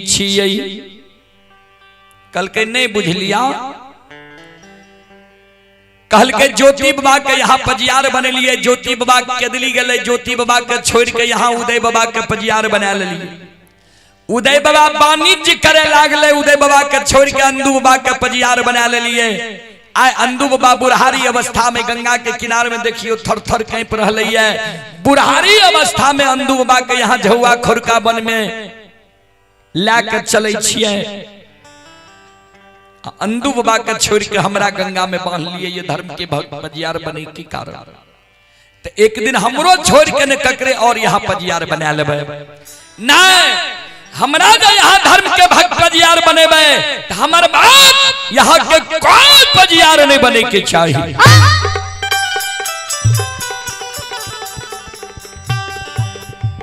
छियै। कहलकै नहीं बुझलिया? कहलकै ज्योति बाबा के यहाँ पजियार बनेलिए, ज्योति बाबा के दिल्ली गेलै, ज्योति बाबा के छोड़ के यहाँ उदय बाबा के पजियार बना लेलिए। उदय बाबा वाणिज्य करे लागले, उदय बाबा के छोड़ के अंदू बाबा के पजियार बना लेलिए। आइ अंदू बाबा बुढ़ारी अवस्था में गंगा के किनारे में देखियो थर थर काँपि रहलै है। बुढ़ारी अवस्था में अंदू बाबा के यहाँ झौआ खोरका वन में लए के चलै छियै। अंदू बाबा के छोड़ के हमरा गंगा में बांध लिए, ये धर्म के पजियार बने के कारण। तो एक दिन हमरो छोड़ के ने ककरे और यहाँ पजियार बना लेबै। नहीं, हमरा जो यहाँ धर्म के भक्त पजियार बनेबै तो हमर बात यहाँ के कोई पजियार नहीं बने के चाहिए।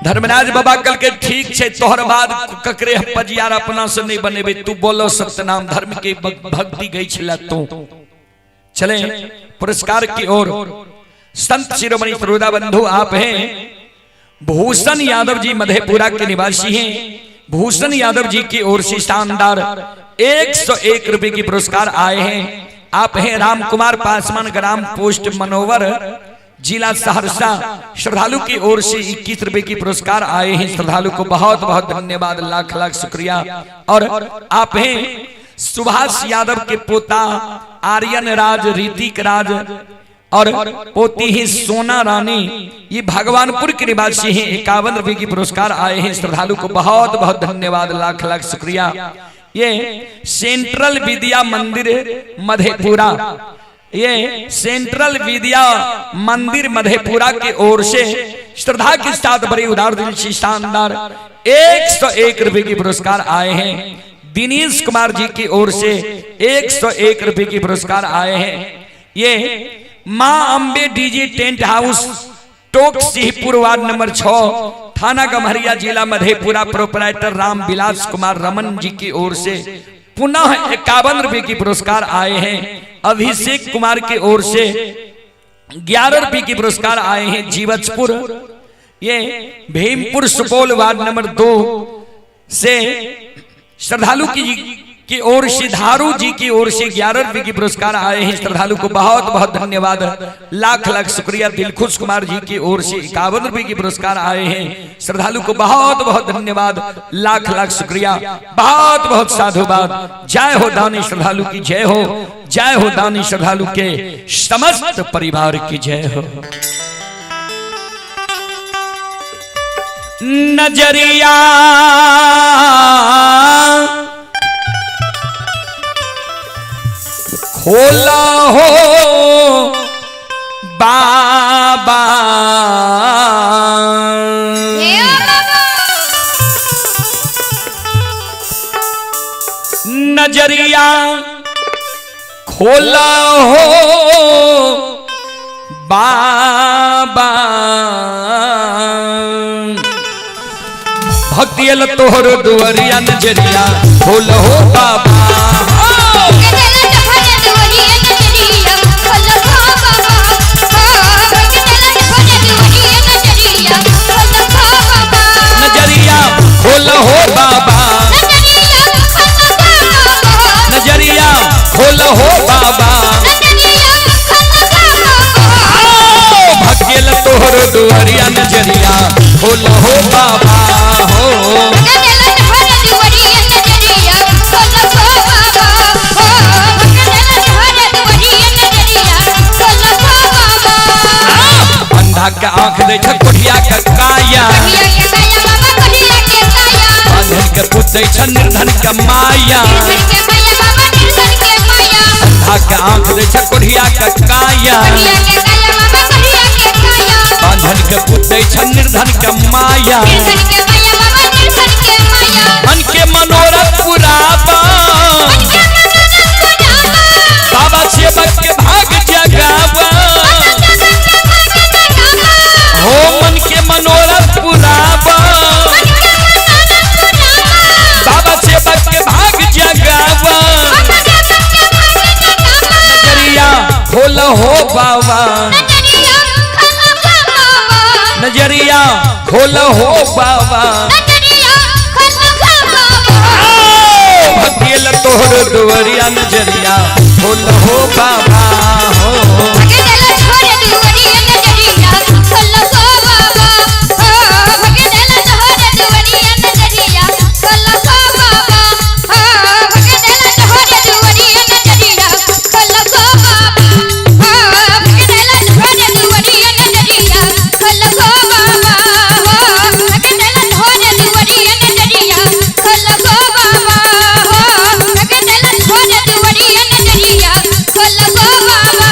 धर्मराज बाबा कल के ठीक छे, तोहर बाद ककरे पजियार अपना से नहीं बनेबे, तू बोलो सत्यनाम धर्म के भक्ति गई छला तू। चले पुरस्कार की ओर। संत शिरोमणि श्रोता बंधु आप हैं भूषण यादव जी, मधेपुरा के निवासी हैं। भूषण यादव जी की ओर से शानदार 101 रुपए की पुरस्कार आए हैं। आप हैं राम कुमार पासवान, ग्राम पोस्ट मनोवर, जिला सहरसा। श्रद्धालु की ओर से 21 रुपए की पुरस्कार आए हैं। श्रद्धालु को बहुत बहुत धन्यवाद, लाख लाख शुक्रिया। और आप हैं सुभाष यादव के पोता आर्यन राज, ऋतिक राज और पोती ही सोना रानी, ये भगवानपुर के निवासी हैं। 51 रुपए की पुरस्कार आए हैं। श्रद्धालु को बहुत बहुत धन्यवाद, लाख लाख शुक्रिया। ये सेंट्रल विद्या मंदिर मधेपुरा, ये सेंट्रल विद्या मंदिर मधेपुरा के ओर से श्रद्धा के साथ बड़ी उदार दिल से शानदार 101 रुपए की पुरस्कार आए हैं। दिनेश कुमार जी की ओर से 101 रुपए की पुरस्कार आए हैं। ये मां अम्बे डीजे टेंट हाउस, टोक सिंहपुर, वार्ड नंबर 6, थाना गम्हरिया, जिला मधेपुरा, प्रोपराइटर राम विलास कुमार रमन जी की ओर से पुनः 51 रुपए की पुरस्कार आए हैं। अभिषेक कुमार की ओर से 11 रुपए की पुरस्कार आए हैं। जीवछपुर, ये भीमपुर सुपौल, वार्ड नंबर 2 से श्रद्धालु की ओर से धारू जी की ओर से 11 रुपए की पुरस्कार आए हैं। श्रद्धालु को बहुत बहुत धन्यवाद, लाख लाख शुक्रिया। दिलखुश कुमार जी की ओर से 51 रुपए की पुरस्कार आए हैं। श्रद्धालु को बहुत बहुत धन्यवाद, लाख लाख शुक्रिया, बहुत बहुत साधुवाद। जय हो दानी श्रद्धालु की जय हो, जय हो दानी श्रद्धालु के समस्त परिवार की जय हो। नजरिया खोला हो बाबा, नजरिया खोला हो बाबा, भक्ति तोहर दुआरिया नजरिया खोला हो बाबा। नजरिया खोल हो बाबा, नजरिया खोल हो बाबा, भक्ति तोहर दुआरिया नजरिया खोल हो बाबा हो। अंधा के आंख दे छ कोढ़िया के काया, बांधन के पुत दे छ निर्धन के माया, अंधा के आंख दे छ कोढ़िया के काया, बांधन के पुत दे छ निर्धन के माया, मन के मनोरथ पुरावा बाबा सेवक के भाग जगावा हो, मन के नजरिया खोलो बाबा। नजरिया खोलो हो बाबा। नजरिया खोलो बाबा। भगेल तोहर दुवरिया नजरिया खोलो हो बाबा हो। भगेल छोड़ दुवरिया नजरिया खोलो हो बाबा हो। भगेल छोड़ दुवरिया नजरिया खोलो हो बाबा हो। भगेल छोड़ दुवरिया नजरिया खोलो हो बाबा हो। भगेल छोड़ दुवरिया नजरिया खोलो हो बाबा हो। भगेल छोड़ दुवरिया नजरिया खोलो हो बाबा हो। भगेल छोड़ दुवरिया नजरिया खोलो हो बाबा।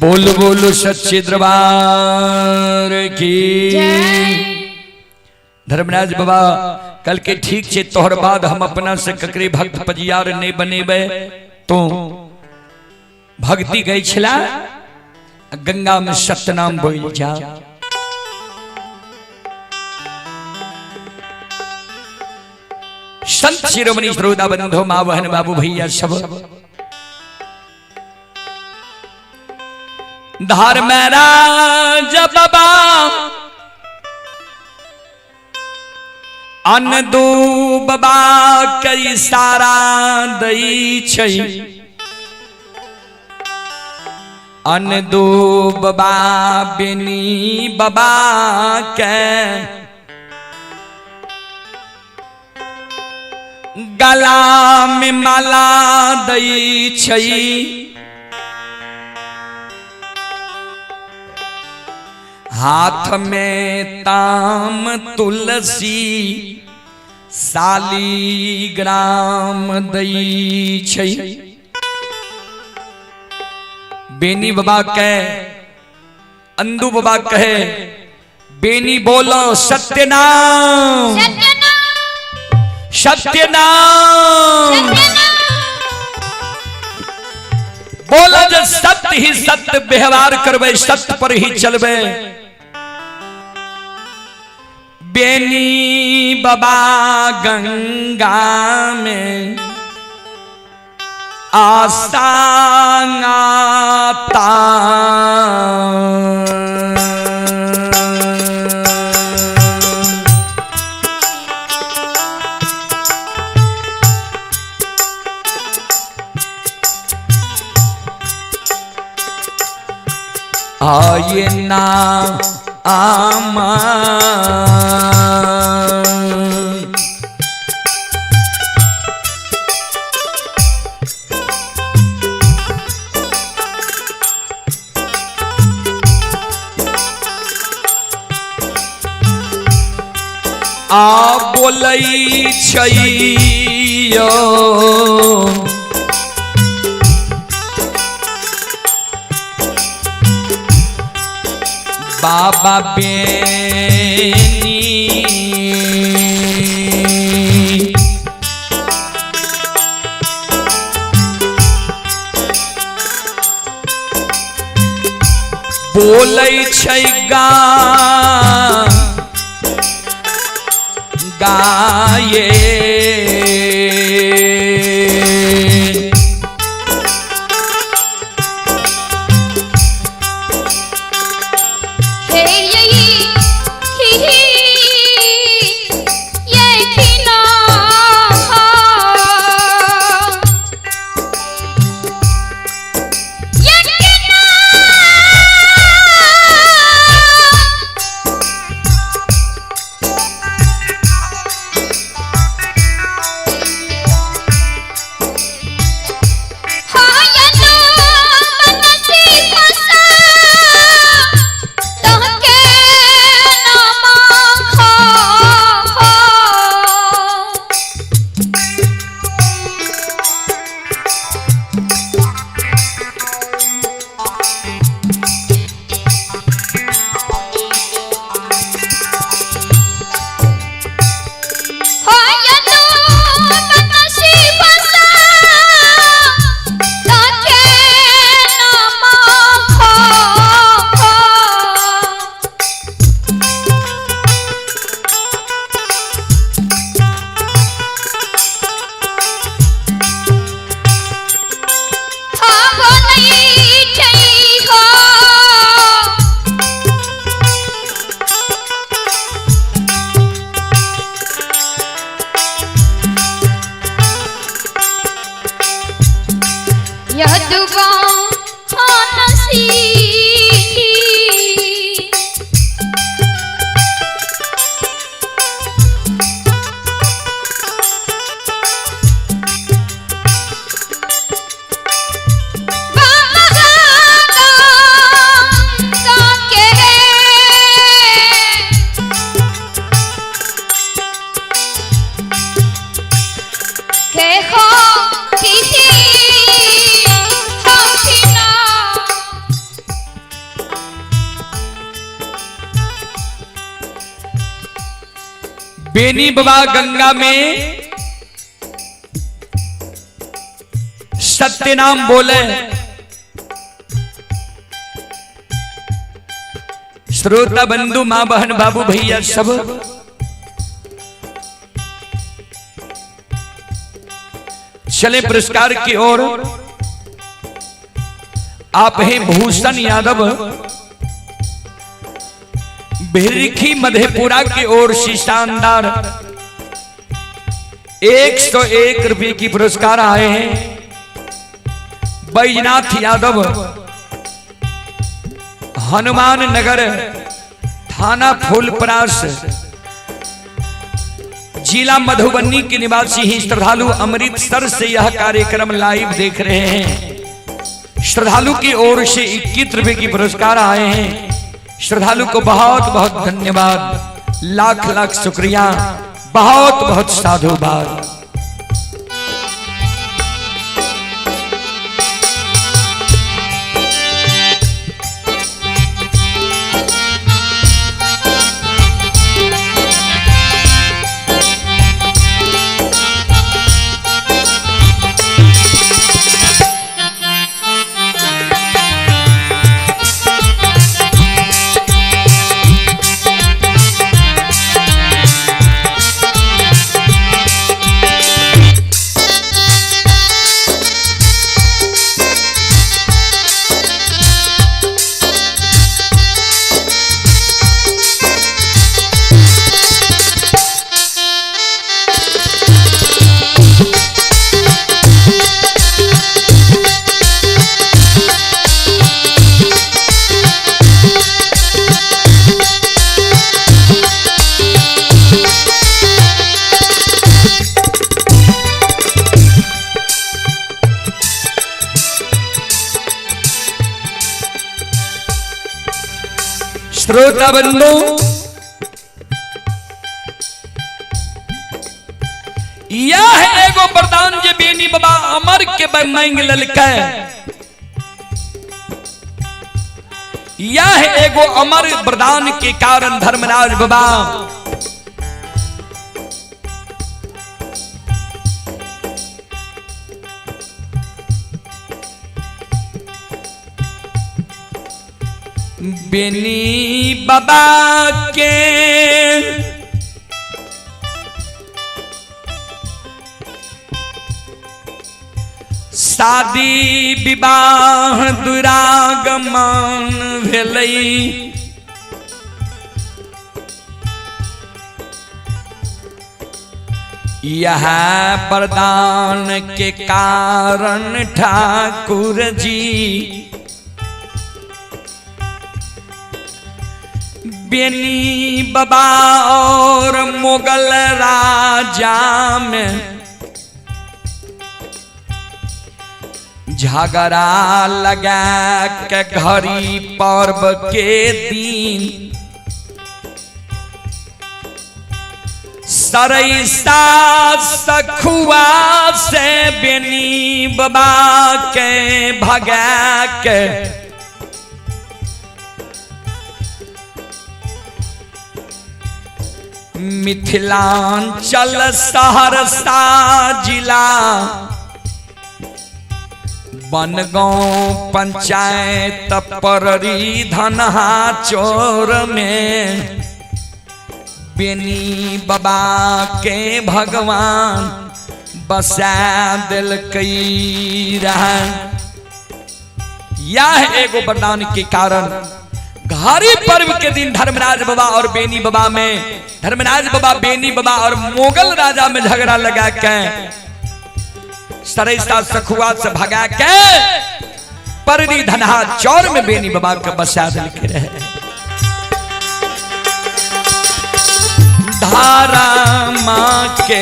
बोल बोलो सच्चे दरबार की। धर्मराज बाबा कल के ठीक छे तोहर बाद हम अपना से ककरे भक्त पजियार नहीं बनेबे। तो भक्ति गई छला गंगा में सत्यनाम बोल जा। संत शिरोमणि श्रोता बंधु माँ बहन बाबू भैया सब धर्मराज बाबा अनदू बाबा कई सारा दई छै। अनदू बाबा बेनी बाबा के गला में माला दई छै। हाथ में ताम तुलसी सालीग्राम दई छै। बेनी बाबा कहे अंदू बाबा कहे बेनी बोलो सत्यनाम सत्यनाम बोलो। जे सत्य ही सत्य व्यवहार करबे सत्य पर ही चलबे। बेनी बाबा गंगा में आस्था आता। आये ना आमा आ बोलै छैयो बाबा बेनी बोलै छै गा गाये हे यही ही ये खिना ये खिना बेनी बाबा गंगा में सत्यनाम बोले। श्रोता बंधु, मां बहन, बाबू भैया सब चले पुरस्कार की ओर। आप हैं भूषण यादव, भिरखी मधेपुरा की ओर से शानदार 101 रुपए की पुरस्कार आए हैं। बैजनाथ यादव, हनुमान नगर, थाना फूलपरास, जिला मधुबनी के निवासी ही श्रद्धालु अमृतसर से यह कार्यक्रम लाइव देख रहे हैं। श्रद्धालु की ओर से 21 रुपए की पुरस्कार आए हैं। श्रद्धालु को बहुत बहुत धन्यवाद, लाख लाख शुक्रिया, बहुत बहुत साधुवाद। श्रोता बंधु, यह एगो वरदान जे बेनी बाबा अमर के मांग ललकै, यह एगो अमर वरदान के कारण धर्मराज बाबा बेनी बाबा के शादी विवाह दुरागमन भेलै, यह वरदान के कारण ठाकुर जी बेनी बाबा और मुगल राजा में झगड़ा लगा के घड़ी पर्व के दिन सरैसा सखुआ से बेनी बाबा के भगा के मिथिलांचल सहरसा जिला बनगांव पंचायत पररी धनहा चोर में बेनी बाबा के भगवान बसा दिलकै रहा। यह एगो वरदान के कारण घड़ी पर्व के दिन धर्मराज बाबा और बेनी बाबा में, धर्मराज बाबा बेनी बाबा और मुगल राजा में झगड़ा लगा के सरैसा सखुआ से भगा के पररी धनहा चौर में बेनी बाबा के बसा दिल के रहे। धारा माँ के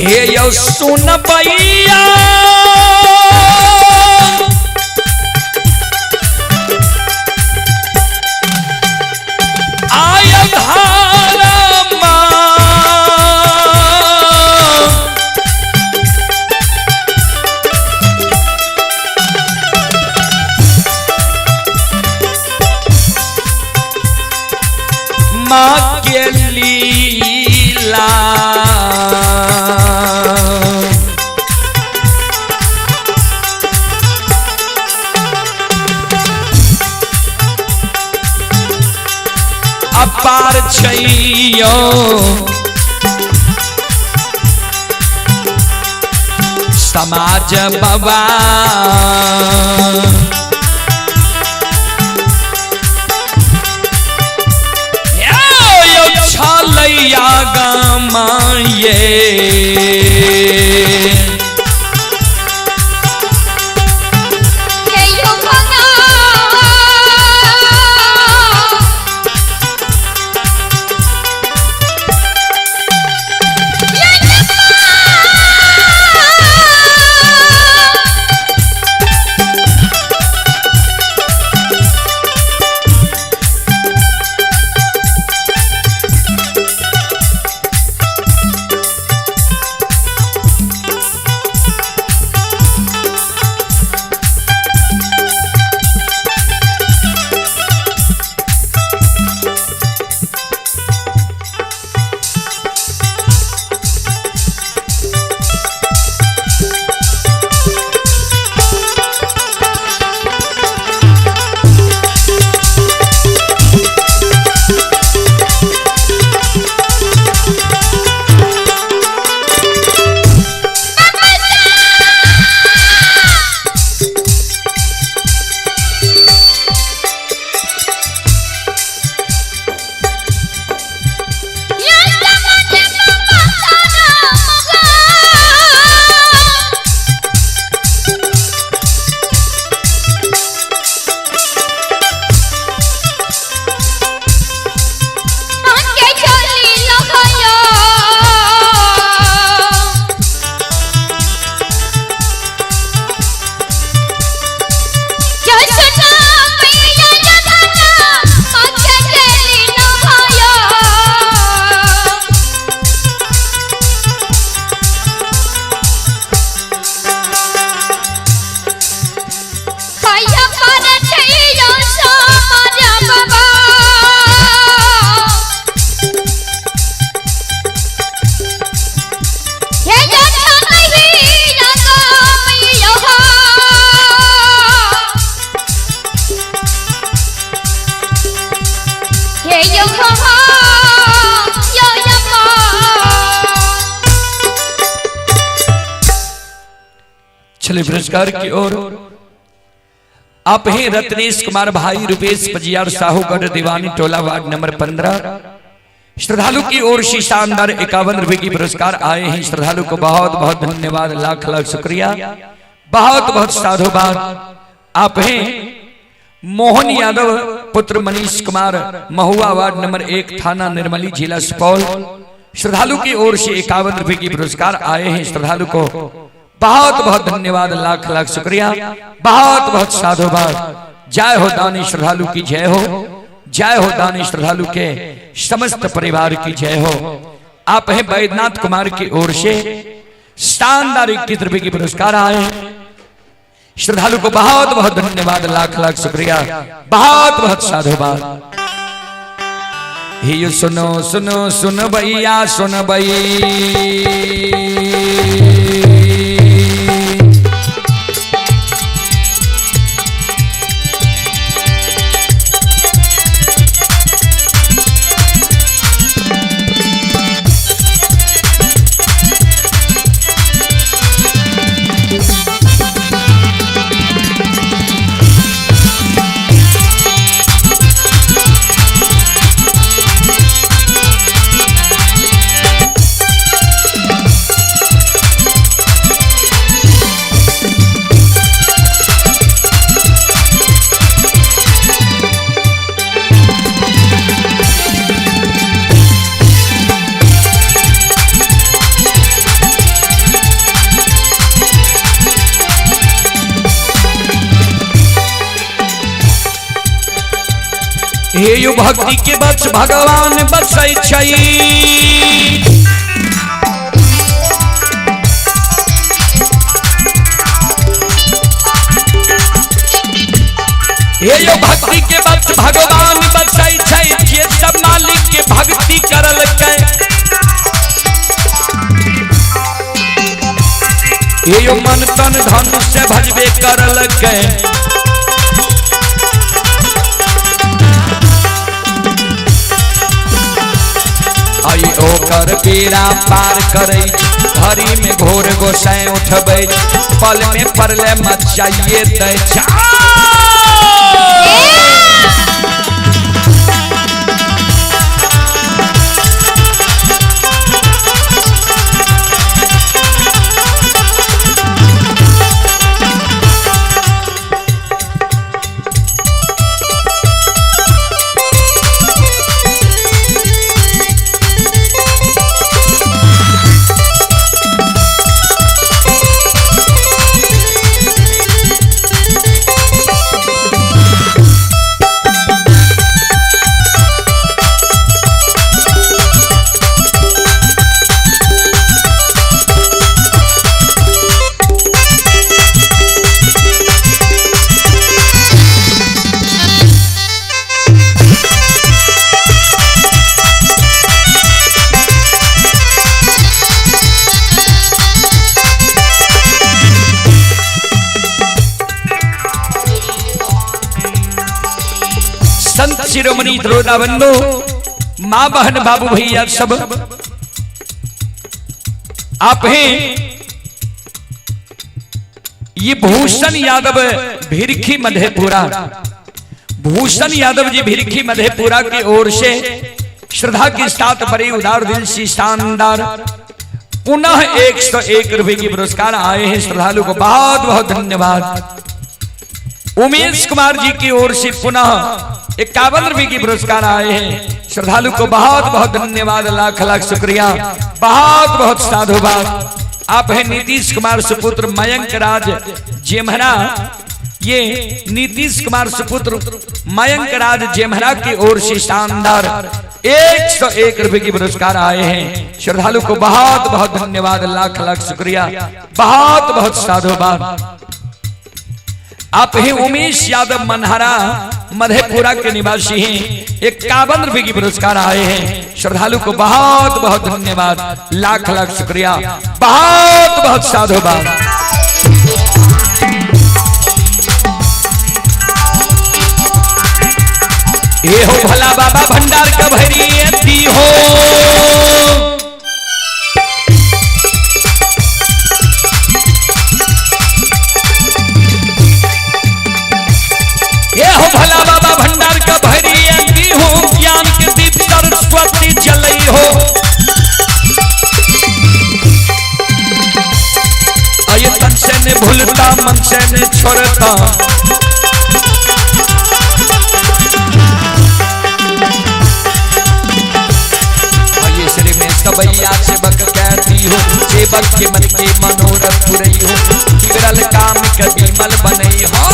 हे यो सुन भैया आय धारा माँ माँ के लीला अपार छैयो समाज बाबा यो छलैया गामा ये हे यो भगा चलिए पुरस्कार की ओर आप हैं रत्नेश कुमार भाई रुपेश पजियार साहूगढ़ दीवानी टोला वार्ड नंबर 15। श्रद्धालु की ओर से शानदार 51 रुपए की पुरस्कार आए हैं। श्रद्धालु को बहुत बहुत धन्यवाद, लाख लाख शुक्रिया, बहुत बहुत साधुवाद। आप हैं मोहन यादव पुत्र मनीष कुमार महुआ वार्ड नंबर 1 थाना निर्मली जिला सुपौल। श्रद्धालु की ओर से 51 रुपए की पुरस्कार आए हैं। श्रद्धालु को बहुत बहुत धन्यवाद, लाख लाख शुक्रिया, बहुत बहुत साधुवाद। जय हो दानी श्रद्धालु की जय हो, जय हो दानी श्रद्धालु के समस्त परिवार की जय हो। आप हैं बैद्यनाथ कुमार की ओर से शानदार 21 रुपए की पुरस्कार आए। श्रद्धालु को बहुत बहुत धन्यवाद, लाख लाख शुक्रिया, बहुत बहुत साधुवाद। हे सुनो सुनो सुन भैया सुन भई, हे यो भक्ति के बस भगवान बसै छै। हे यो भक्ति के बस भगवान बसै छै, जे सब मालिक के भक्ति करलकै। हे यो मन तन धन से भजबे करलकै। आई ओकर बेड़ा पार करै, घड़ी में घोर गोसाई उठबै, पल में परले मचाइए दै छै। संत शिरोमणि द्रोदा बंधु, माँ बहन बाबू भैया सब आप हैं। ये भूषण यादव भिरखी मधेपुरा, भूषण यादव जी भिरखी मधेपुरा की ओर से श्रद्धा के साथ बड़े उदार दिल से शानदार पुनः 101 रुपए की पुरस्कार आए हैं। श्रद्धालु को बहुत बहुत धन्यवाद। उमेश कुमार जी की ओर से पुनः 51 रुपए की पुरस्कार आए हैं। श्रद्धालु को बहुत बहुत धन्यवाद, लाख लाख शुक्रिया, बहुत बहुत साधुवाद। आप हैं नीतीश कुमार सुपुत्र मयंक राज जेमहरा, ये नीतीश कुमार सुपुत्र मयंक राज जेमहरा की ओर से शानदार 101 रुपए की पुरस्कार आए हैं। श्रद्धालु को बहुत बहुत धन्यवाद, लाख लाख शुक्रिया, बहुत बहुत साधुवाद। आप हैं उमेश यादव मनहरा मधेपुरा के निवासी हैं, 51 रुपए की पुरस्कार आए हैं। श्रद्धालु को बहुत बहुत धन्यवाद, लाख लाख शुक्रिया, बहुत बहुत साधुवाद। ये हो भला बाबा भंडार का भरी हो। ये हो भला बाबा भंडार का भरी हो, ज्ञान के दीप सरस्वती जलई हो। अये तन से ने भूलता मन से ने छोड़ता, सबैया सेवक कहती हो, सेवक के मन के मनोरथ पुरई हो, बिगड़ल काम के विमल बनई हो।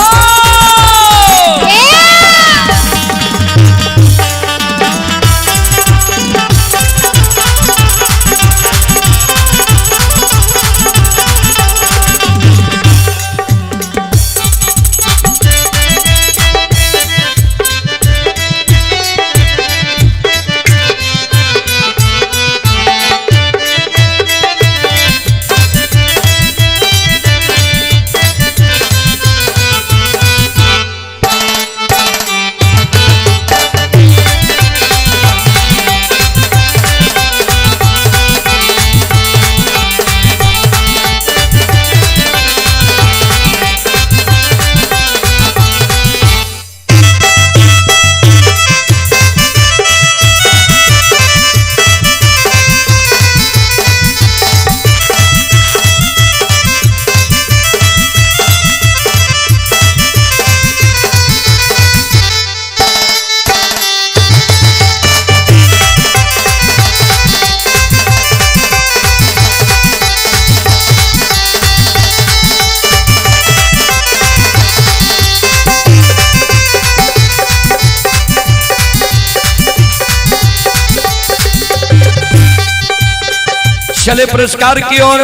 चले पुरस्कार की ओर।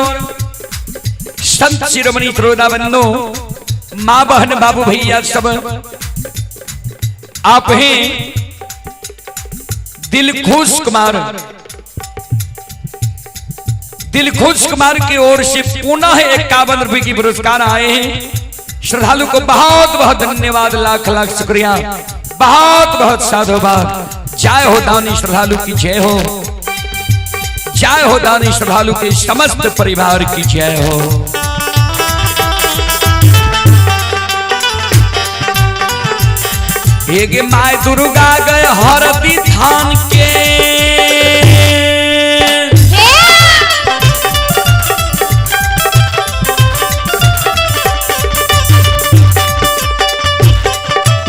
संत शिरोमणि श्रोता बंधु, माँ बहन बाबू भैया सब, आप हैं दिलखुश कुमार, दिलखुश कुमार की ओर से पुनः 51 रुपए की पुरस्कार आए हैं। श्रद्धालु को बहुत बहुत धन्यवाद, लाख लाख शुक्रिया, बहुत बहुत साधुवाद। जय हो दानी श्रद्धालु की जय हो, जय हो दानी श्रद्धालु के समस्त परिवार की जय हो। एक my Durga गए हरदी थान के,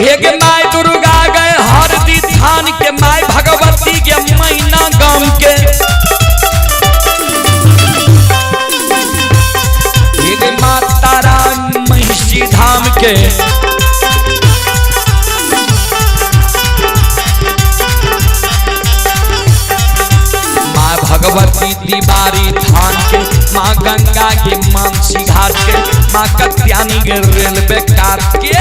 एक my Durga गए हरदी थान के, my Bhagwati के मैना गाम के, एक माँ तारा महिषी धाम के, माँ भगवती दीवारी थान के, माँ गंगा के मानसी घाट के, माँ कत्यानी के रेलवे कार के।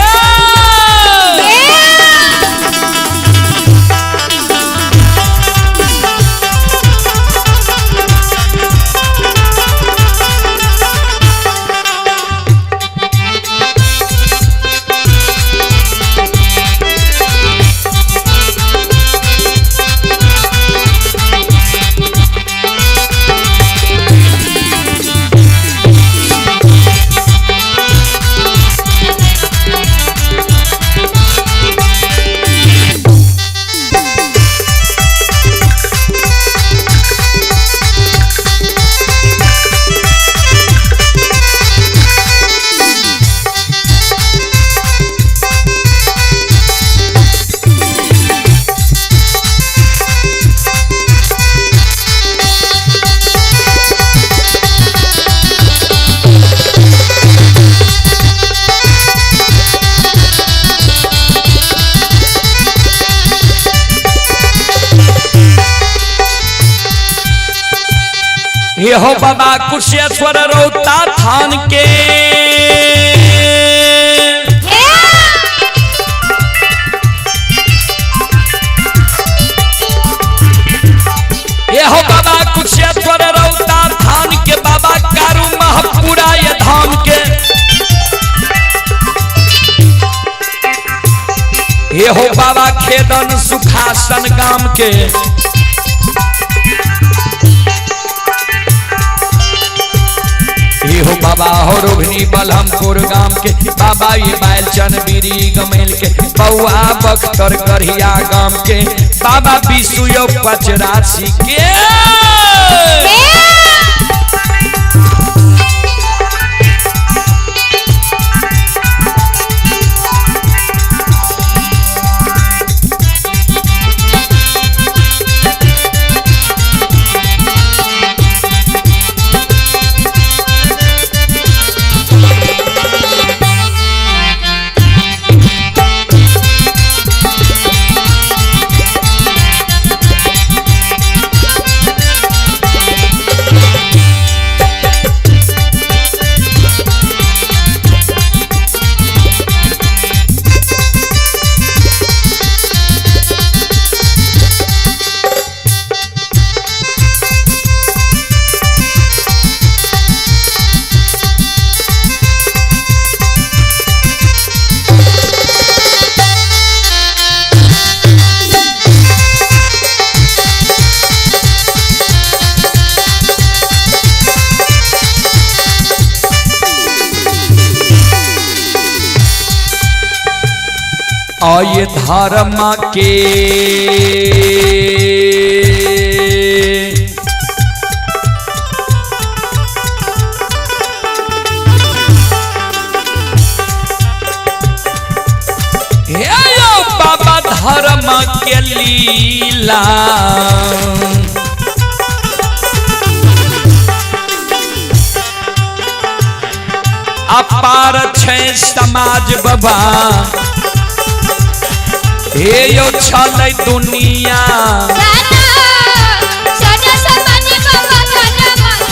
ये हो बाबा कुशेश्वर रौता थान के, ये हो बाबा कुशेश्वर रौता थान के, बाबा कारू महपुरा ये धाम के, ये हो बाबा खेदन सुखासन गाम के, हो बाबा हो रोहिणी बलहमपुर गाम के, बाबा ये बालचन बीरी गमेल के, बउआ बख्तर करिया गाम के, बाबा विशु पचरासी के। आये धर्म के हे बाबा धर्म के लीला, अपार छै समाज बाबा, हे यो छलै दुनिया। सना सना समाज बाबा सना।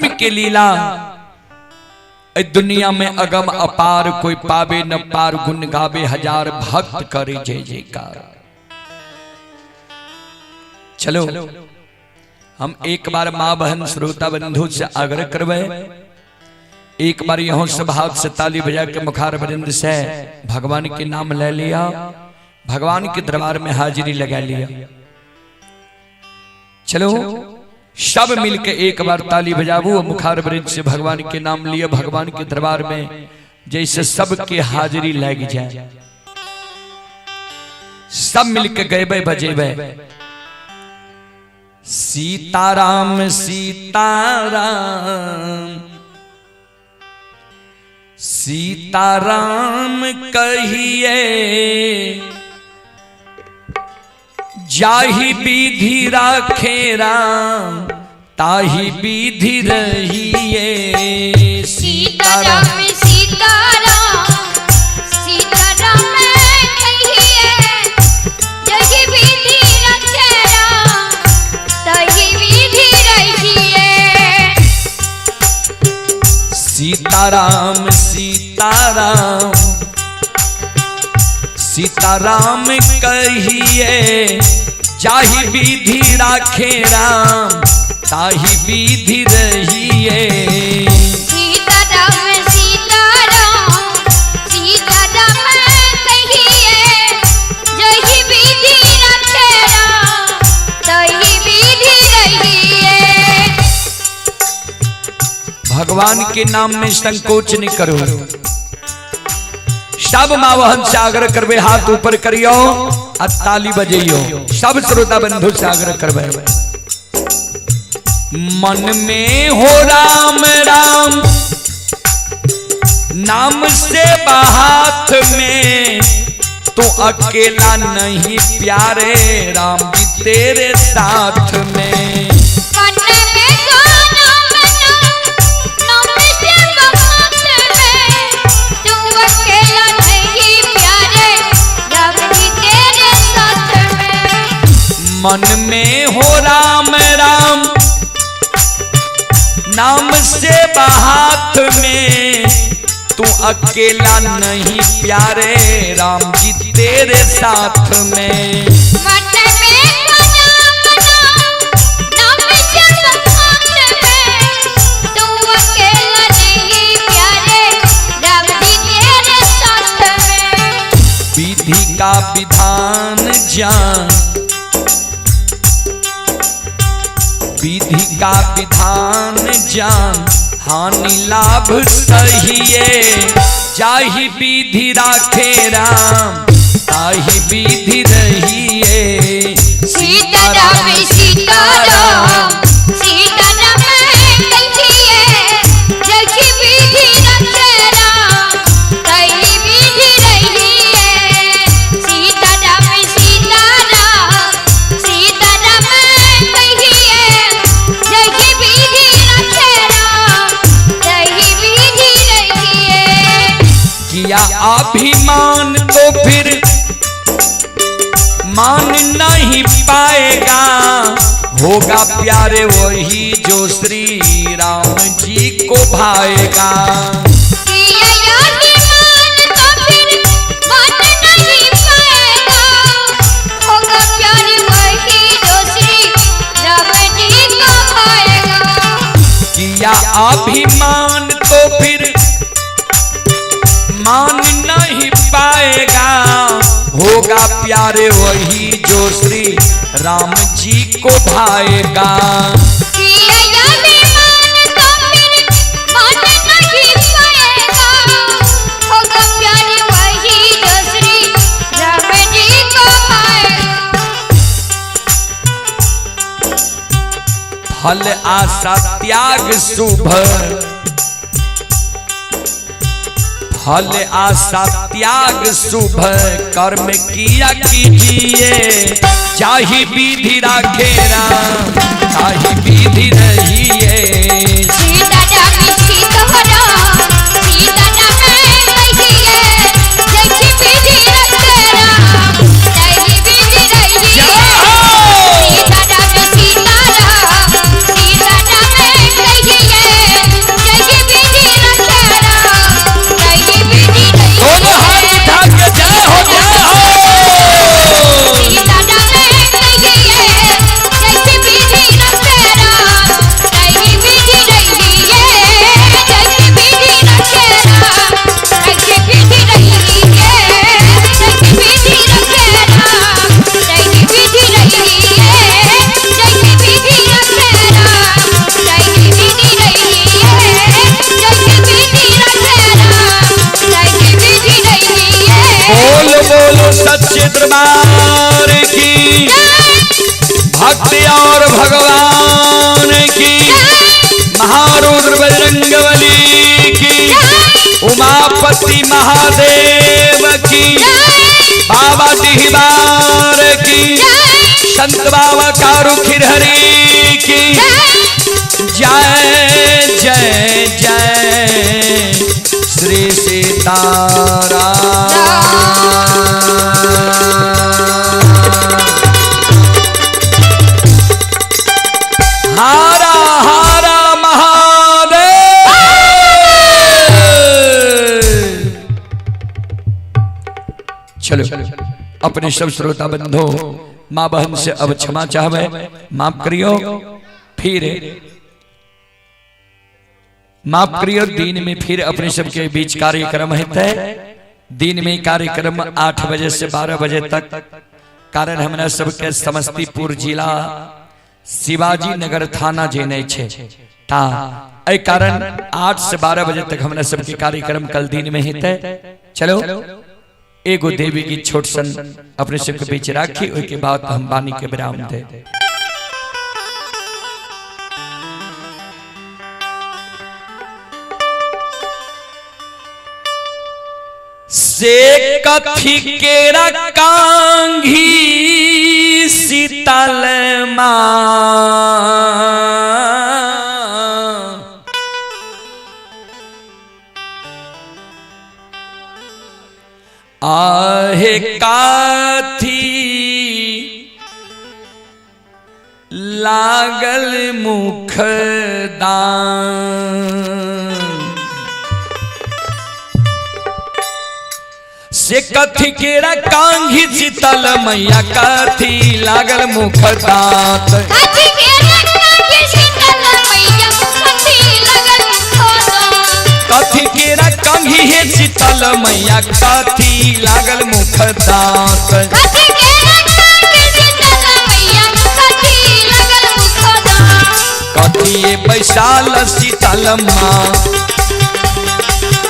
धर्म के लीला दुनिया में अगम अपार, कोई पावे न पार, गुण गावे हजार भक्त करे जय जयकार। चलो हम एक बार माँ बहन श्रोता बंधु से आग्रह करवे, एक बार यहाँ सब हाथ से ताली बजा के मुखार बरिंद से भगवान के नाम ले लिया, भगवान के दरबार में हाजिरी लगा लिया। चलो सब मिलके एक बार ताली बजाबू, मुखार बरिंद से भगवान के नाम लिया, भगवान के दरबार में जैसे सबके हाजिरी लग जाए। सब मिलके गए बजेबे सीताराम सीताराम सीताराम कहिए, जाहि विधि राखे राम ताहि विधि रहिए। सीताराम सीताराम सीताराम कहिए, जाहि विधि राखे राम ताहि विधि रहिए। सीताराम सीताराम सीताराम कहिए, जाहि विधि राखे राम ताहि विधि रहिए। सीताराम सीताराम सीताराम कहिए, जाहि विधि राखे राम ताहि विधि रहिए। भगवान के नाम में संकोच नहीं करो। सब माँ बहन से आग्रह करबे, हाथ ऊपर करियो और ताली बजइयो। सब श्रोता बंधु से आग्रह करबे, मन में हो राम राम नाम से हाथ में, तो अकेला नहीं प्यारे राम जी तेरे साथ में। मन में राम नाम से हाथ में, तू अकेला नहीं प्यारे राम जी तेरे साथ में। मन में हो राम राम नाम से हाथ में, तू अकेला नहीं प्यारे राम जी तेरे साथ में। मन में राम नाम से हाथ में, तू अकेला नहीं प्यारे राम जी तेरे साथ में। विधि का विधान जान, विधि का विधान जान, हानि लाभ सहिए, जाहि विधि राखे राम ताहि विधि रहिए। सीताराम सीताराम सीताराम कहिए, जाहि विधि राखे राम ताहि विधि रहिए। सीताराम सीताराम सीताराम कहिए, जाहि विधि राखे राम ताहि विधि रहिए। किया अभिमान तो फिर मान नहीं पाएगा, होगा प्यारे वही जो श्री राम जी को भाएगा। किया अभिमान तो फिर मान नहीं पाएगा, होगा प्यारे वही जो श्री राम जी को भाएगा। किया अभिमान तो फिर मान नहीं पाएगा, होगा प्यारे वही जो श्री राम जी को भाएगा। किया अभिमान तो फिर मान नहीं पाएगा, होगा प्यारे वही जो श्री राम जी को भाएगा। फल आशा त्याग शुभ, फल आशा त्याग शुभ कर्म किया कीजिए, जाहि विधि राखे राम ताहि विधि रहिए। सीताराम सीताराम सीताराम कहिए, जाहि विधि राखे राम ताहि विधि रहिए। सीताराम सीताराम सीताराम कहिए, महारुद्र बजरंगबली की, उमापति महादेव की, बाबा डिहबार की, संत बाबा कारू खिरहरी की जय जय जय श्री सीताराम। हारा हारा महादेव। चलो अपने सब श्रोता बंधु माँ बहन से अब क्षमा चाहवे, माफ करियो, फिर माफ करियो। दिन में फिर अपने सबके बीच कार्यक्रम है। दिन में कार्यक्रम 8 बजे से 12 बजे तक। कारण हमरा सबके समस्तीपुर जिला शिवाजी नगर थाना जेने छे, ता एहि कारण 8 से 12 बजे तक हमरा सबके कार्यक्रम कल दिन में हेतै। चलो एगो देवी की छोट सन अपने सबके बीच राखी, ओहि के बाद हम वाणी के विराम दे। से कथी केरा कांघी शीतल माँ, आहे काथी लागल मुख दान। से कथी केरा कांघी शीतल मैया कथी लागल मुख दांत। कथी केरा कंघी हे शीतल मैया कथी लागल मुख दांत। कथिए बैसाल शीतल माँ,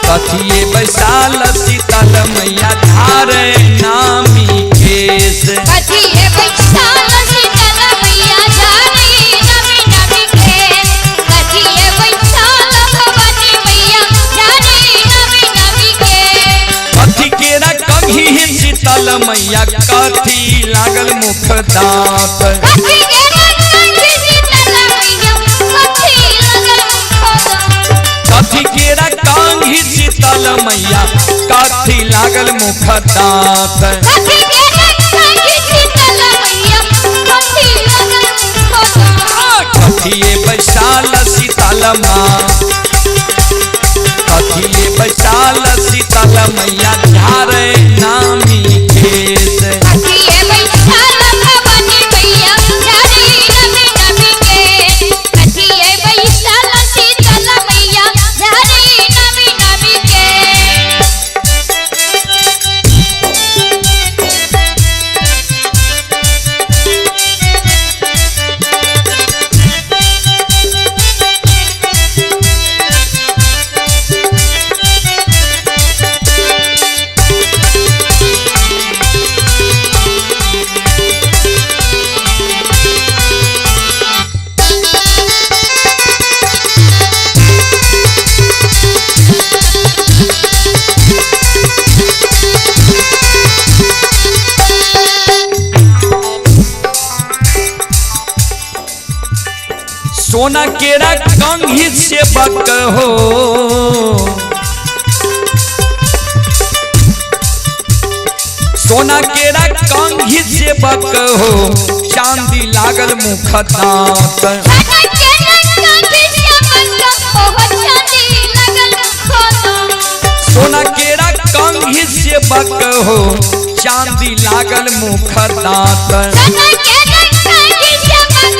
कथिए बैसाल शीतल मैया धारे नामी केस। कथिए बैसाल शीतल मैया धारे नामी नामी केस। कथिए बैसाल भवानी मैया धारे नामी नामी केस। कथी केरा कंघी हे शीतल मैया कथी लागल मुख दांत। कथी केरा कंघी शीतल मैया कथी लागल मुख दांत। कथी केरा कांघी शीतल मैया कथी लागल मुख दांत। कथी केरा कांघी शीतल मैया कथी लागल मुख दांत। कथिए बैसाल शीतल माँ, कथिए बैसाल शीतल मैया झारे नामी केस। कथिए बैसाल भवानी मैया झारे नामी नामी केस। कथिए बैसाल शीतल मैया झारे नामी नामी केस। सोना केरा कंघी से बक हो, सोना केरा कंघी से बक हो, चांदी लागल मुख दांत। सोना केरा कंघी से बक हो, चांदी लागल मुख दांत। सोना केरा कंघी से बक हो, चांदी लागल मुख दांत। सोना केरा कंघी से बक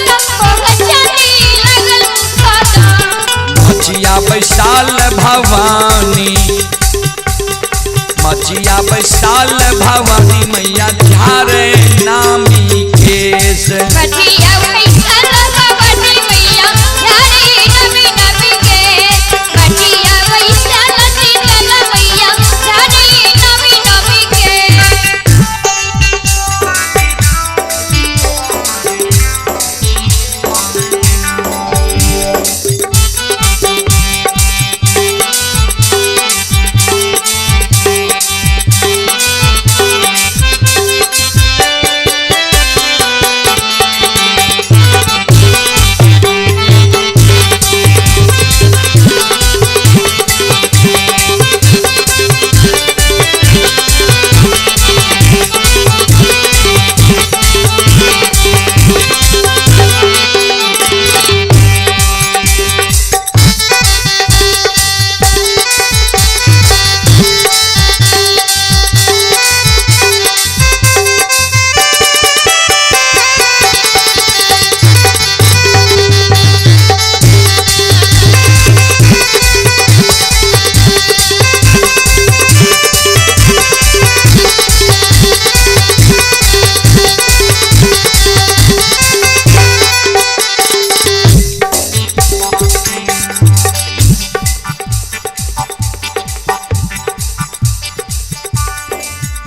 हो, चांदी लागल मुख दांत। मचिया बैसाल भवानी, मचिया बैसाल भवानी मैया झारे नामी केस। मचिया बैसाल भवानी मैया झारे नामी नामी केस। मचिया बैसाल शीतल मैया झारे नामी नामी केस।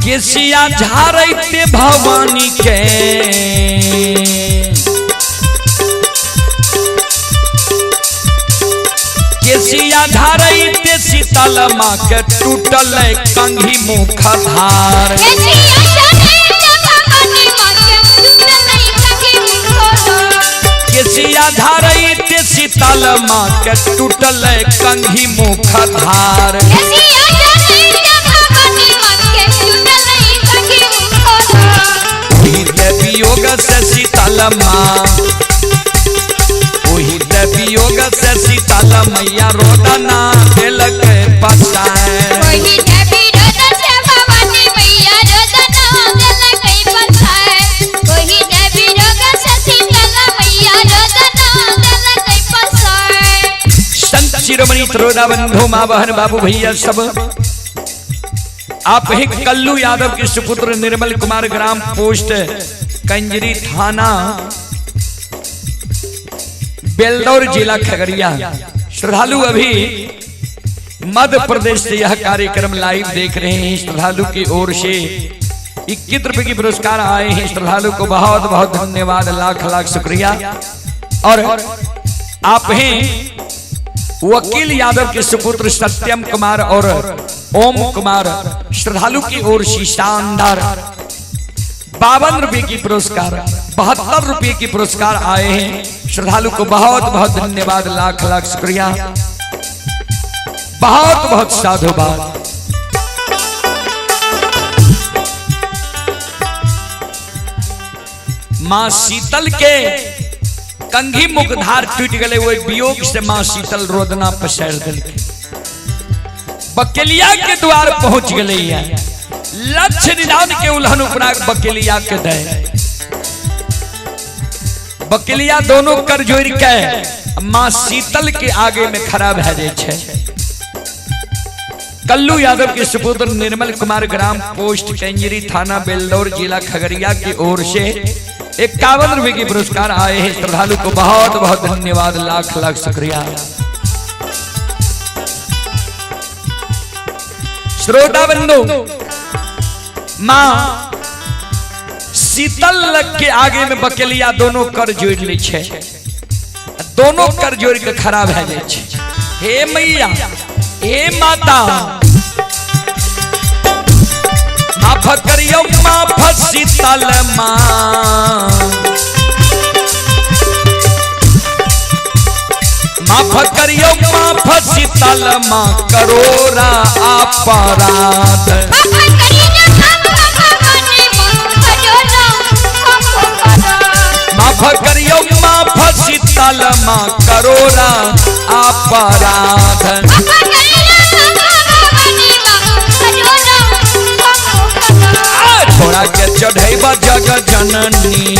केसिया झारैते भवानी के, केसिया झारैते शीतल माँ के टूटल कंघी मुख धार। केसिया झारैते शीतल माँ के टूटल कंघी मुख धार। वियोग से शीतल माँ, ओही वियोग से शीतल मैया रोदना देलक पसार। संत शिरोमणि त्रोदा बंधु माँ बहन बाबू भैया सब, आप ही कल्लू यादव के सुपुत्र निर्मल कुमार, ग्राम पोस्ट कंजरी, थाना बेलदौर, जिला खगड़िया। श्रद्धालु अभी मध्य प्रदेश से यह कार्यक्रम लाइव देख रहे हैं। श्रद्धालु की ओर से 21 रुपए की पुरस्कार आए हैं। श्रद्धालु को बहुत बहुत धन्यवाद, लाख लाख शुक्रिया। और आप हैं वकील यादव के सुपुत्र सत्यम कुमार और ओम कुमार, श्रद्धालु की ओर से शानदार 52 रुपए की पुरस्कार, 72 रुपए की पुरस्कार आए हैं। श्रद्धालु को बहुत बहुत धन्यवाद, लाख लाख शुक्रिया, बहुत बहुत साधुवाद। मां शीतल के कंघी मुखधार टूट गए, वही वियोग से मां शीतल रोदना पसार दिल। बकेलिया के द्वार पहुंच गए, लक्ष्य निदान के उल्हन उपरा बकेलिया के दे। बकेलिया दोनों कर जोड़ के मां शीतल के आगे में खड़ा भै जाय छै। कल्लू यादव के सुपुत्र निर्मल कुमार, ग्राम पोस्ट कंजरी, थाना बेलदौर, जिला खगड़िया की ओर से 51 रुपए की पुरस्कार आए हैं। श्रद्धालु को बहुत बहुत धन्यवाद, लाख लाख शुक्रिया। श्रोता बंधु, मां शीतल के आगे में बकेलिया दोनों कर जोड़ लै छै, दोनों कर जोड़ के खड़ा भै जाय छै। हे मैया, हे माता, माफ करियो माफ शीतल मां, माफ करियो माफ शीतल मां, करोरा अपराध। माफ करियो माफ शीतल मां, करोरा अपराध। तोरा के चढ़ैबा जग जननी,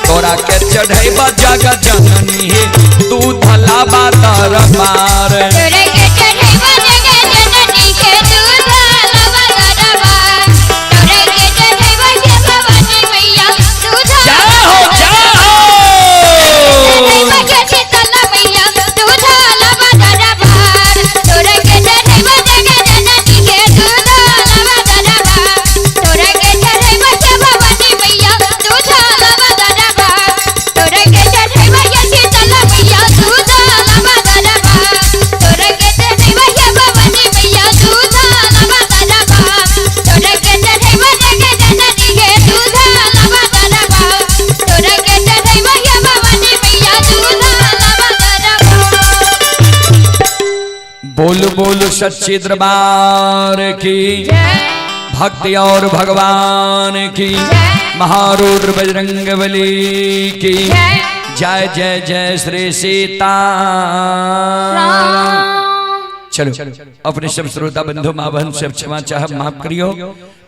तोरा के चढ़ैबा जग जननी, दूध लाबा दरबार। जय हो, जय हो। बोल बोल सच्चे दरबार की, भक्ति और भगवान की, महारुद्र बजरंग बली की जय जय जय श्री सीता। चलो अपने सब श्रोता बंधु माँ बहन सब क्षमा चाह माफ करियो।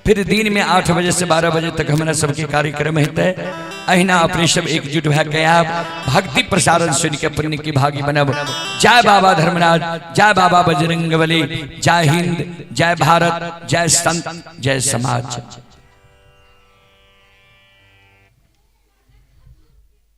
फिर दिन में 8 बजे से 12 बजे तक हमारा सबके कार्यक्रम होते। अहिना अपने सब एकजुट भए के आब भक्ति प्रसारण सुन के पुण्य की भागी बनब। जय बाबा धर्मराज, जय बाबा बजरंगबली, जय हिंद, जय भारत, जय संत, जय समाज।